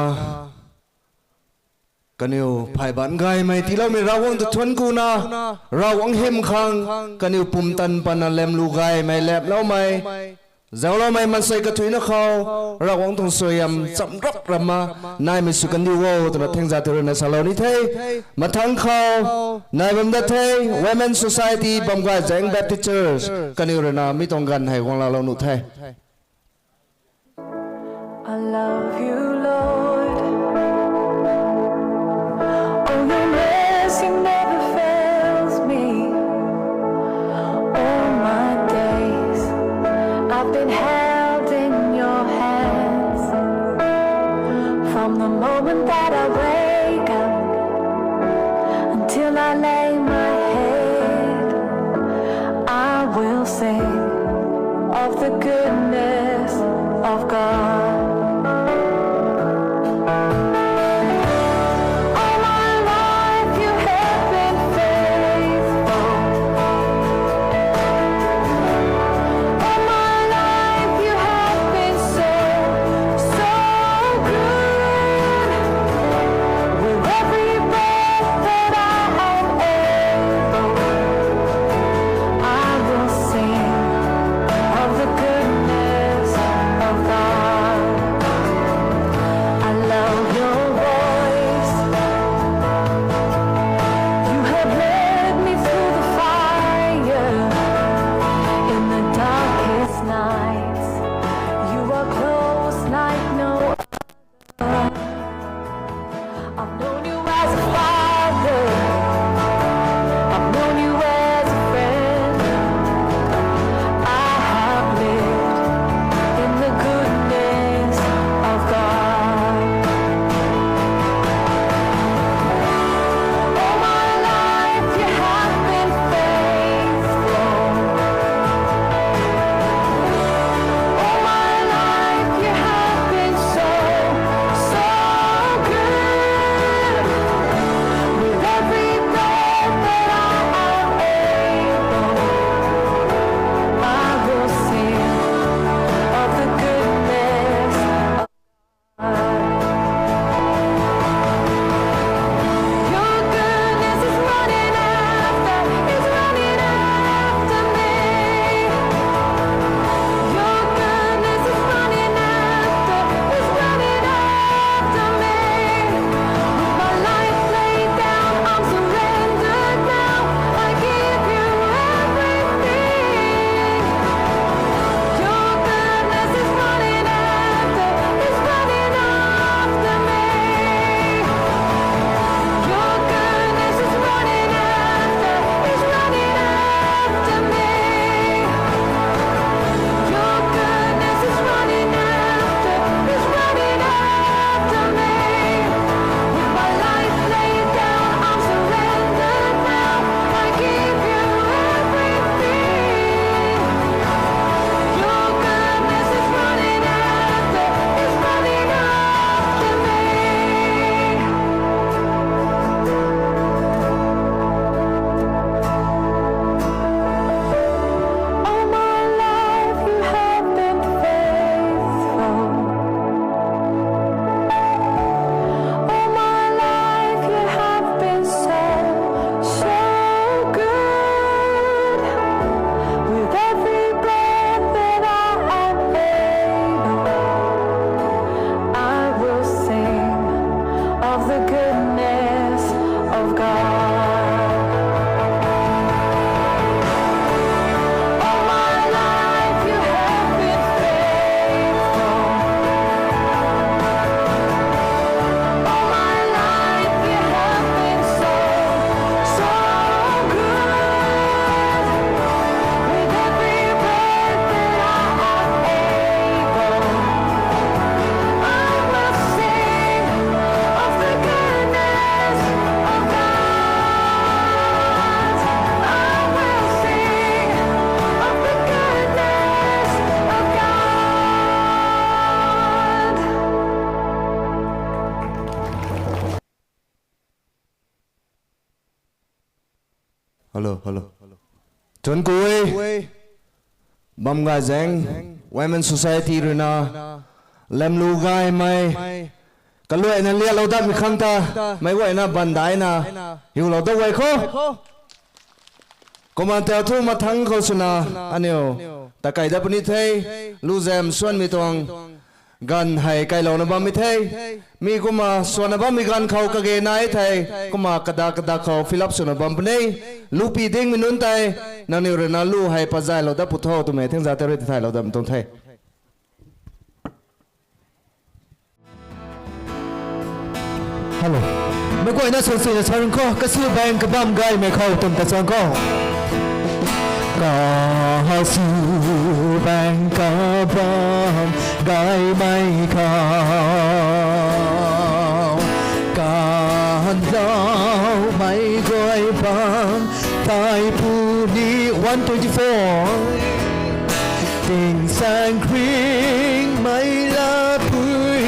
kaniw phay ban gaymei tiiloumei Ravguangc ta thuanc ku na, Ravguangc hym khang, kaniw pumtan pana lemlu gaymei leploumei Zauloumei maansei kathuicna khou, Ravguangc tuang suaihiam chamrap ramna naimei sw kandiu o twna thengza tei ruina salou ni the. Mathangc khou, nai bam dat the, Women Society Bamgayzaeng Baptist Church, kaniw ruina mi tuang ganv hei guang laalou nuh the. I love you, Lord. Oh, your mercy never fails me. All my days I've been held in your hands. From the moment that I wake up until I lay my head, I will sing of the goodness of God. All my life you have been faithful. All my life you have been so, so good. With every breath that I am able, I will sing of the goodness of God. I love your voice. You have led me through the fire in the darkest nights. You are close like no I've known you as a father. I've known you as a friend. I have lived in the goodness of God. All my life you have been faithful. All my life you have been so, so good. With every breath that I am able, I will sing of the goodness of Your goodness is running after, is running after me. Your goodness is running after, is running after me. With my life laid down, I'm surrendered now. I give you everything. Your goodness is running after, is running after me. Your goodness is running after, is running after me. Your goodness is running after, is running after me. With my life laid down, I'm surrendered now. I give you everything. Your goodness is running after, is running after me. All my life you have been faithful. All my life you have been so, so good. With every breath that I am able, I will sing of the goodness of God. All my life you have been faithful. All my life you have been so, so good. With every breath that I am able, I will sing of the goodness of God. I will sing of the goodness of God. Hello, hello. Thuancku e, Bamgayzaeng Women Society ruina lamlu gaymei kaluaina lialou datmei khang ta meic guayna bandaina hiulou dat guay khou. Kumna tau thu mathangc khou swna aniu ta kai dat puni the, luzam suanmei tuang ganv hei kailouna bammei the. Mi kumna swanna bammei ganv khou kage nai the, kumna kadak kadak khou fill up swna bam puni. Lupi dingmei nunc tei, nangniw rui na lu hei pazaylou dat pu tho twmei thingza tei rui tithaylou dat tuang the. Hello. Meic guayna suan suina sa run khou, kasu bang kabam gaymei khou twm ta suan khou. Kasu bang kabam gaymei khou, kanloumei guay bam tei puni. One twenty-four. Tingsaeng kringmei lapui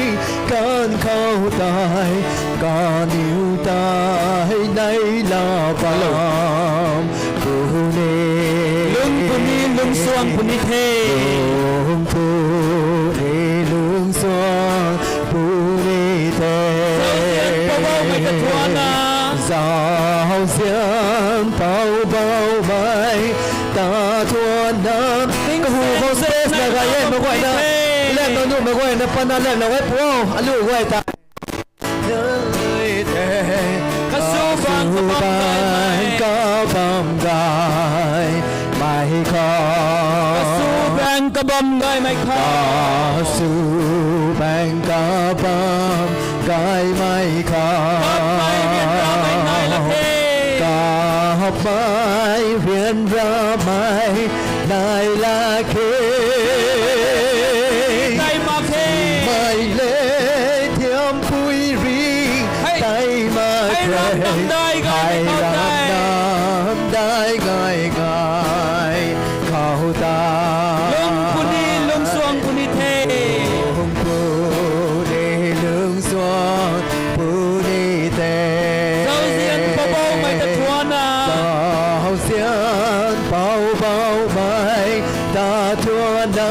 kan khou tei, kaniw tei neihla bam puni. Lung puni, lungsuang puni the. Lung puni, lungsuang puni the. Zauzian Poubauhmei ta thuanna. Zauzian Poubauhmei ta thuanna. Kahu khou space na gay e, meic guayna. Lem na nuh, meic guayna pana lem na gay pu, alu guay ta. Kasu bang kabam gaymei khou. Kasu bang kabam gaymei khou. Kasu bang kabam gaymei khou. Kapmei ryanramei nai lak khe. Kapmei ryanramei nai lak khe. Tei mak khe. Mei le thiampui ri. Hei. Tei mak khe. Hei ram nam dai gay khou tei. Hei ram nam dai gay gay khou ta. Lung puni, lungsuang puni the. Lung puni, lungsuang puni the. Zauzian Poubauhmei ta thuanna. Zauzian Poubauhmei ta thuanna.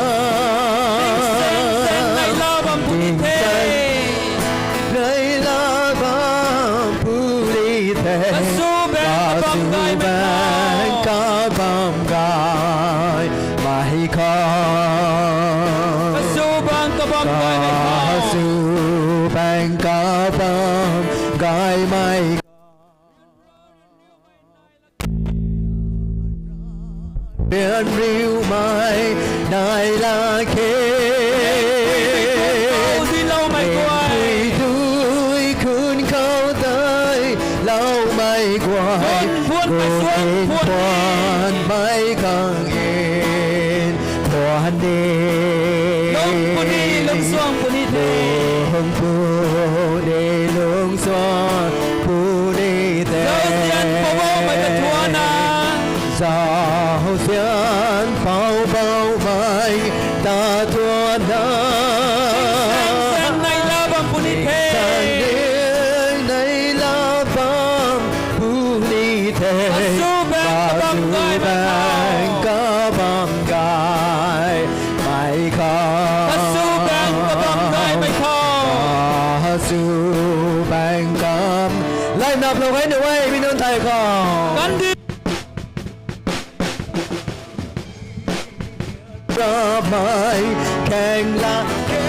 Tingsaeng neihla bam puni the. Tingsaeng neihla bam puni the. Kasu bang kabam gaymei khou. Kasu bang kabam gaymei khou. Kasu bang kabam gaymei khou. Kasu bang kabam gaymei khou. Ryanriumei nai lak khe. Dui khun khou tei loumei guay. Gun phuanmei khang in phuan ni. Lung puni, lungsuang puni the. Lung puni, lungsuang puni the. Zauzian Poubauhmei ta thuanna. Zauzian Poubauhmei ta thuanna. Tingsaeng neihla bam puni the. Tingsaeng neihla bam puni the. Kasu bang kabam gaymei khou. Kasu bang kabam gaymei khou. Kasu bang kabam gaymei khou. Kasu bang kabam. Line up lou gay ni e, mi nunc thei khou. Kandi. Ramei khang lak khe.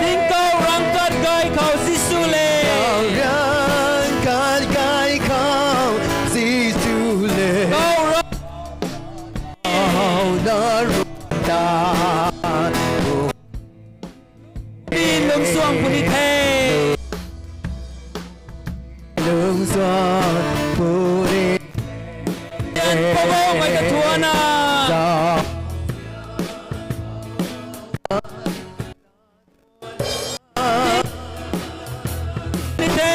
Tingkauh rangkat gay khou Jisu le. Tingkauh rangkat gay khou Jisu le. Kau ra- Kau na ru ta. Pi lungsuang puni the. Lungsuang puni. Yan Poubauhmei ta thuanna. Ni the.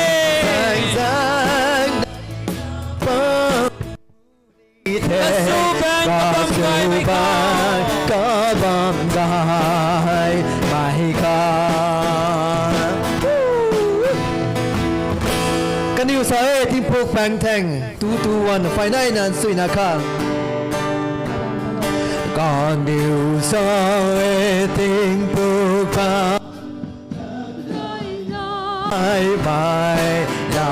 Kasu bang kabam gaymei khou. Kabam gaymei khou. Kaniw sa e, Tingpuk Pangtheng, two two one, phay nai nan suina kha. Kaniw sa e, Tingpuk Pang- Ai mai la.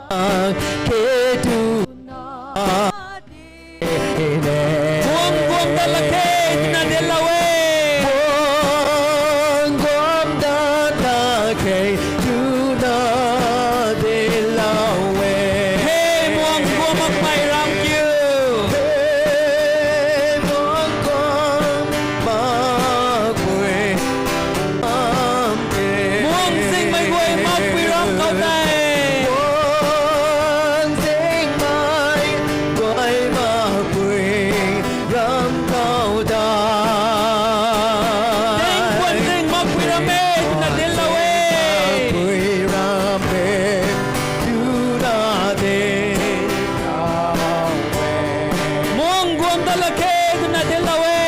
Ke tu na de ne. Muang guam dat lak khe twna dinclou e. Muang guam dat lak khe twna dinclou e. He muang guam makmei ram kiu. He muang guam makpui ram e. Muang zingmei guay makpui ram khou tei. Muang zingmei guay makpui ram khou tei. Ting guan zing makpui ram e twna dinclou e. Makpui ram e twna dinclou e. Muang guam dat lak khe twna dinclou e.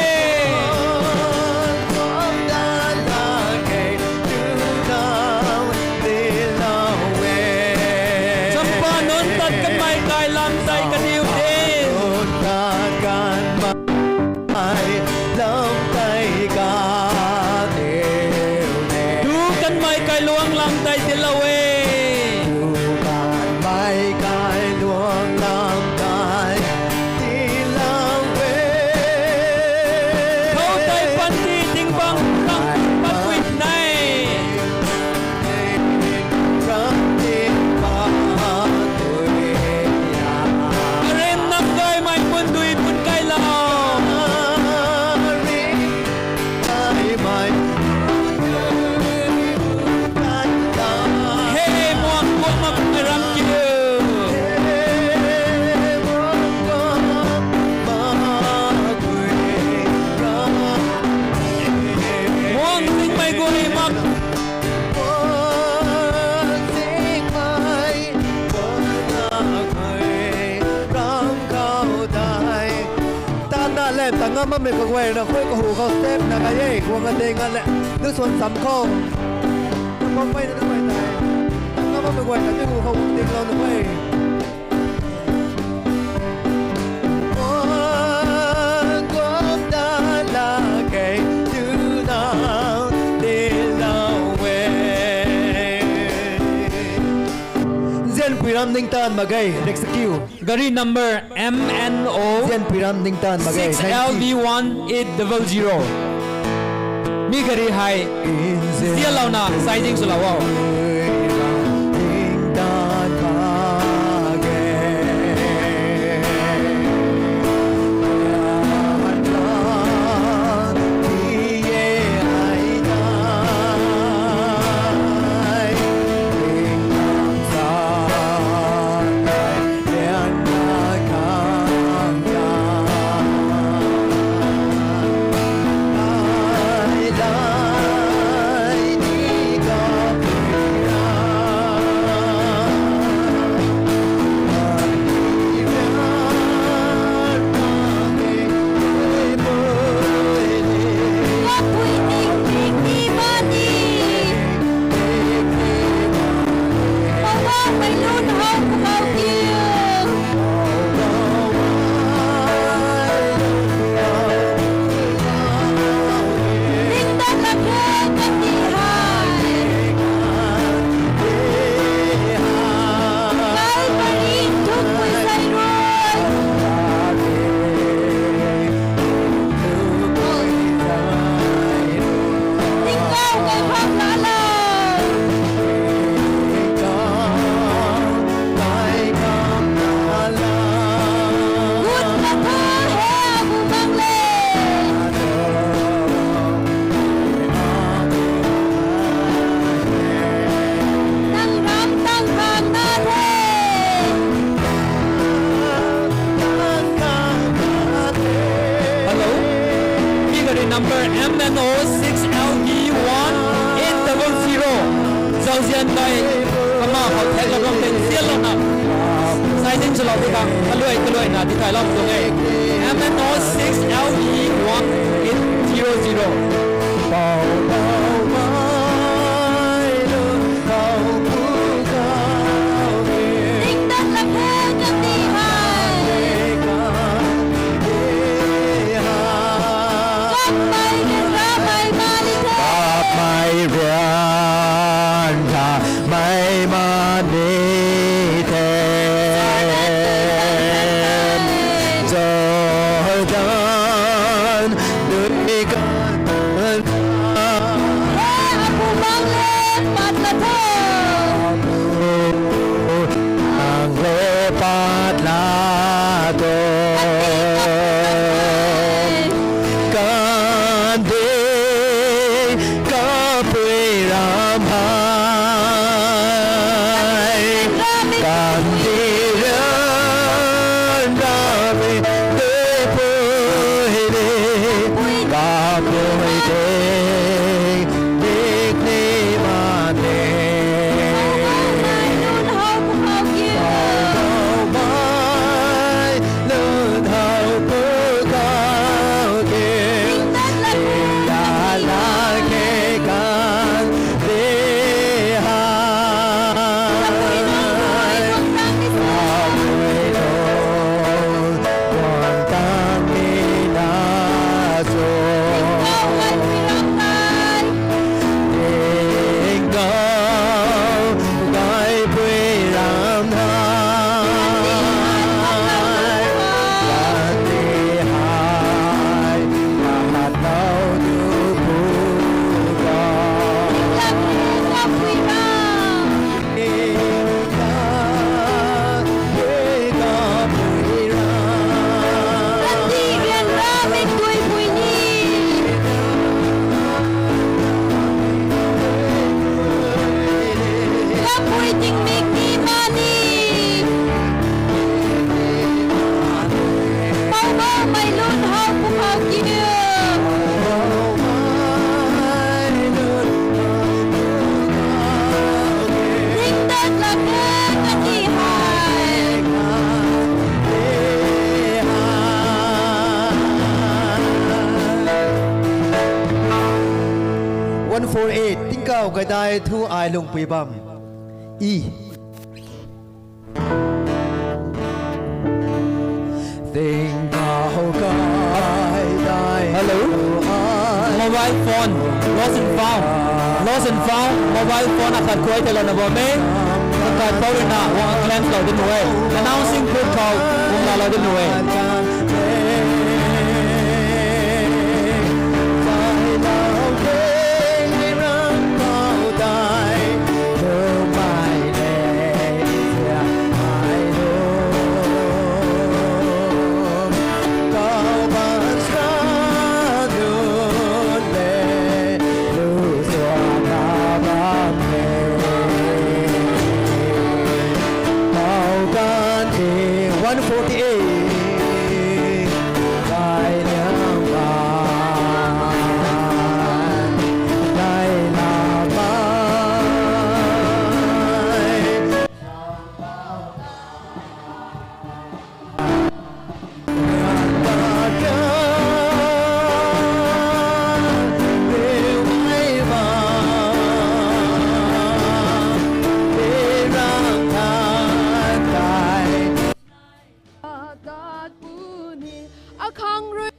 Guam dat lak khe twna dinclou e. Champa nunc tat kanmei kai lam tei kaniw din. Nunc tat kanmei lam tei kaniw din. Tu kanmei kailuang lam tei dinclou e. Tu kanmei kailuang lam tei dinclou e. Khou tei panty ting bang tang patpui nai. Karim nam gaymei pundui pun kailou. He muang guam makmei ram kiu. Muang zingmei guay mak. Tana lam ta ngam bammei kaguay na khuay kahu khou step na kai e, guang a ding a le, lu suan sam khou. Kapampeyna tu guay tei. Ta ngam bammei guay na tu hu khou ding lou na khuay. Guam dat lak khe twna dinclou e. Nzianpui ram ningtaan mak ge, next kiu. Gari number M N O Nzianpui ram ningtaan mak ge, six L V one eight double zero. Mi gari hei zianlouna sizing swlou o. Hello, mi gari number M N O six L V one eight double zero. Zauzian kai kama khou thek la bam tei zianlouna sizing swlou di khang kaluai kaluaina di thailou tuang e. M N O six L V one eight zero zero. Mei rian tha mei mani the. Tingkauh kaidai thu ai lungpui bam. I. Tingkauh kaidai. Hello. Mobile phone. Lost and found. Lost and found. Mobile phone akhat kuay tei lana bam e. Kakai pau rui na wang claim lou din e. Announcing booth khou wang la lou din e. One forty-eight. Akhang rui.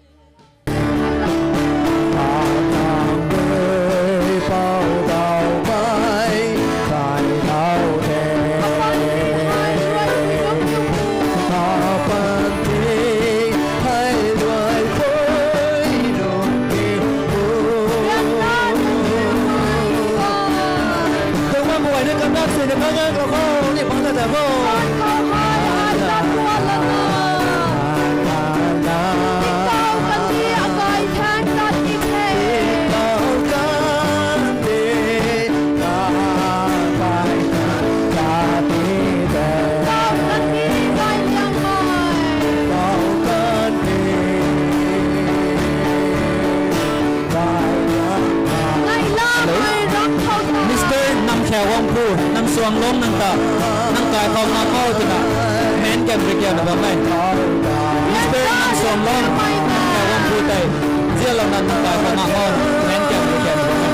Hello. Mister Namkhya Wangpu, Namsuang Long nang ta, nang kai khou ngam khou twna, main camp rui kiana bam e. Mister Namsuang Long, Namkhya Wangpu tei, zialouna nang kai khou ngam khou, main camp rui kiana bam e.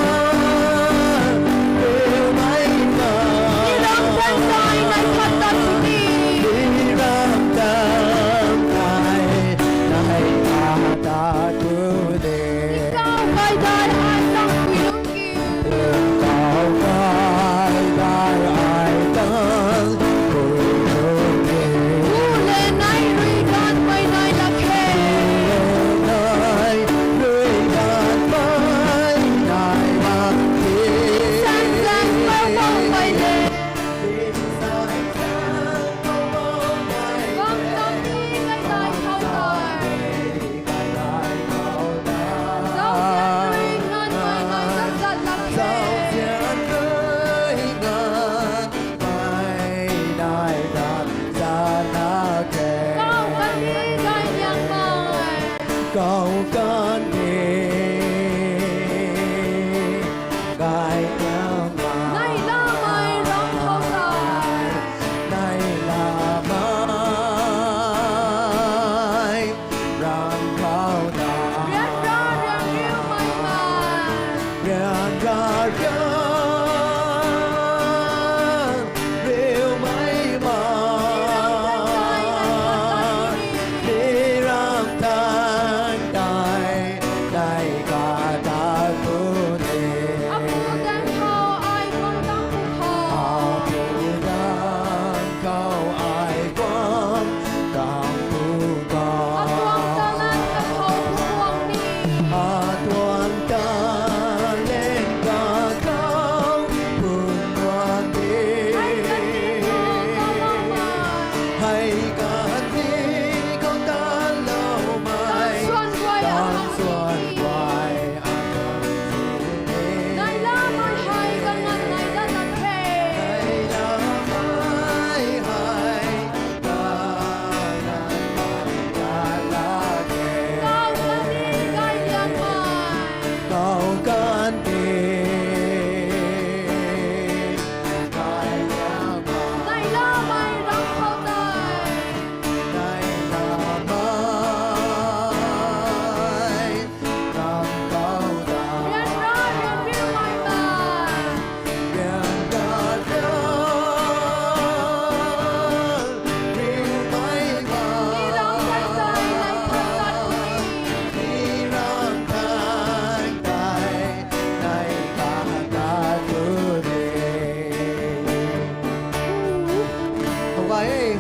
Hey.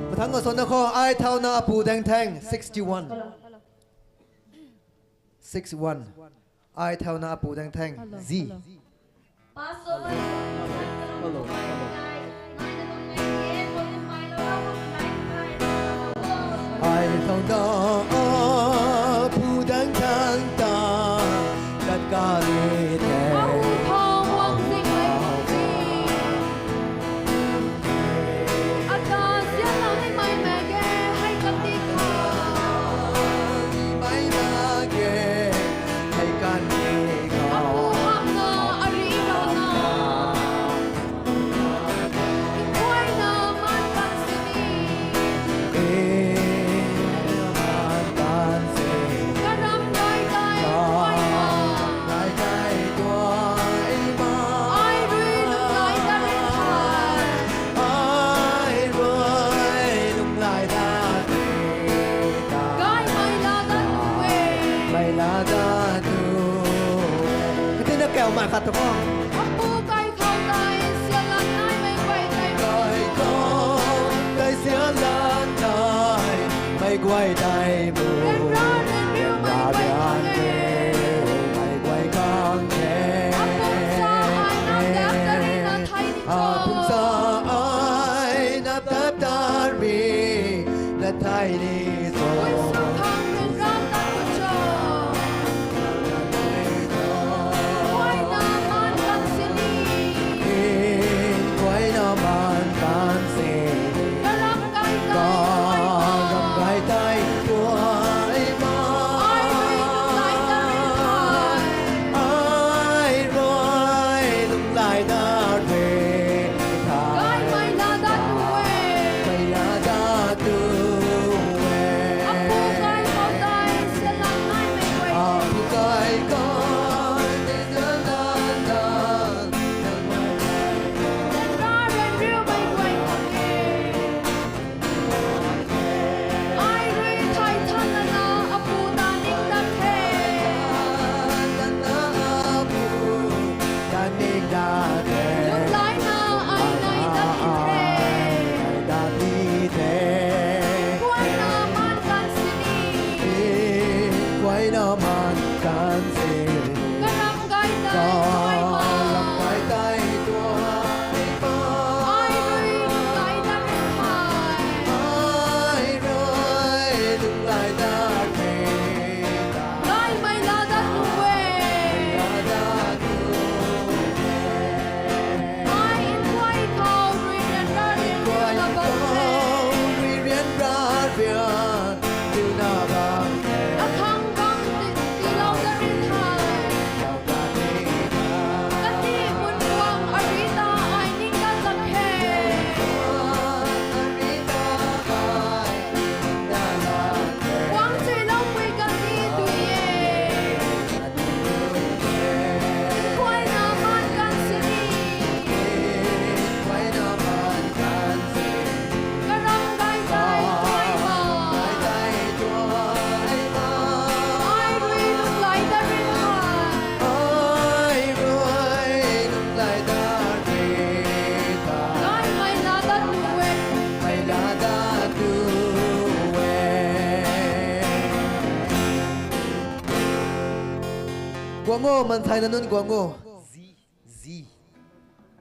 Mathang khou swanna khou, ai thauna apu daeng theng, sixty-one. Six one. Ai thauna apu daeng theng. Hello, Z. Hello. Hello. Ai thauna apu daeng theng ta, tat kari the. Apu khou wang zing lei zi. Ata zianna hei mai mak ge, hei kan di kha. Mai mak ge, hei kan di kha. Apu hamna ari rana. Inkuaina man kan sini. Man kan sini. Karam kai tai kuaina. Ai rui lunghlaic ta ri the. Ai rui lunghlaic ta ri the. Gaymei laa dat tu e. Mei laa dat tu e. Katina kau mai khat tu khou. Apu kai khou tai sialan naimei guay tei. Kai khou tai sialan naimei guay tei mu. Ryanra ryanriumei guay khang e. Mei guay khang e. Apu sa ai nang dap ta ri na thei ni cho. Apu sa ai nang dap ta ri na thei ni cho. Guay sa khang ryanra ta ri cho. Inkuaina man kan sini. Inkuaina man kan sini. Karam kai tai. Karam kai tai kuaina. Ai rui lunghlaic ta ri the. Ai rui lunghlaic ta ri the. Gaymei laa dat tu e. Mei laa dat tu e. Apu kai khou tai sialan naimei guay. Apu kai khou tai sialan naimei. Ryanra ryanriumei guay khang e. Ai rui thai than lana apu ta ning dat the. Lunghlaicna ai nai dat ni the. Inkuaina man kan sini. Inkuaina man kan sini. Karam kai tai tuai ma. Karam kai tai tuai ma. Ai rui lunghlaic dat ri the. Ai rui lunghlaic dat ri the. Gaymei laa dat tu e. Laa dat tu e. Ai inkuai khou rui ryanra ryanriuna bam the. Rui ryanra ryanriuna bam the. Akhang bam ti, tilou ta ri the. Kati mun guang ari ta ai ning kan lak he. Guang cheiloupui kati tui e. Inkuaina man kan sini. Karam kai tai tuai ma. Ai rui lunghlaic ta ri the. Ai rui lunghlaic ta ri the. Gaymei laa dat tu e. Mei laa dat tu e. Guang o, mansei na nunc guang o. Z, Z.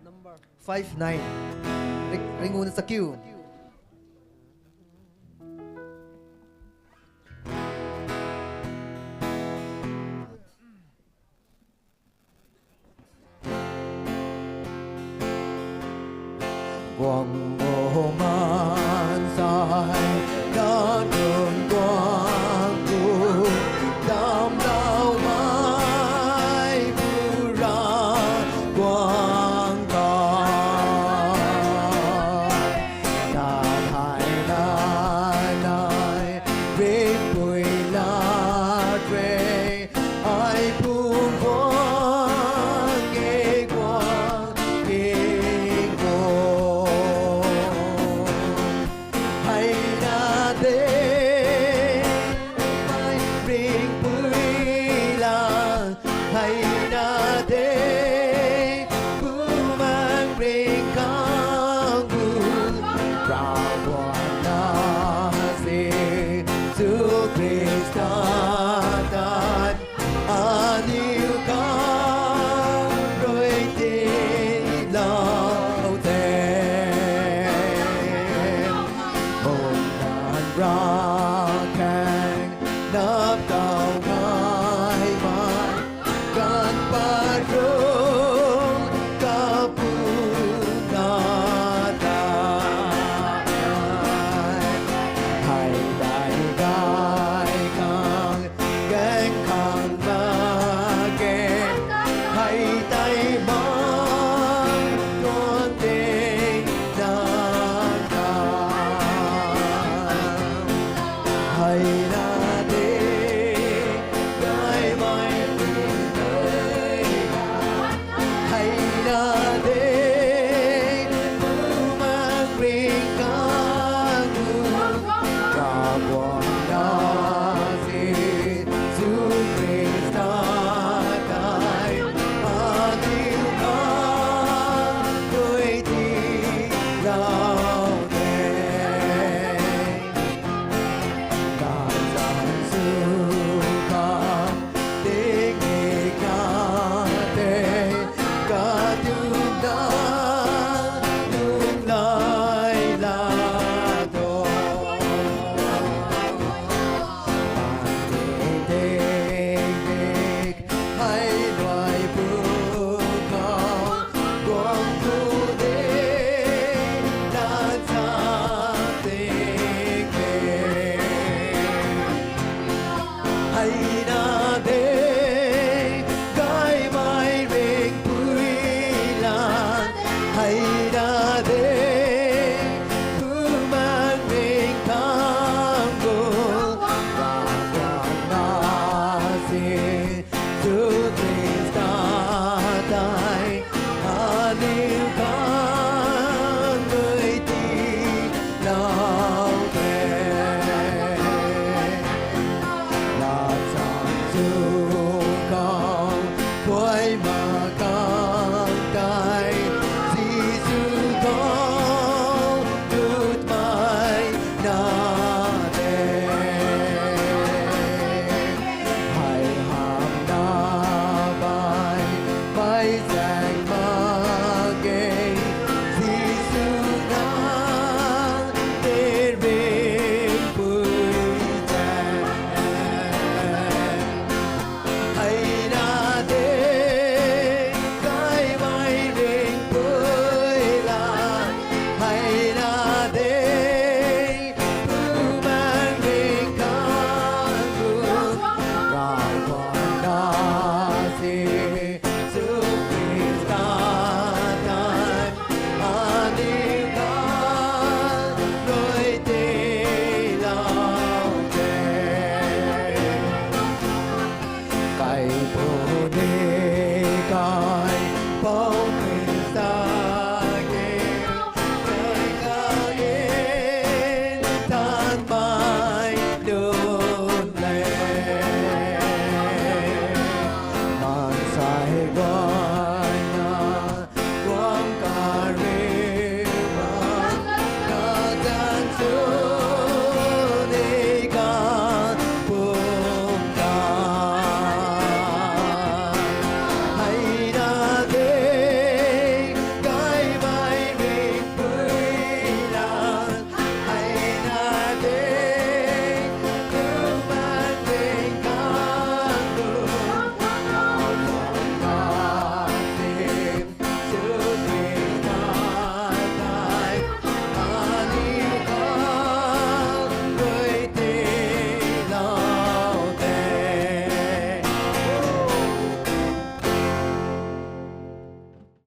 Number five nine. Ri-, ringuna chakiu. Guang o mansei.